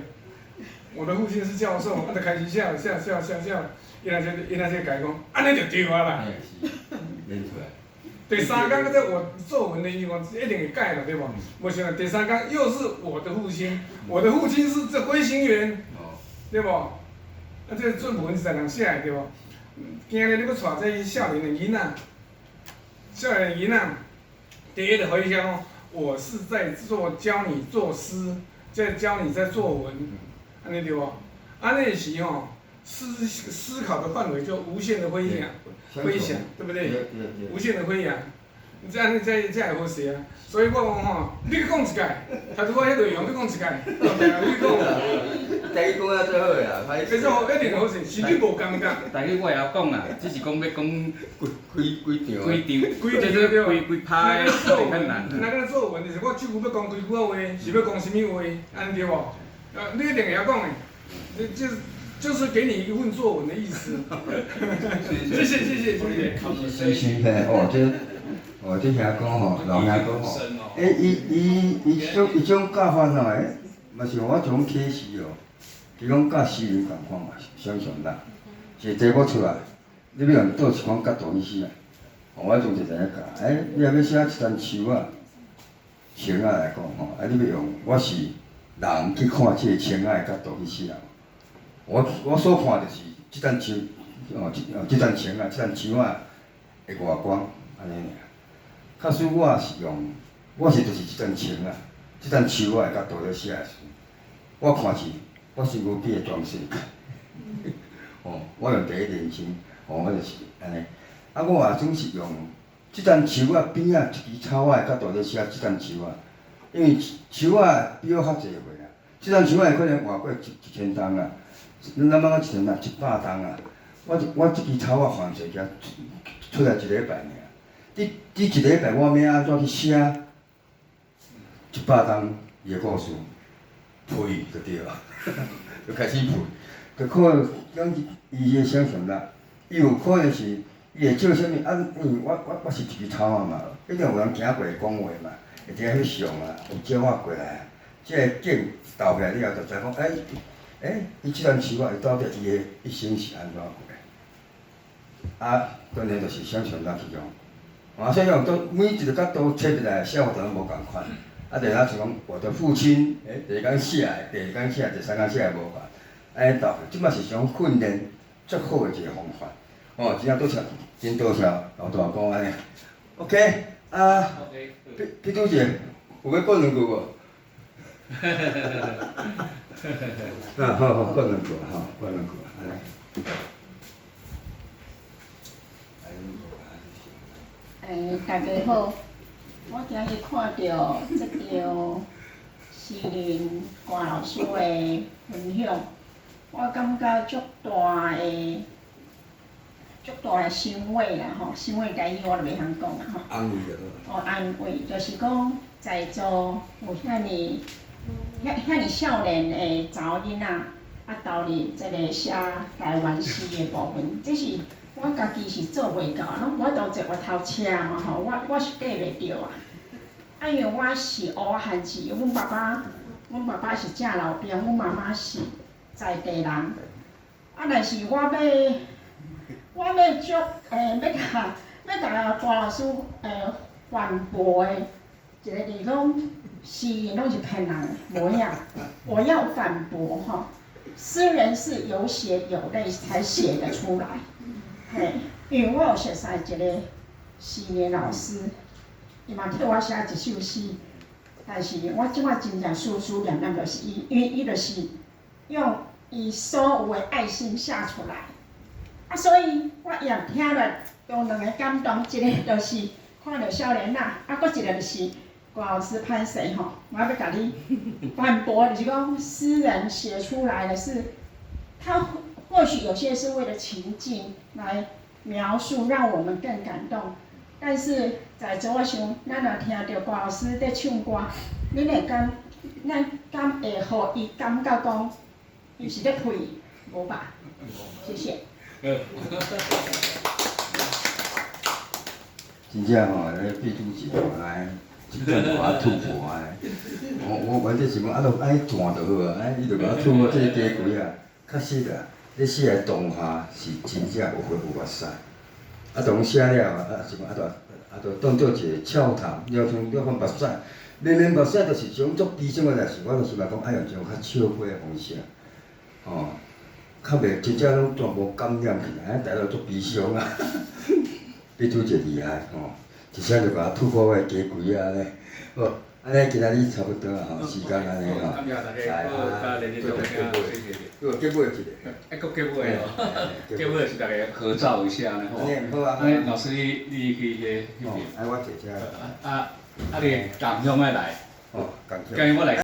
我的父親是教授，啊，就開始寫寫寫寫寫，伊若這共伊講，按呢就對啊啦。第三工閣我作文的伊講一定會改了，對無？無想到第三工又是我的父親，我的父親是這飛行員，對無？啊，這作文是怎人寫的，對無？今日你欲帶這少年的囡仔，少年的囡仔，第一就予伊寫講，我是在做教你作詩，在教你在作文，按呢對無？按呢時吼，思考的範圍就無限的飛揚，飛翔，對不對？無限的飛揚，這按呢這會好勢啊！所以我講吼，你閣講一擺，頭拄仔彼內容閣講一擺，你講。台語講啊最好啦，其實吼一定好勢，是你無感覺。台語我會曉講啦，只是講欲講幾幾場，幾場，幾場幾幾拍的較難。若講作文，就是我這句欲講幾句話，是欲講啥物話，按呢對無？啊，你一定會曉講的，你就是給你一份作文的意思。謝謝謝謝謝謝。是是嘿，哦，這，哦，這兄講吼，老兄講吼，欸，伊這種教法吼，欸，嘛是予我一種啟示哦。伊講佮詩人仝款嘛，想象力，一個題目出來，你欲用佗一款角度去寫，我從一個咧教，欸，你若欲寫一層樹仔，樹仔來講吼，啊，你欲用我是人去看這個樹仔的角度去寫，我所看就是這層樹，哦，這層樹仔，這層樹仔的外觀，按呢爾。假使我是用，我是就是這層樹仔，這層樹仔的角度咧寫的時，我看是。我身軀變全世界，吼！我用第一人稱，吼，我就是按呢。啊，我也總是用這層樹仔邊仔一支草仔的角度咧寫這層樹仔，因為樹仔比我較濟歲啊。這層樹仔會可能活過一千冬啊，咱咱講一千冬，100冬啊。我這支草仔番踅起出來一禮拜爾，佇佇一禮拜我欲按怎去寫100冬伊的故事？配就對啊，就開始配，就可能講伊的想象力，伊有可能是伊會照啥物啊？因為我是一支草仔嘛，一定有人行過會講話嘛。会伫遐翕相啊，有鸟仔过来，这个景投起来了后，就知讲，欸，欸，伊这段树仔，伊到底伊的一生是按怎过的？啊，当然就是想象咱去用，啊，所以讲，都每一个角度切入来写法都拢无仝款。啊，就若像讲我的父亲，欸，第一工写的，第二工写的，第三工写的无仝，按呢斗，这嘛是一种训练足好的一个方法。哦，真正多谢，真多谢老大讲按呢。OK，啊，彼彼拄者有欲讲两句无？啊，好好，讲两句，吼，讲两句，按呢。欸，大家好，我今日看著这张诗人郭老师的分享，我感觉足大的、足大的欣慰啦吼，欣慰台语我就袂晓讲啦吼。安慰就好。哦，安慰，就是讲在座有遐尔、遐遐尔少年的查某囡仔，啊投入这个写台湾诗的部分，这是。我家己是做袂到，拢无法度坐月头车嘛吼，我我是缀袂著啊。啊，因为我是乌汉字，阮爸爸，阮爸爸是正老兵，阮妈妈是在地人。啊，但是我欲，我欲足，欸，欲共欲共郭老师欸反驳的一个就是讲，诗人拢是骗人的，无影，我要反驳吼，诗人是有血有泪才写得出来。嘿，因为我有熟似一个诗的老师，伊嘛替我写一首诗，但是我这摆真正思思念念就是伊，因为伊就是用伊所有的爱心写出来，啊，所以我也听了有两个感动，一个就是看著少年仔，啊，阁一个就是郭老师歹势吼，我欲共你反驳，就是讲诗人写出来的是，他。或许有些是为了情境来描述，让我们更感动。但是在座我想，咱若听著郭老师咧唱歌，恁会感，咱敢会予伊感觉讲，伊是咧配，无吧？谢谢。真正吼，咧毕主席吼来，一阵予我突破啊！我我原底是讲啊，就按呢转就好啊，按呢伊就共我突破这个机会啊，确实啊。你写的当下是真正有血有目屎，啊，当写了啊，是讲啊，就啊，就当做一个笑谈，了像了款目屎，明明目屎就是一种足悲伤的代志，我就是嘛讲爱用一种较笑话的方式，吼，较袂真正拢全无感染起来，大家足悲伤啊，比拄者厉害吼，一声就共我突破我的家规啊按呢，好。按呢今仔日差不多啊吼，时间按呢吼。感谢大家，好，加热烈掌声，谢谢。阁结尾一个。欸，阁结尾哦，结尾是大家合照一下呢吼。好啊。按呢，老师你你去彼彼边。哎，我坐遮。啊啊，你共乡爱来。哦，共乡。今日我来。